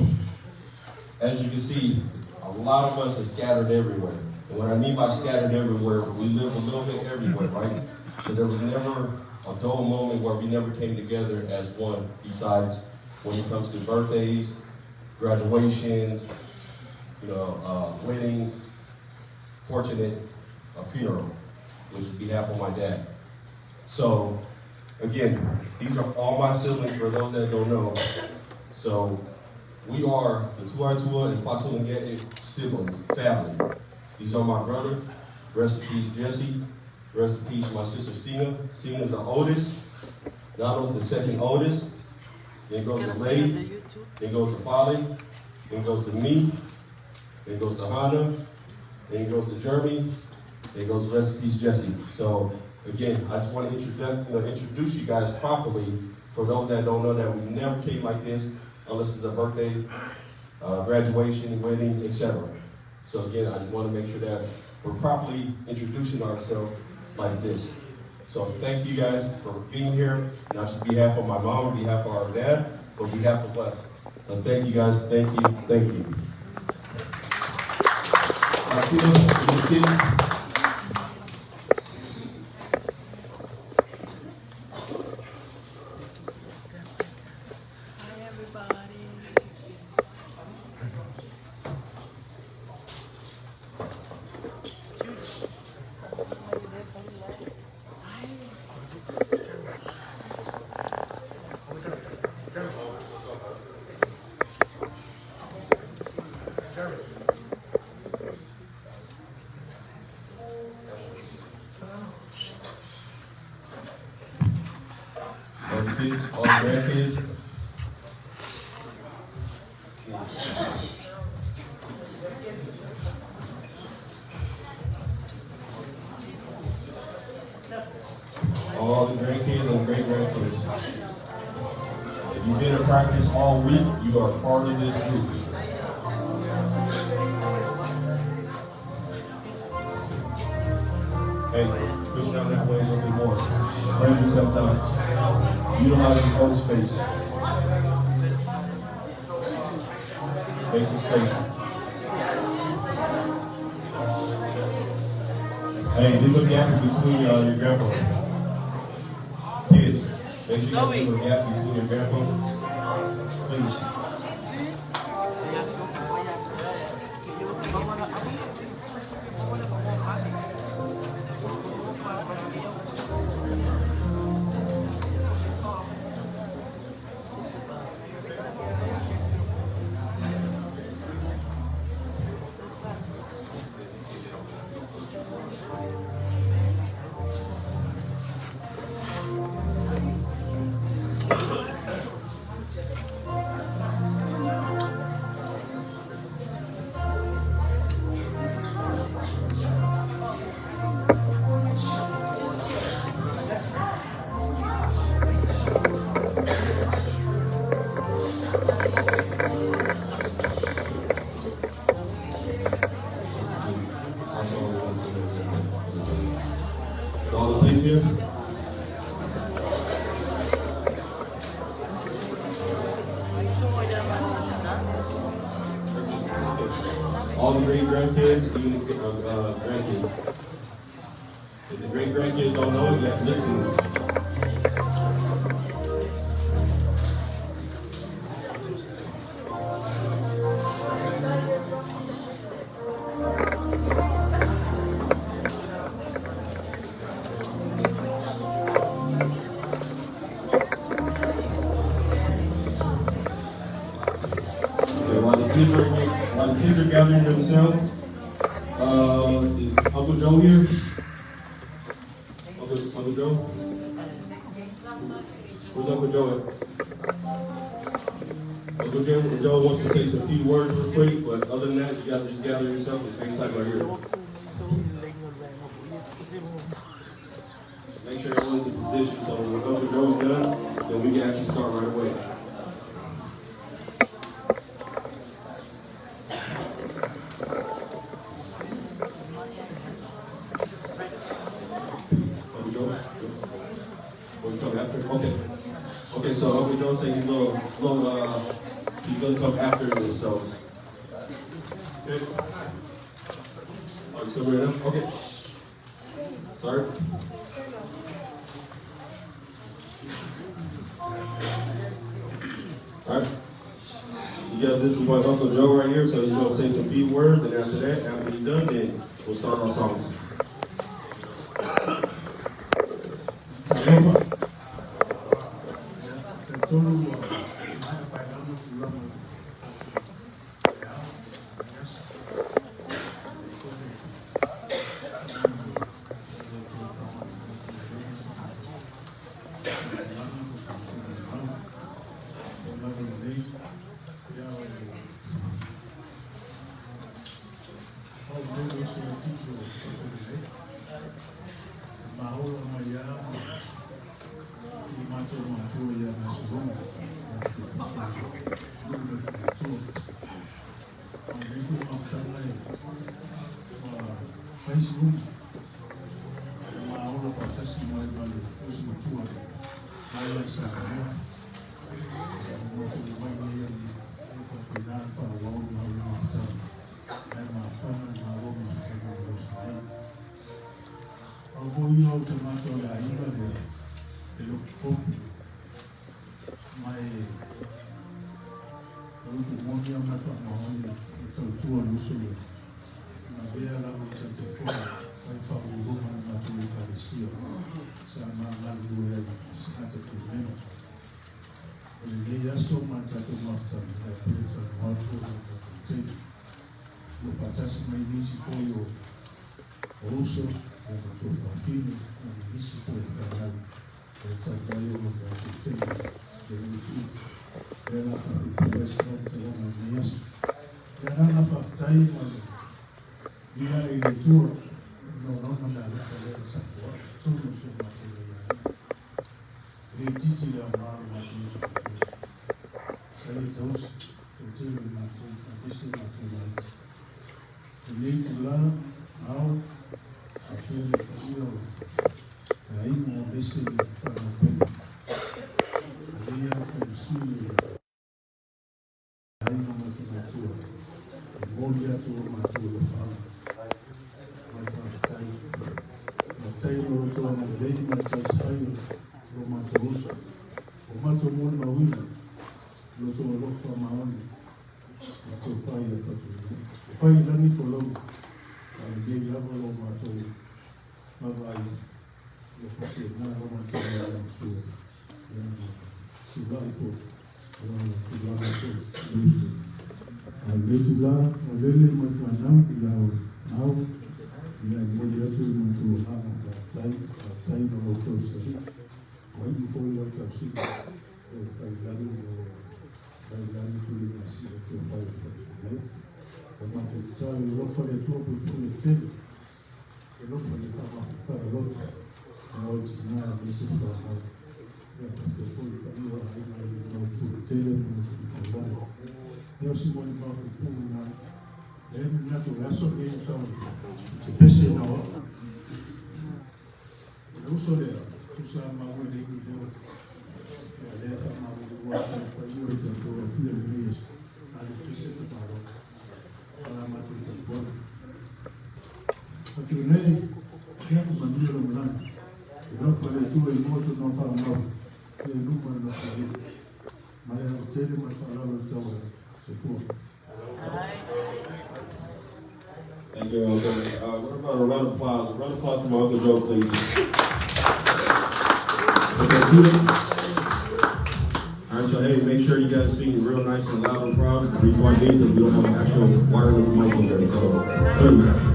as you can see, a lot of us are scattered everywhere. And what I mean by scattered everywhere, we live a little bit everywhere, right? So there was never a dull moment where we never came together as one, besides when it comes to birthdays, graduations, weddings, fortunate, a funeral, which is behalf of my dad. So, again, these are all my siblings for those that don't know. So, we are the Tuiatua and Fatulagete siblings, family. These are my brother, rest in peace, Jesse. Rest in peace, my sister, Sina. Sina's the oldest. Nano's the second oldest. Then goes to Lay. Then goes to Fale. Then goes to me. Then goes to Hannah. Then goes to Jeremy. Then goes to rest in peace, Jesse. So, again, I just want to introduce you guys properly for those that don't know that we never came like this unless it's a birthday, graduation, wedding, etc. So again, I just want to make sure that we're properly introducing ourselves like this. So thank you guys for being here, not just on behalf of my mom, on behalf of our dad, but on behalf of us. So thank you guys, thank you, thank you. Hi, everybody. All the kids, all the grandkids. All the grandkids and great-grandkids. If you've been in practice all week, you are part of this group. Hey, push down that way a little bit more. Spread yourself out. Utilize this whole space. Face to space. Hey, leave a gap between your grandpa. Kids, make sure you leave a gap between your grandpa. Please. All the kids here? All the great grandkids, even the grandkids. If the great grandkids don't know it, you have to listen. kids are while the kids are gathering themselves, is Uncle Joe here? Uncle Joe? Where's Uncle Joe at? Uncle Joe wants to say some few words real quick, but other than that, you guys just gather yourself and hang tight right here. Just make sure everyone's in position so when Uncle Joe's done, then we can actually start right away. Uncle Joe? Oh, you come after? Okay. Okay, so Uncle Joe said he's he's gonna come after this, so. Okay. Oh, you still ready now? Okay. Sorry. All right. You guys, this is my Uncle Joe right here, so he's gonna say some few words, and after that, after he's done, then we'll start our songs. Thank you, Uncle. What about a round of applause? A round of applause for my Uncle Joe, please. Okay, Judah. All right, so hey, make sure you guys sing real nice and loud and proud. The reason why being is we don't have an actual wireless mic in there, so please.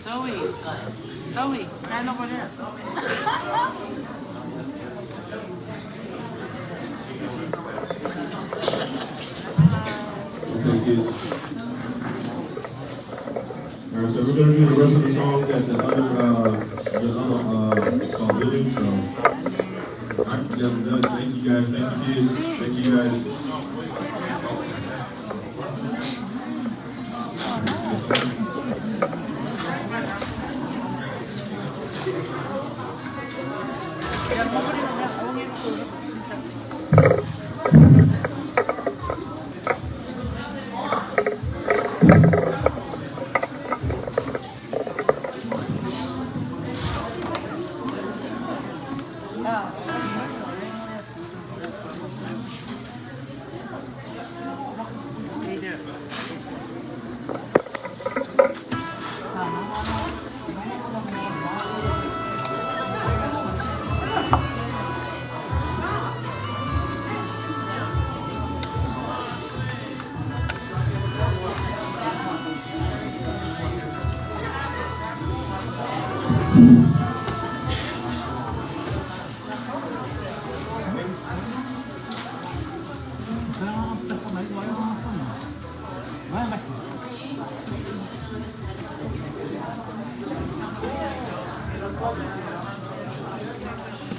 Zoe, Zoe, stand over there. Okay, kids. All right, so we're gonna do the rest of the songs at the other building. So, all right, yeah, we're done. Thank you guys. Thank you, kids. Thank you guys.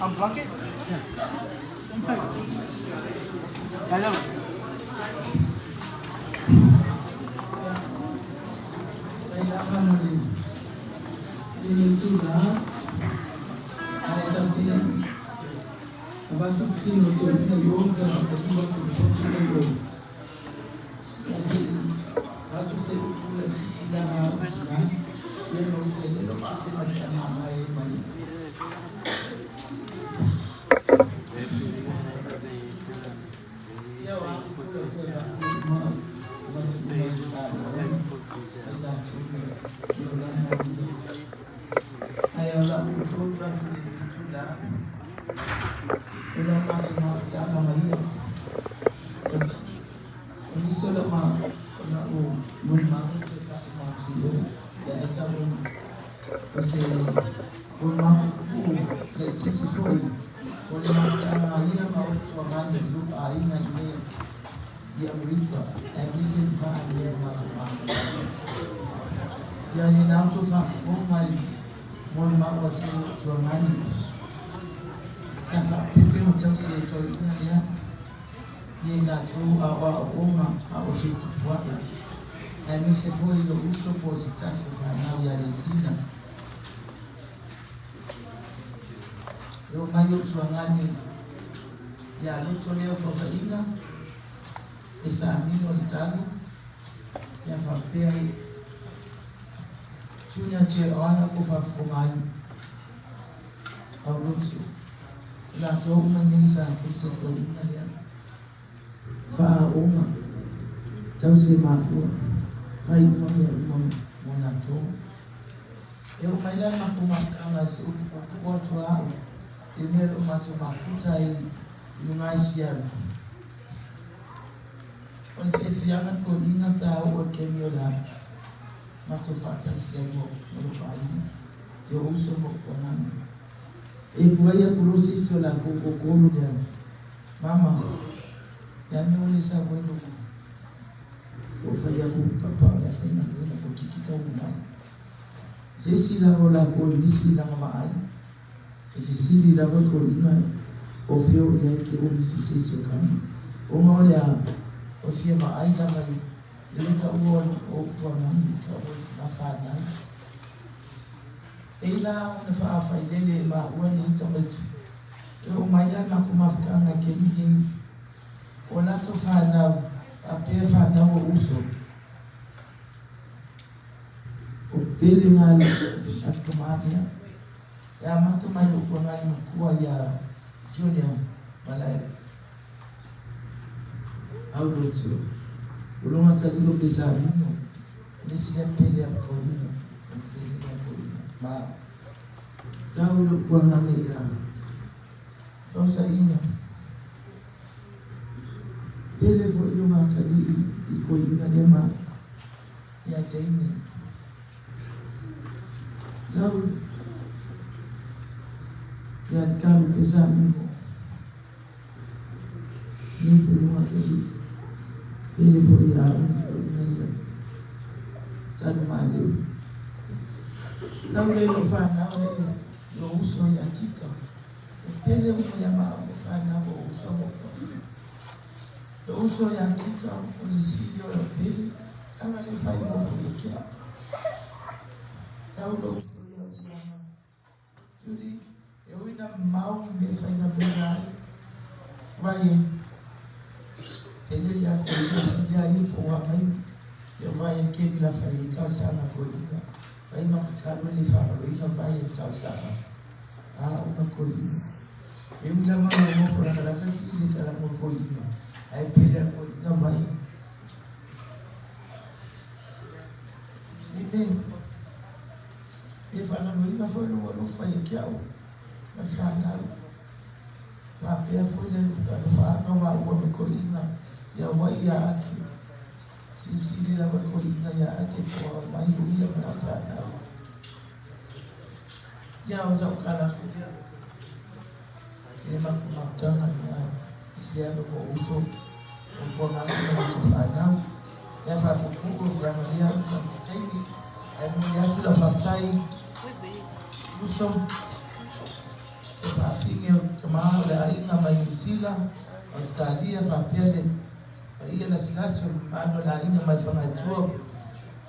Unplug it? Hello. Sau ia kalu pesa miho. Ni fo lunga ke li. Tele fo ia au ko ina ia. Salu maleu. Sau le lo whanau e lo uso ia kika. E pele mo ia ma o whanau o uso mo ko. Lo uso ia kika o sisili o lo pele. Anga le whai mo fo ia kia. Sau lo uso ia uso Turi, e uina mau me whainga pera ai. Vai, te le ia ko ia si ia i po wa mai. Ia vai ke ni la whai i kausanga ko ina. Whai ma ka kalu le whangalo ina vai i kausanga. A una ko ina. E ula mama mo fo la kalaka ti le kala mo ko ina. Ai pele ko ina vai. Amen. E whangalo ina foi lo alofa ia ki au. Ma le whanau. Whapea foi le alofa anga wa ua me ko ina. Ia wai ia aki. Sisili lava ko ina ia ake po mai o ia ma le whanau. Ia o tau kala ko ia. E maku matanga ni a sialo ko uso. O ko ngā kuna ma te whanau. Ia whapupu o ia maria ka kaimi. Ai mo ia atu la whaftai. Uso. Se whawhinge o ka maha o le aiga mai New Zealand, Australia, whapea le paia la silasi o mano le aiga mai Whangatua.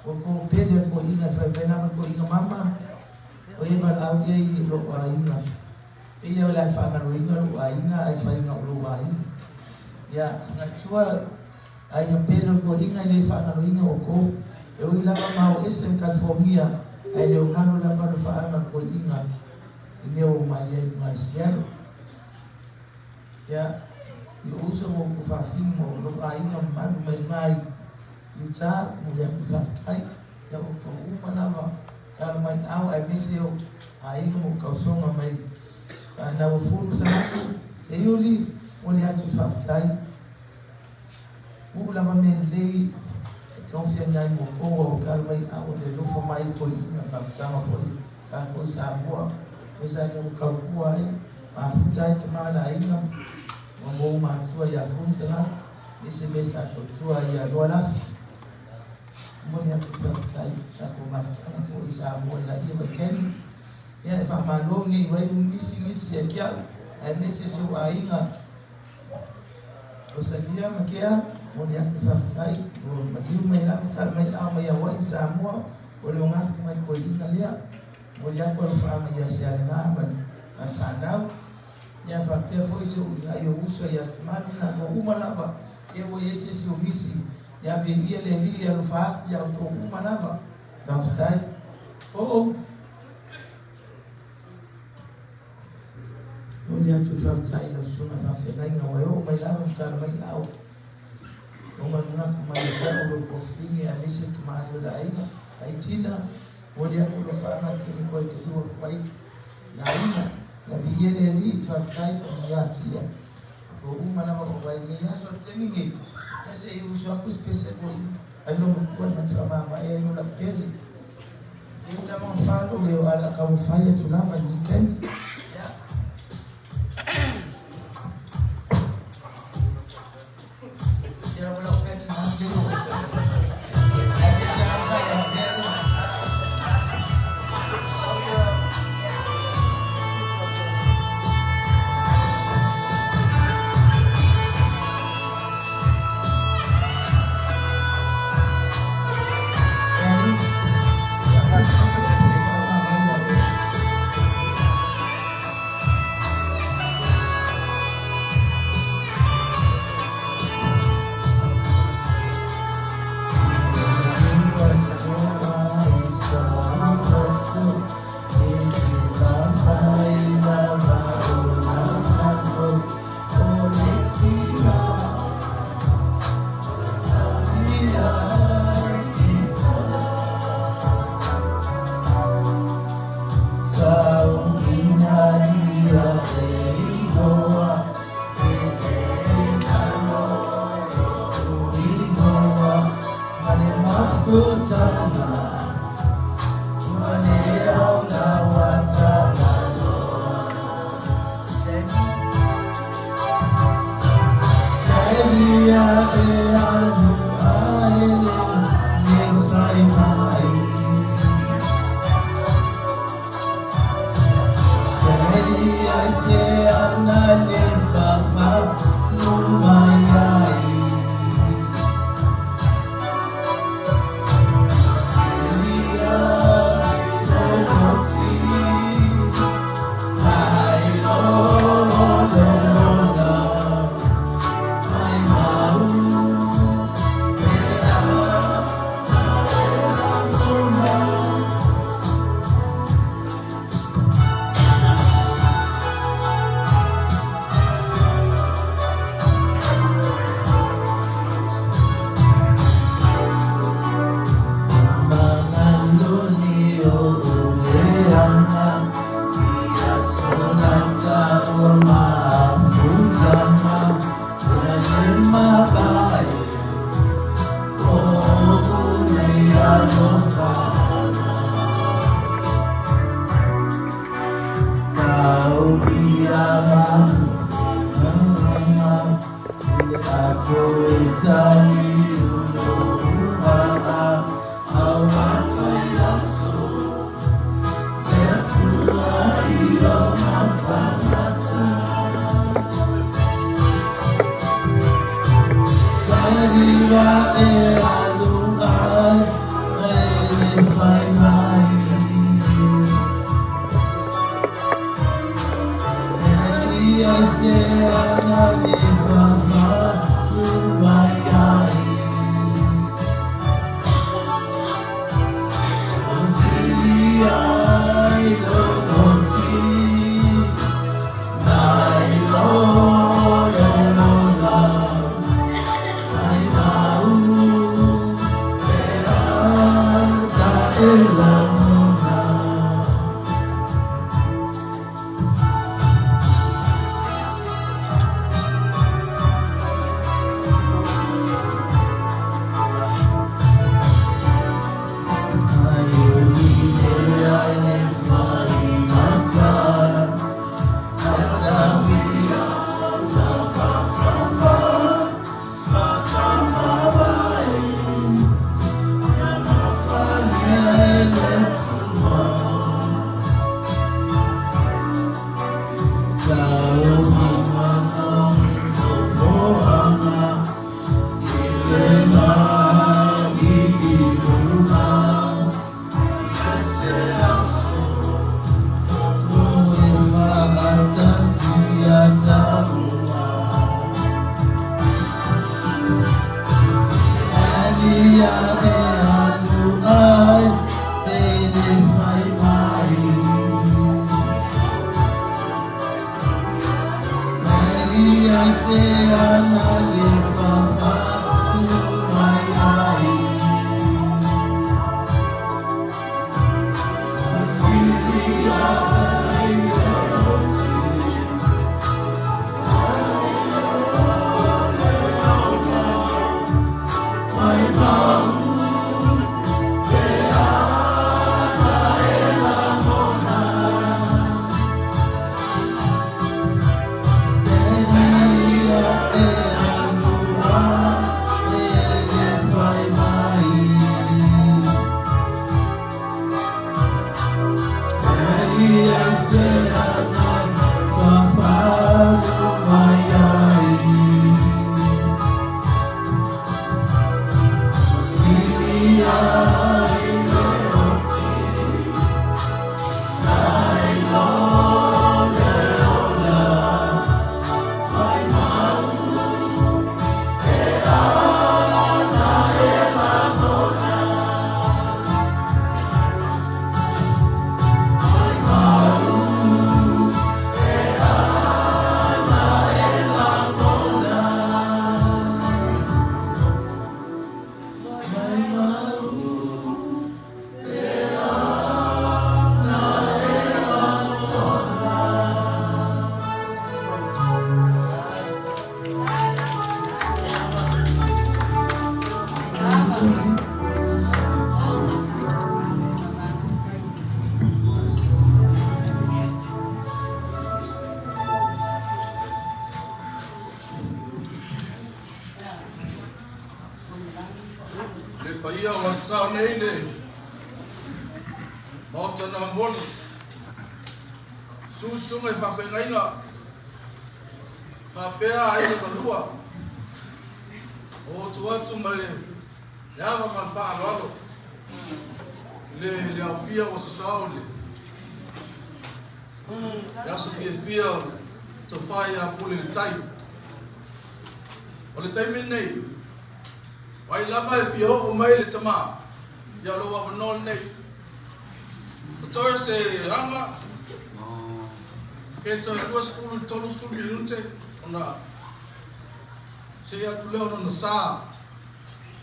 O ko pele ko inga whai mai lama ko inga mama. O e wala au ia i lo aiga. E ia o le ai whangalo inga lo aiga ai whainga o lo aiga. Ia Whangatua aiga pele ko inga le whangalo inga o ko. E ui lava mau ese in California ai le o ngalo lava lo whaanga ko inga. I mea o mai ai mai sialo. Ia, i o uso mo ku whawhingi mo lo aiga manu mai mai. Utah, mo le aku whaftai, ia o tō uma lava, kala mai au ai mese o aiga mo kausonga mai. Ka nā o fulu sa aku, te iuli, mo le atu whaftai. U lava me lei, e kaufia ngai mo koa o kala mai au le lofo mai ko inga mafutanga foi, ka ko i Samoa. Mesa ka o kaukua ai, mafuta ai te maala aiga, mo mo matua ia fulu sa aku, mese mesa tautua ia loa lafi. Mo le atu whaftai, ka ko mafutanga foi i Samoa la ia vai keni. Ia e whamalo ngei wai ngisi ngisi ia kia, ai mese se o aiga. O sa kia ma kia, mo le atu whaftai, o matiu mai lama kala mai au mai a wai i Samoa, o le o ngāki mai ko inga lea, mo le atu alofa ia se ale ngā ma le whanau. Ia whapea foi se o inga i o uso ia simanu na ko uma lava, e o ese se o misi, ia ve ia le li ia alofa aku ia o tō uma lava. Whaftai. O o. O le atu whaftai la sunga whawhengainga wai o mai lava mkala mai au. O malunga ku mai e o lo kofini a mese tu mahi o la aiga. Ai tina, o le atu lo whaanga ki ni koe te lua kwai la aiga. Ia vi ia le li whaftai wha ia ki ia. O uma lava o wai nei aso te mingi. Ia se i usu aku spese ko i. Ai lo mkua na tua mama e ai o la pele. E ula mga whalo le o ala ka o whai atu lava ni teni. Ia wala o peki ngā te o. Ai te te hapa ia pele.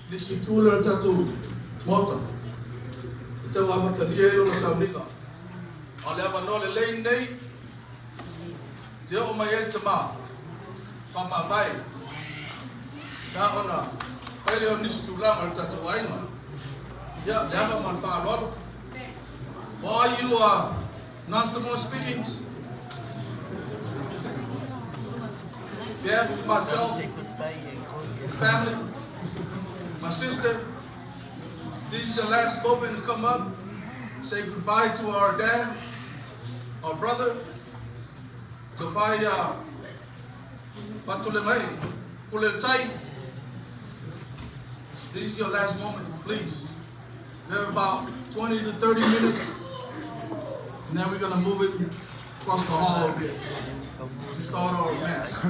Le si tula le tatu mota. E tau amatalia e lona sauniga. A o le avanoa lelei lenei te oo mai ai le tamā faamavae pe a ona fai lea o nisi tulaga o le tatou aiga. Ia, le ava ma le faaaloalo. For all you non-Samoan speaking, behalf of myself, family, my sister, this is your last moment to come up, say goodbye to our dad, our brother, Tofaia Patulemai, Puletai. This is your last moment, please. We have about 20 to 30 minutes, and then we're going to move it across the hall to start our mass.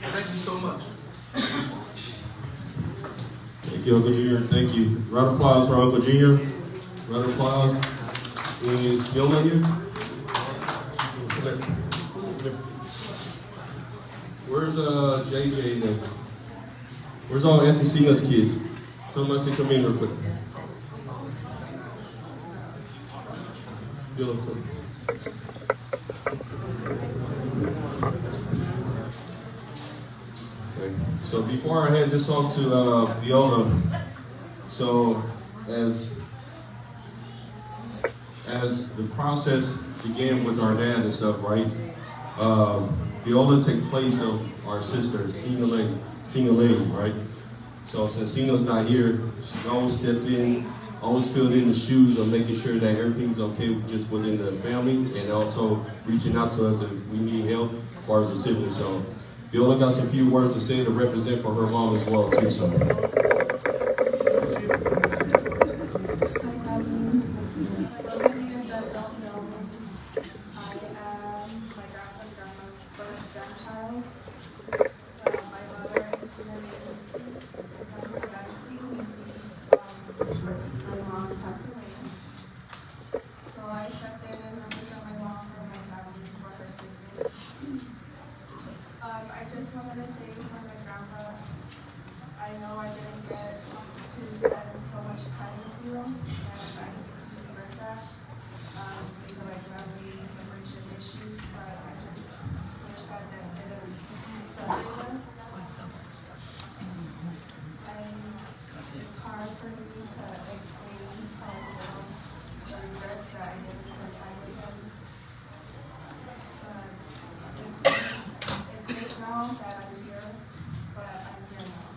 Thank you so much. Thank you, Uncle Junior. Thank you. Round of applause for Uncle Junior. Round of applause. Is Viola here? Where's JJ then? Where's all Auntie Sina's kids? Tell them I said come in real quick. Viola, come. Okay. So before I hand this off to Viola, so as the process began with our dad and stuff, right? Viola took place of our sister, Sina Lay, right? So since Sina's not here, she's always stepped in, always filled in the shoes of making sure that everything's okay just within the family, and also reaching out to us if we need help as far as the siblings. So Viola got some few words to say to represent for her mom as well too. So. Hi, family. For those of you that don't know me, I am my grandpa and grandma's first grandchild. My mother is Sina Misi. My dad is Siu Misi. My mom passed away. So I stepped in and represented my mom for my family, for her sisters. I just wanted to say for my grandpa, I know I didn't get to spend so much time with you, and I deeply regret that due to like family separation issues, but I just wish that that didn't separate us. And it's hard for me to explain how I feel, the regrets that I didn't spend time with him. But it's late now that I'm here, but I'm here now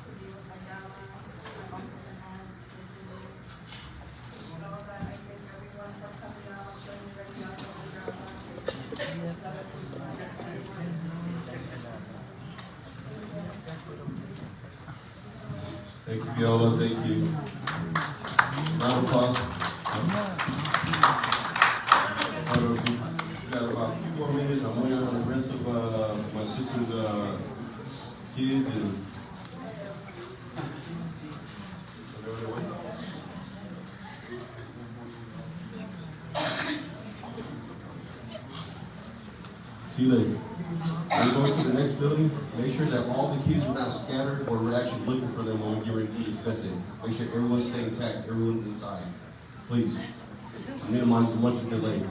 to be with my grandma, my uncle and aunts, my siblings. Just know that I thank everyone for coming out, showing their love for my grandma. Love you so much, everyone. Thank you, Viola. Thank you. Round of applause. We got about a few more minutes. I'm waiting on the rest of my sister's kids and. See you later. We're going to the next building. Make sure that all the kids are not scattered or we're actually looking for them when we get ready to do this message. Make sure everyone's staying intact, everyone's inside. Please. To minimize as much delay.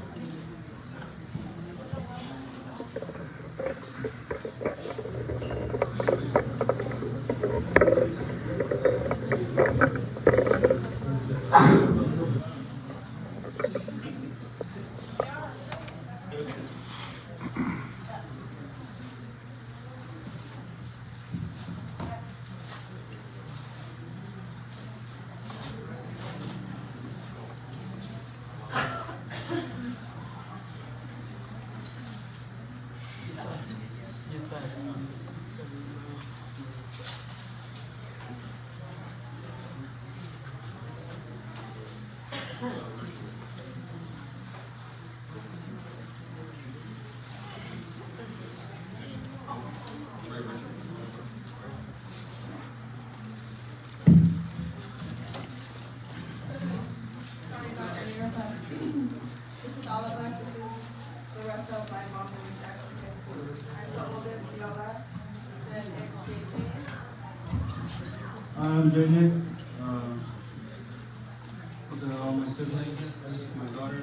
Sorry about earlier, but this is all of us. This is the rest of my mom and dad's kids. I'm the oldest, Viola. Then it's JJ. I'm JJ. These are all my siblings. This is my daughter.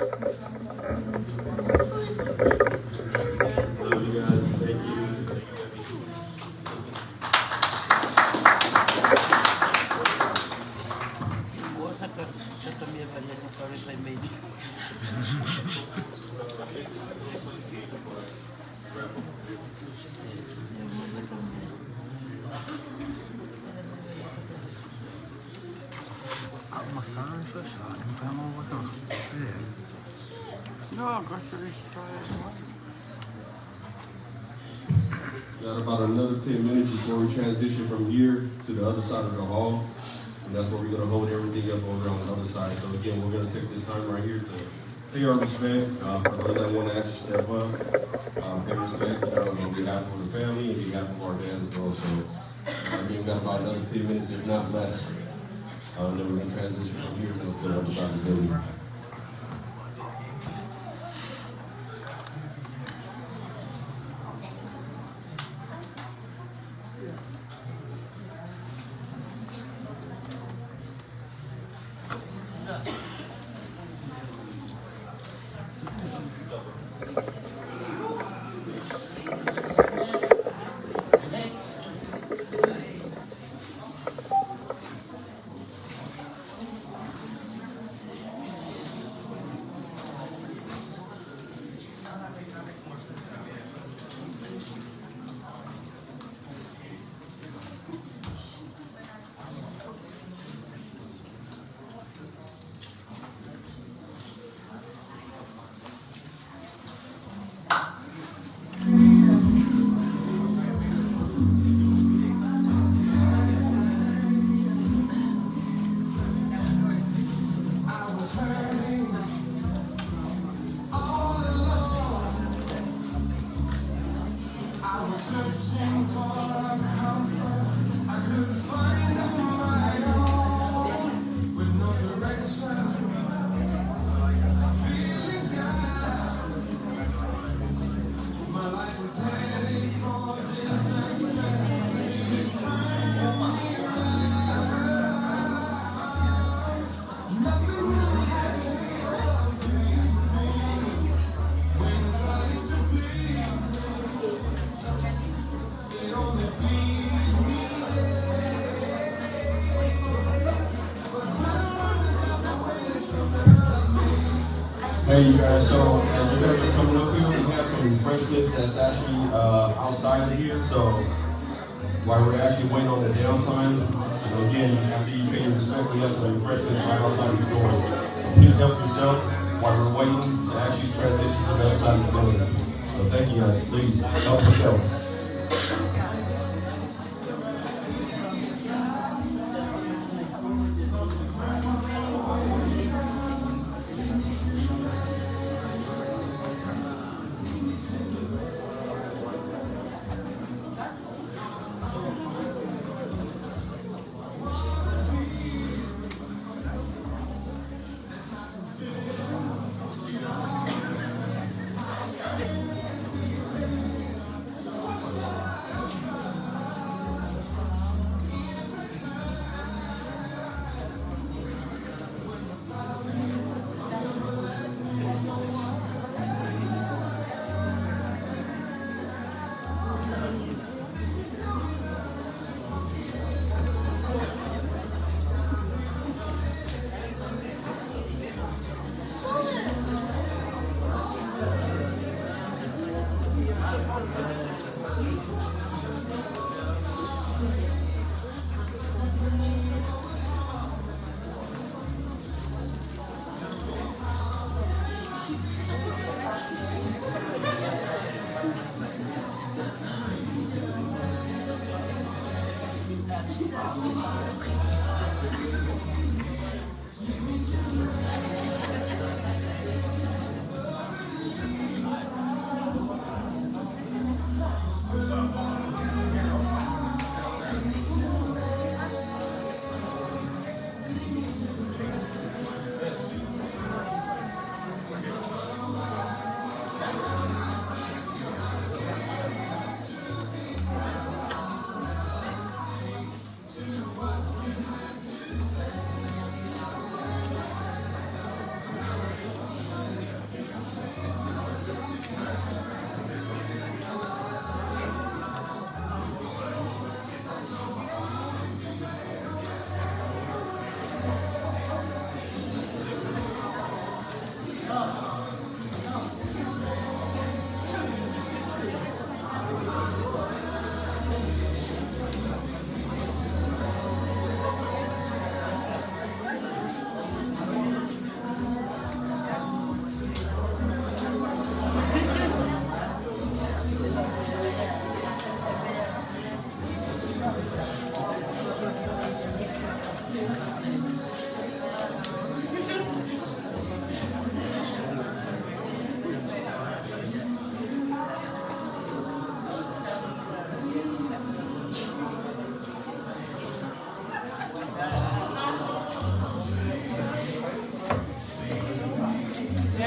Love you guys. Thank you. Thank you, Debbie. Got about another 10 minutes before we transition from here to the other side of the hall. And that's where we're gonna hold everything up over on the other side. So again, we're gonna take this time right here to pay our respect, for those that wanna actually step up, pay respect, on behalf of the family and behalf of our dad as well. So, again, we've got about another 10 minutes, if not less. Then we're gonna transition from here to the other side of the building. I was hurting all alone. I was searching for comfort I couldn't find on my own. With no direction, feeling down. My life was heading for disaster. It turned me around. Nothing will happen to me when God is to please me. It only pleased me. But when I learned about the way that you love me. Hey, you guys, so as you guys are coming up here, we have some refreshments that's actually outside of here. So while we're actually waiting on the downtime, again, after you pay your respect, we have some refreshments right outside these doors. So please help yourself while we're waiting to actually transition to the other side of the building. So thank you guys. Please help yourself.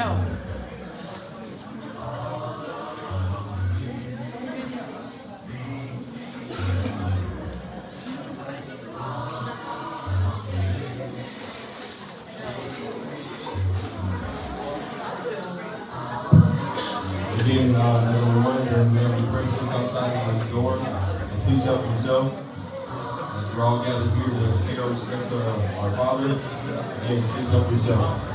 Mel. Again, as a reminder, we have refreshments outside of the door, so please help yourself. As we're all gathered here to pay our respect to our father, again, please help yourself.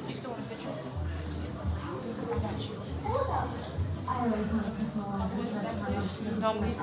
You still want a picture? I got you. No, I'm leaving.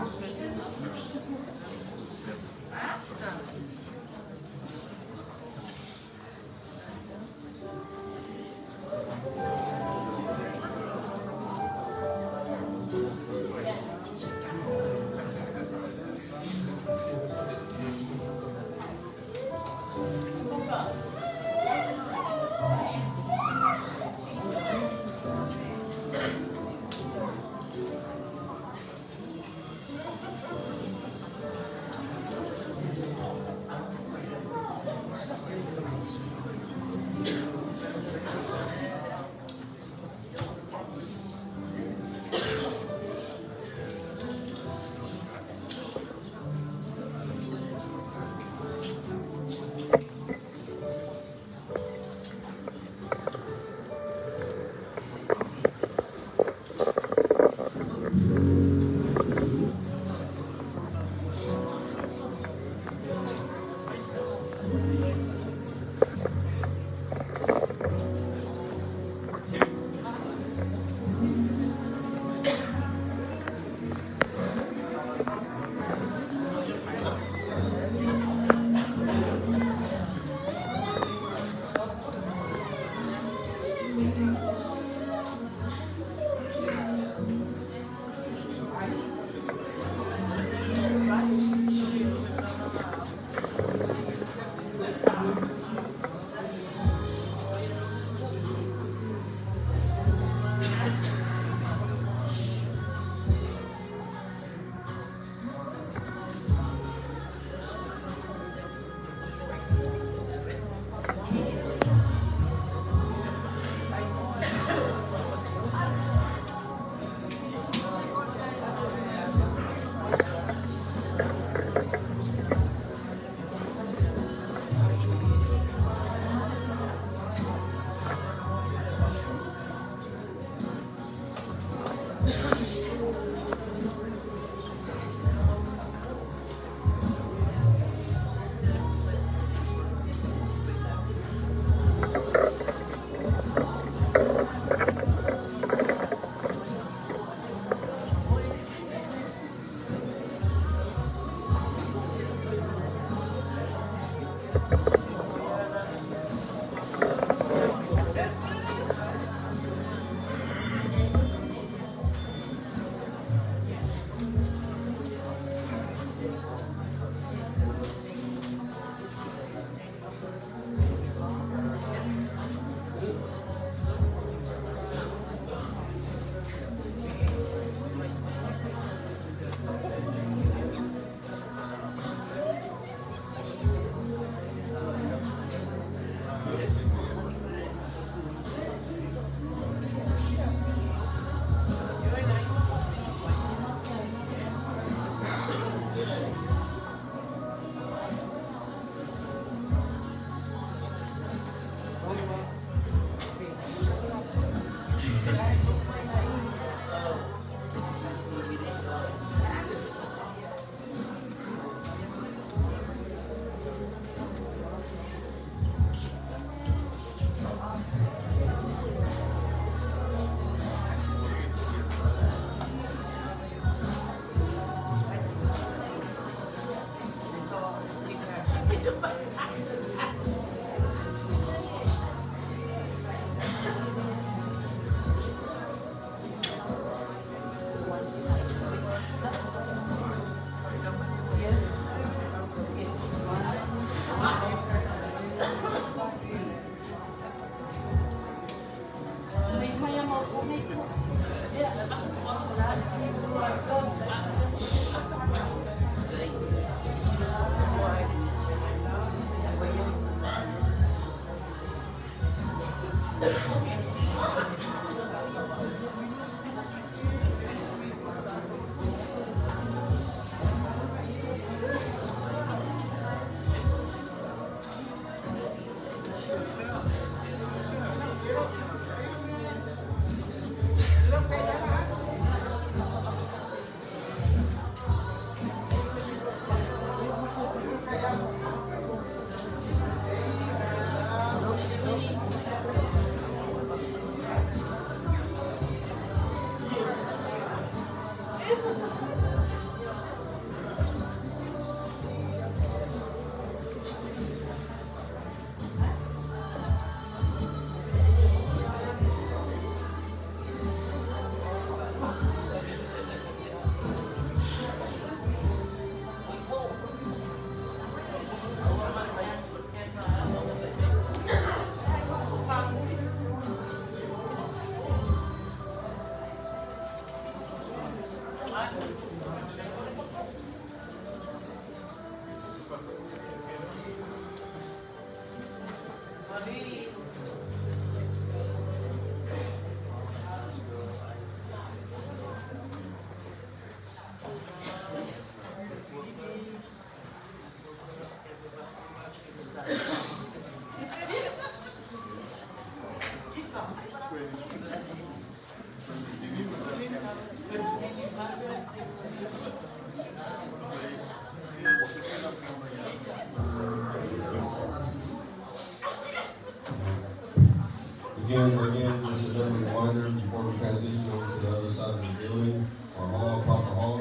Again, again, just another reminder before we transition over to the other side of the building or hall, across the hall,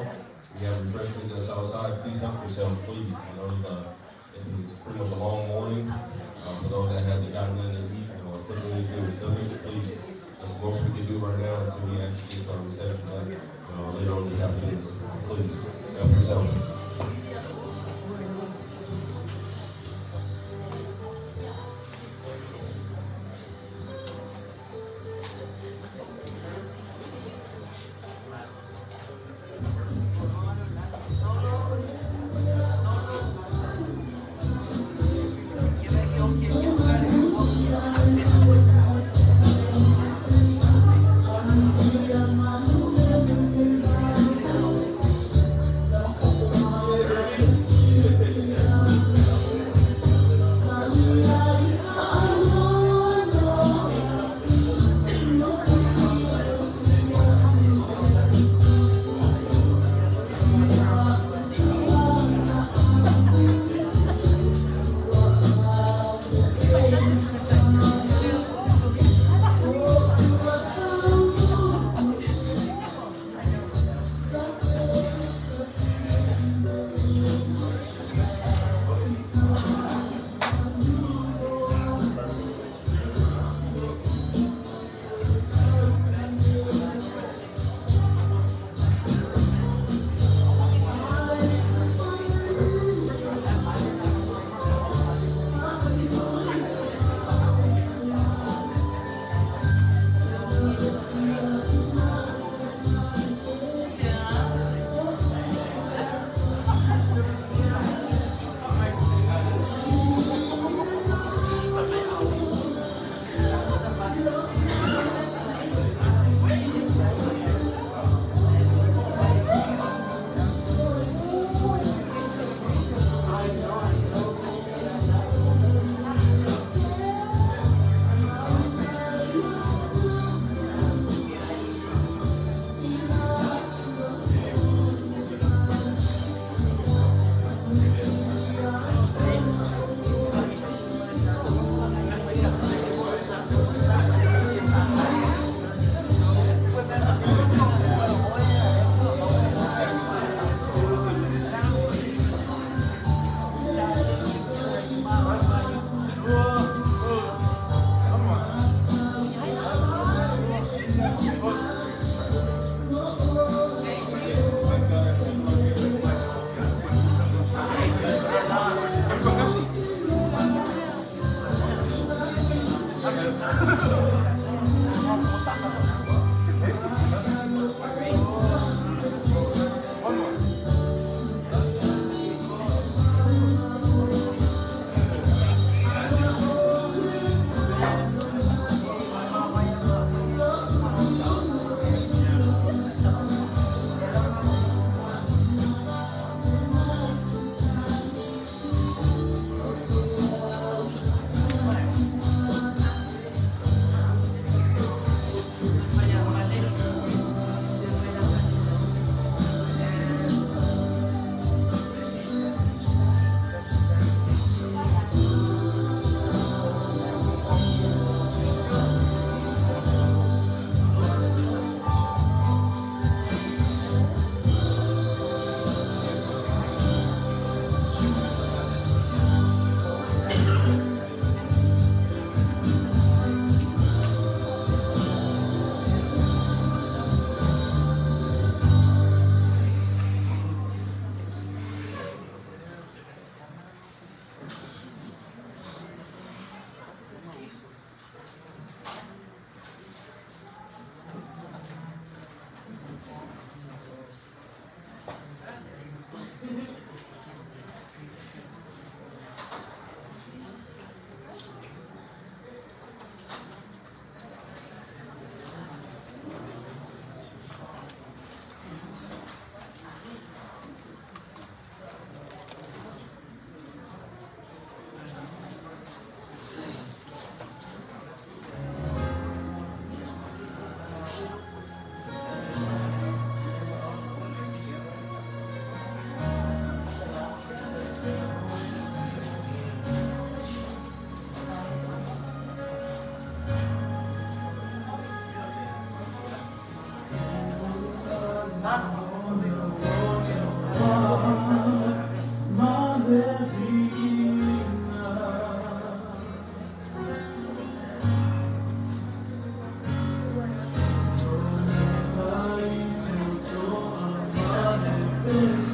we have refreshments that's outside. Please help yourself, please. I know it's, it's pretty much a long morning. For those that hasn't gotten in to eat or put anything in their stomachs, please. That's the most we can do right now until we actually get to our reception later on this afternoon. So please, help yourself.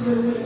Thank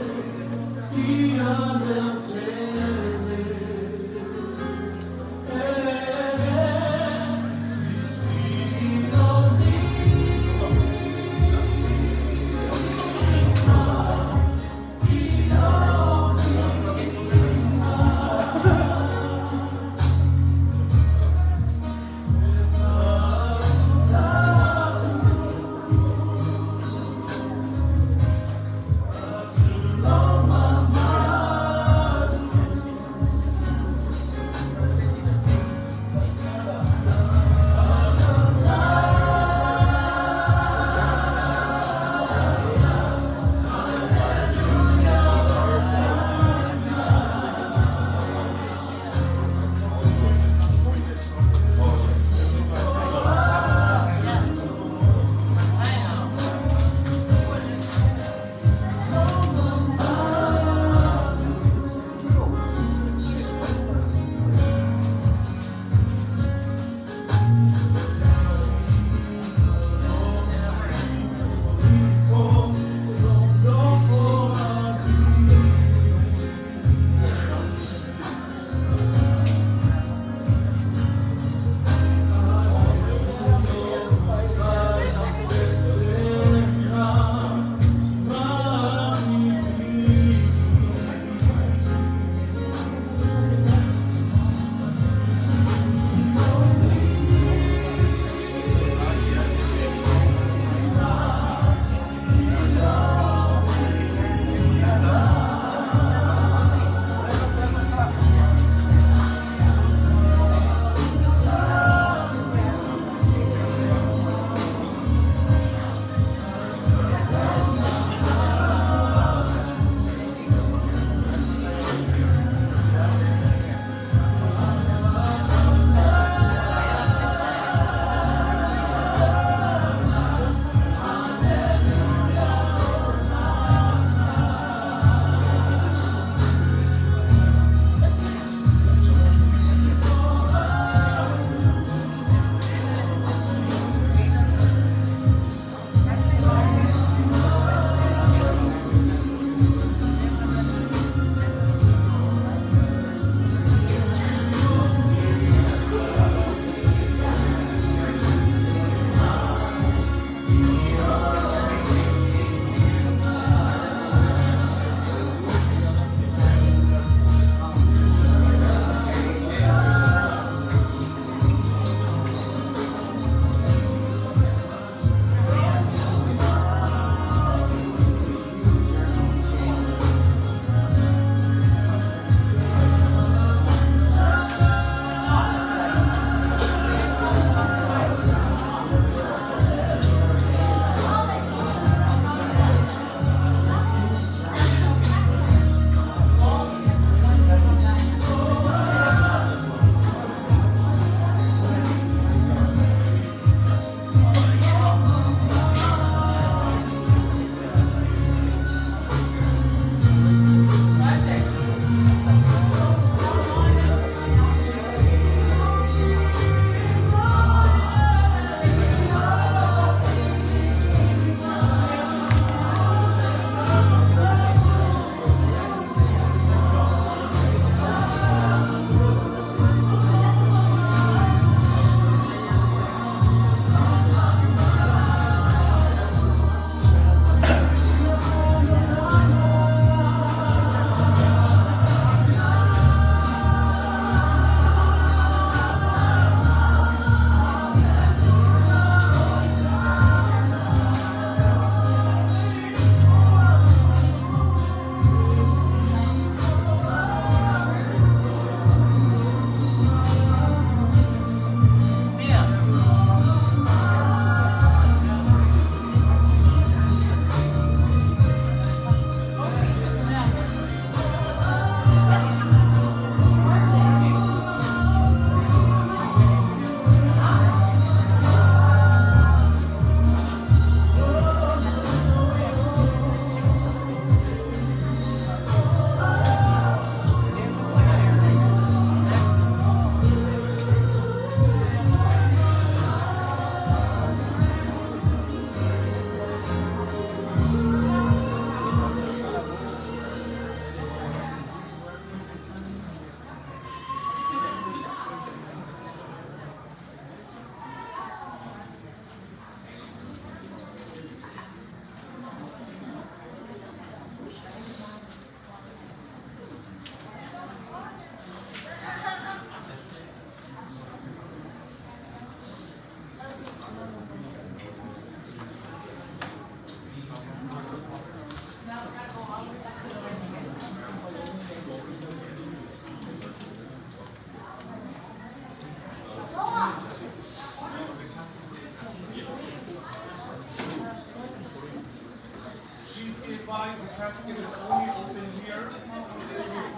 why the casket is only open here in this room.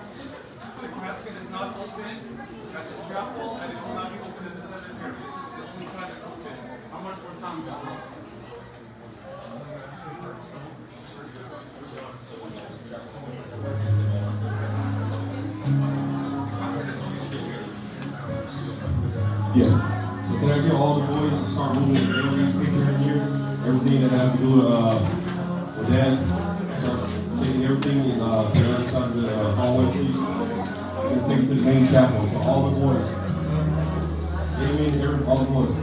The casket is not open at the chapel, and it will not be open at the cemetery. This is the only time it's open. How much more time we got left? Yeah. So can I get all the boys to start moving every picture in here? Everything that has to do with that. Start taking everything to the other side of the hallway, please. We're gonna take it to the main chapel. So all the boys. Damien, every, all the boys.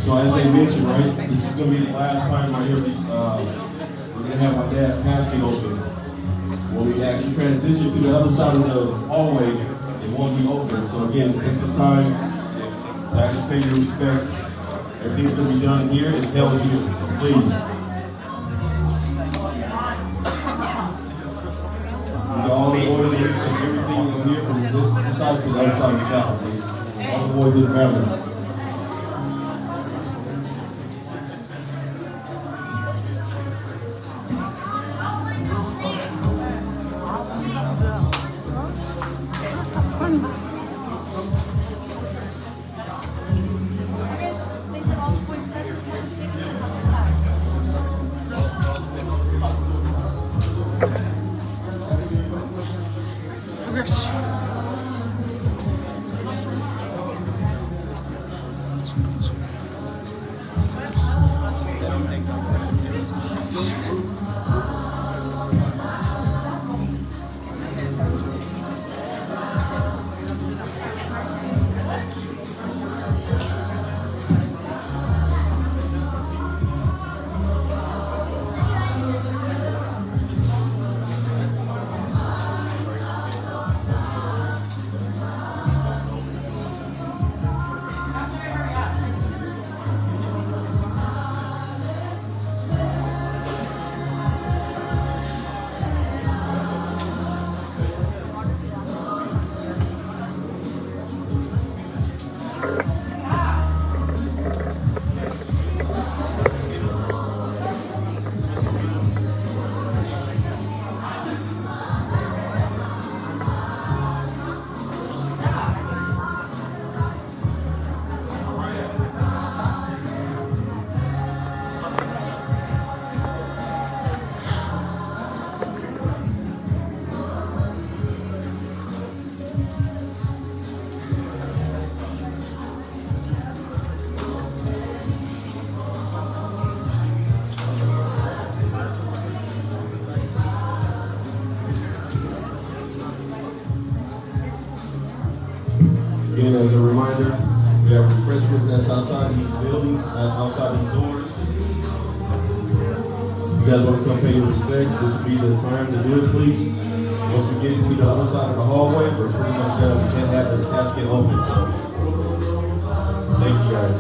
So as they mentioned, right, this is gonna be the last time right here. We're gonna have my dad's casket open. When we actually transition to the other side of the hallway, it won't be open. So again, take this time to actually pay your respect. Everything's gonna be done here and held here, so please. We got all the boys here, take everything in here from this side to the other side of the chapel, please. All the boys in the family. Again, as a reminder, we have refreshments that's outside these buildings, outside these doors. If you guys want to come pay your respect, this will be the time to do it, please. Once we get to the other side of the hallway, we're pretty much done. We can't have the casket open, so thank you guys.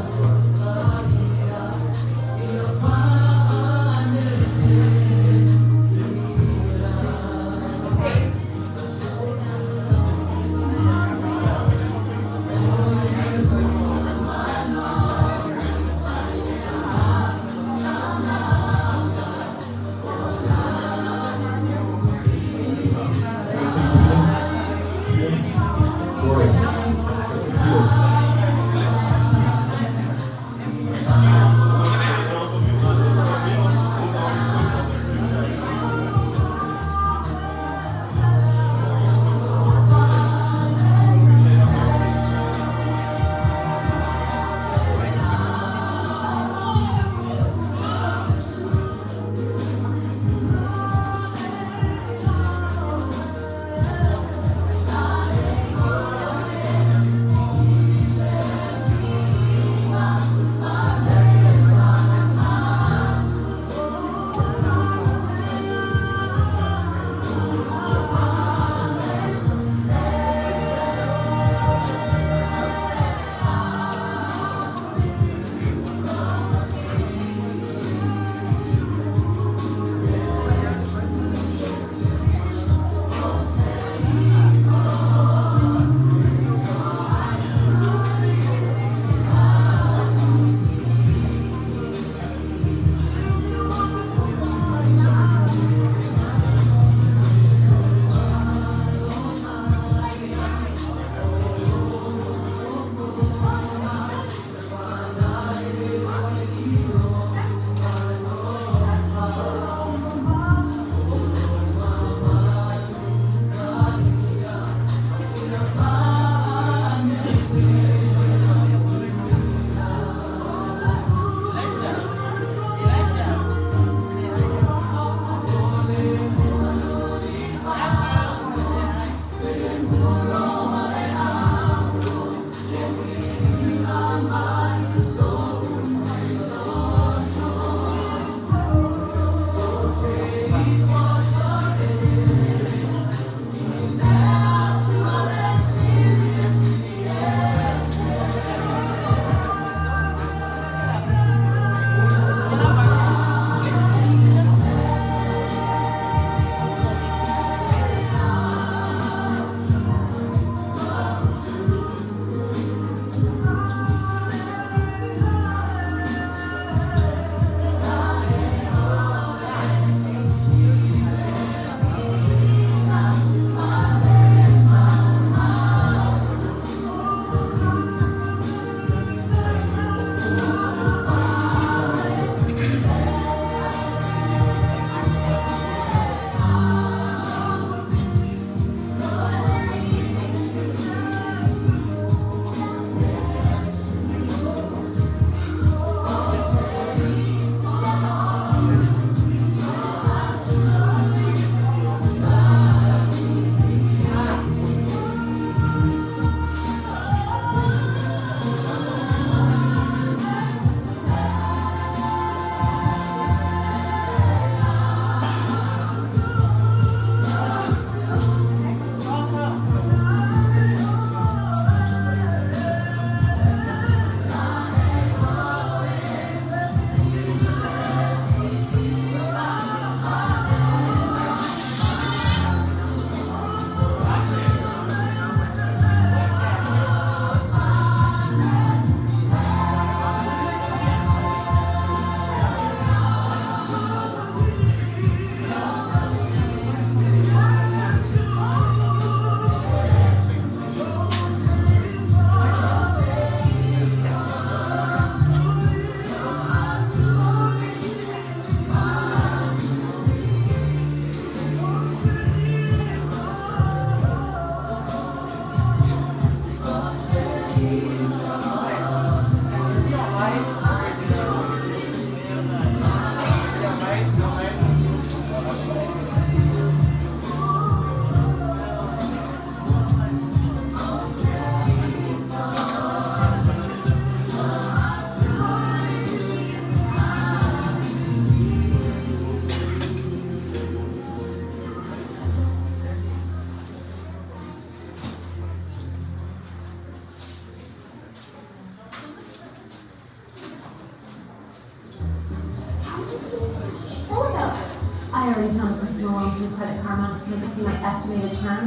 I already found a personal loan through Credit Karma, and I can see my estimated term.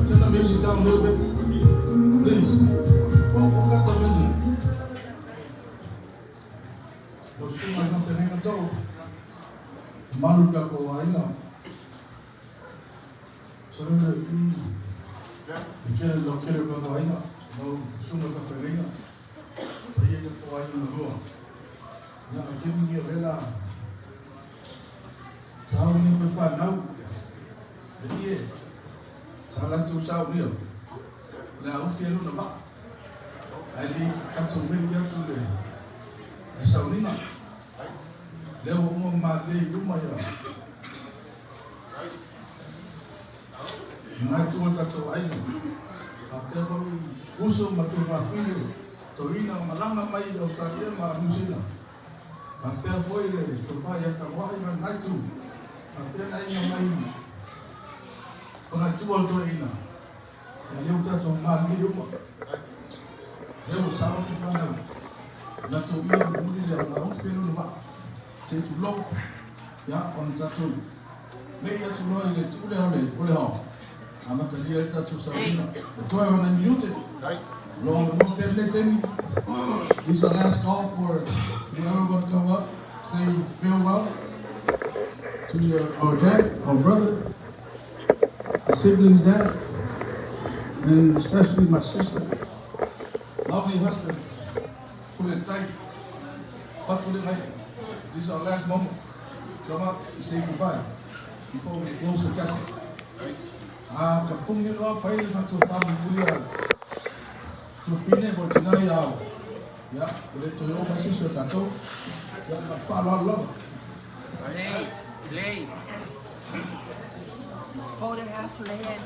Turn the music down a little bit, please. Who got the music? Lo sunga i ka whenga tau. Malu ka ko aina. So le i kere lo kere ka ko aina. Lo sunga ka whenga. Ia ka ko aina na rua. Ia a kemi ni vela. Sa ni pe whanau. E ie. Sa la tu sa ni. Le au fielu na va. Ai li kato me ia tu le. Le saunina. Leo uma ma le luma ia. Ngai tua tatou aiga. Faapea foi uso ma tuafafine, toeaina malaga mai i Ausetalia ma Niu Sila. Faapea foi le tofa ia Tagoai ma lenai itu. Faapea le aiga mai Fagaitua o le toeaina. Ia lea ua tatou maliliu uma. Lea ua sao le fanau. Latou ia mulimuli lea o le a ofi ai lona vaa. Se i tulou. Ia, ona tatou mei atu loa i le itu lea o le ao. Amatalia ai le tatou sauniga. E toe o nai minute. Loa avanoa pea lenei taimi. This is the last call for whoever want to come up, say farewell to your, our dad, our brother, the siblings' dad, and especially my sister. Lovely husband, Pule Tai, Patu Le Ngai. This is our last moment. Come up and say goodbye before we close the casket. Ah, ka pungi loa fai le tatou whamimuri a Tuafine mo le tina ia au. Ia, ua le toe oo mai se isi o tatou. Ia, ma le faaaloalo lava. Lei, lei. It's photograph land.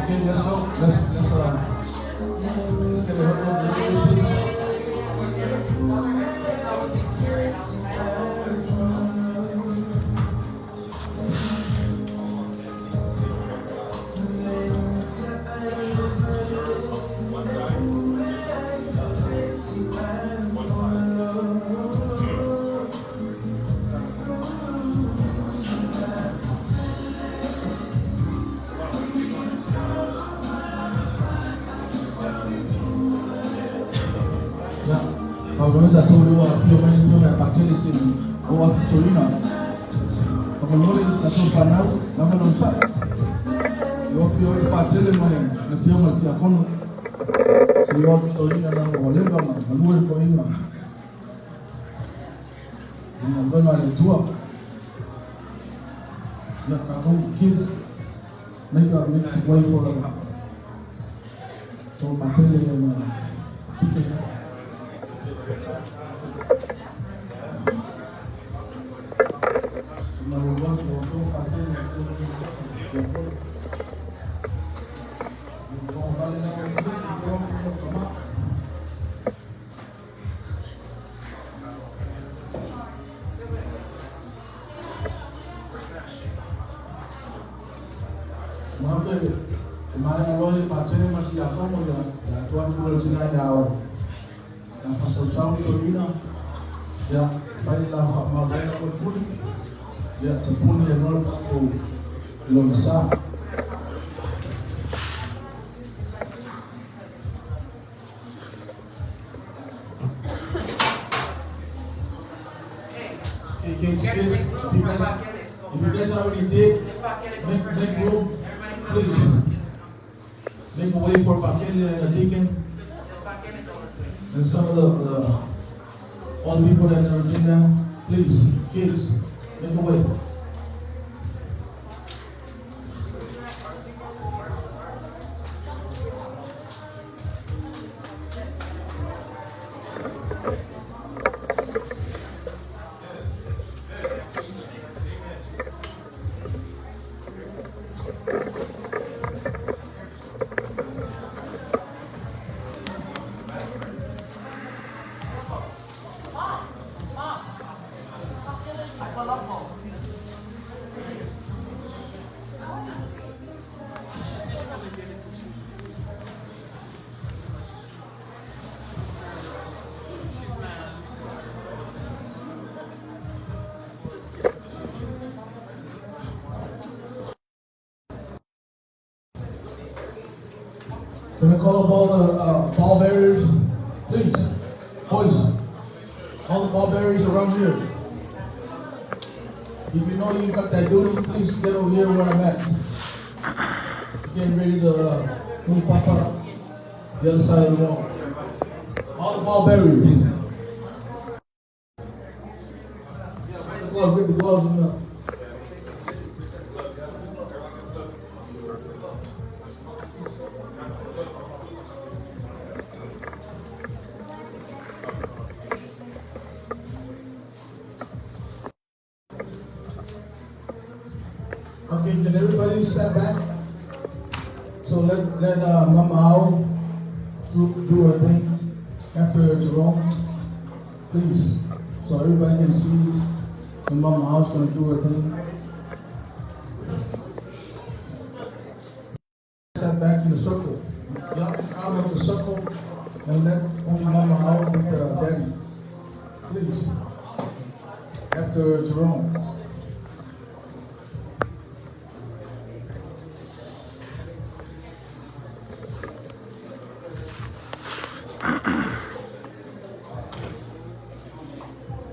Okay, let's go. Let's get a hurry up, please. Ya, pamoja tolu wa fio mai fio mai patele se o wa fitorina. Pakalole na to panau na mo sa. Yo fio te patele mai na fio mai tia kono. Se yo fitorina na o leva ma malue ko inga. Ina ngona le tua. Ya ka kids make way for patele na tike. If you guys already did, make room, please. Make a way for Bakele and the deacon and some of the all the people that never been there. Please, kids, make a way. Can we call up all the ball bearers? Please, boys, all the ball bearers around here. If you know you got that duty, please get over here where I'm at. Getting ready to move Papa the other side of the wall. All the ball bearers. Yeah, bring the gloves, bring the gloves and the. Okay, can everybody step back? So let Mama Ao do her thing after Jerome, please. So everybody can see when Mama Ao's gonna do her thing. Step back in the circle. Y'all can crowd up the circle and let only Mama Ao with Daddy. Please. After Jerome.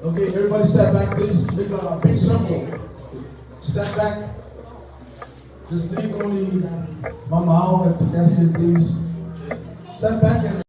Okay, everybody step back, please. Make a big circle. Step back. Just leave only Mama Al at the casket, please. Step back and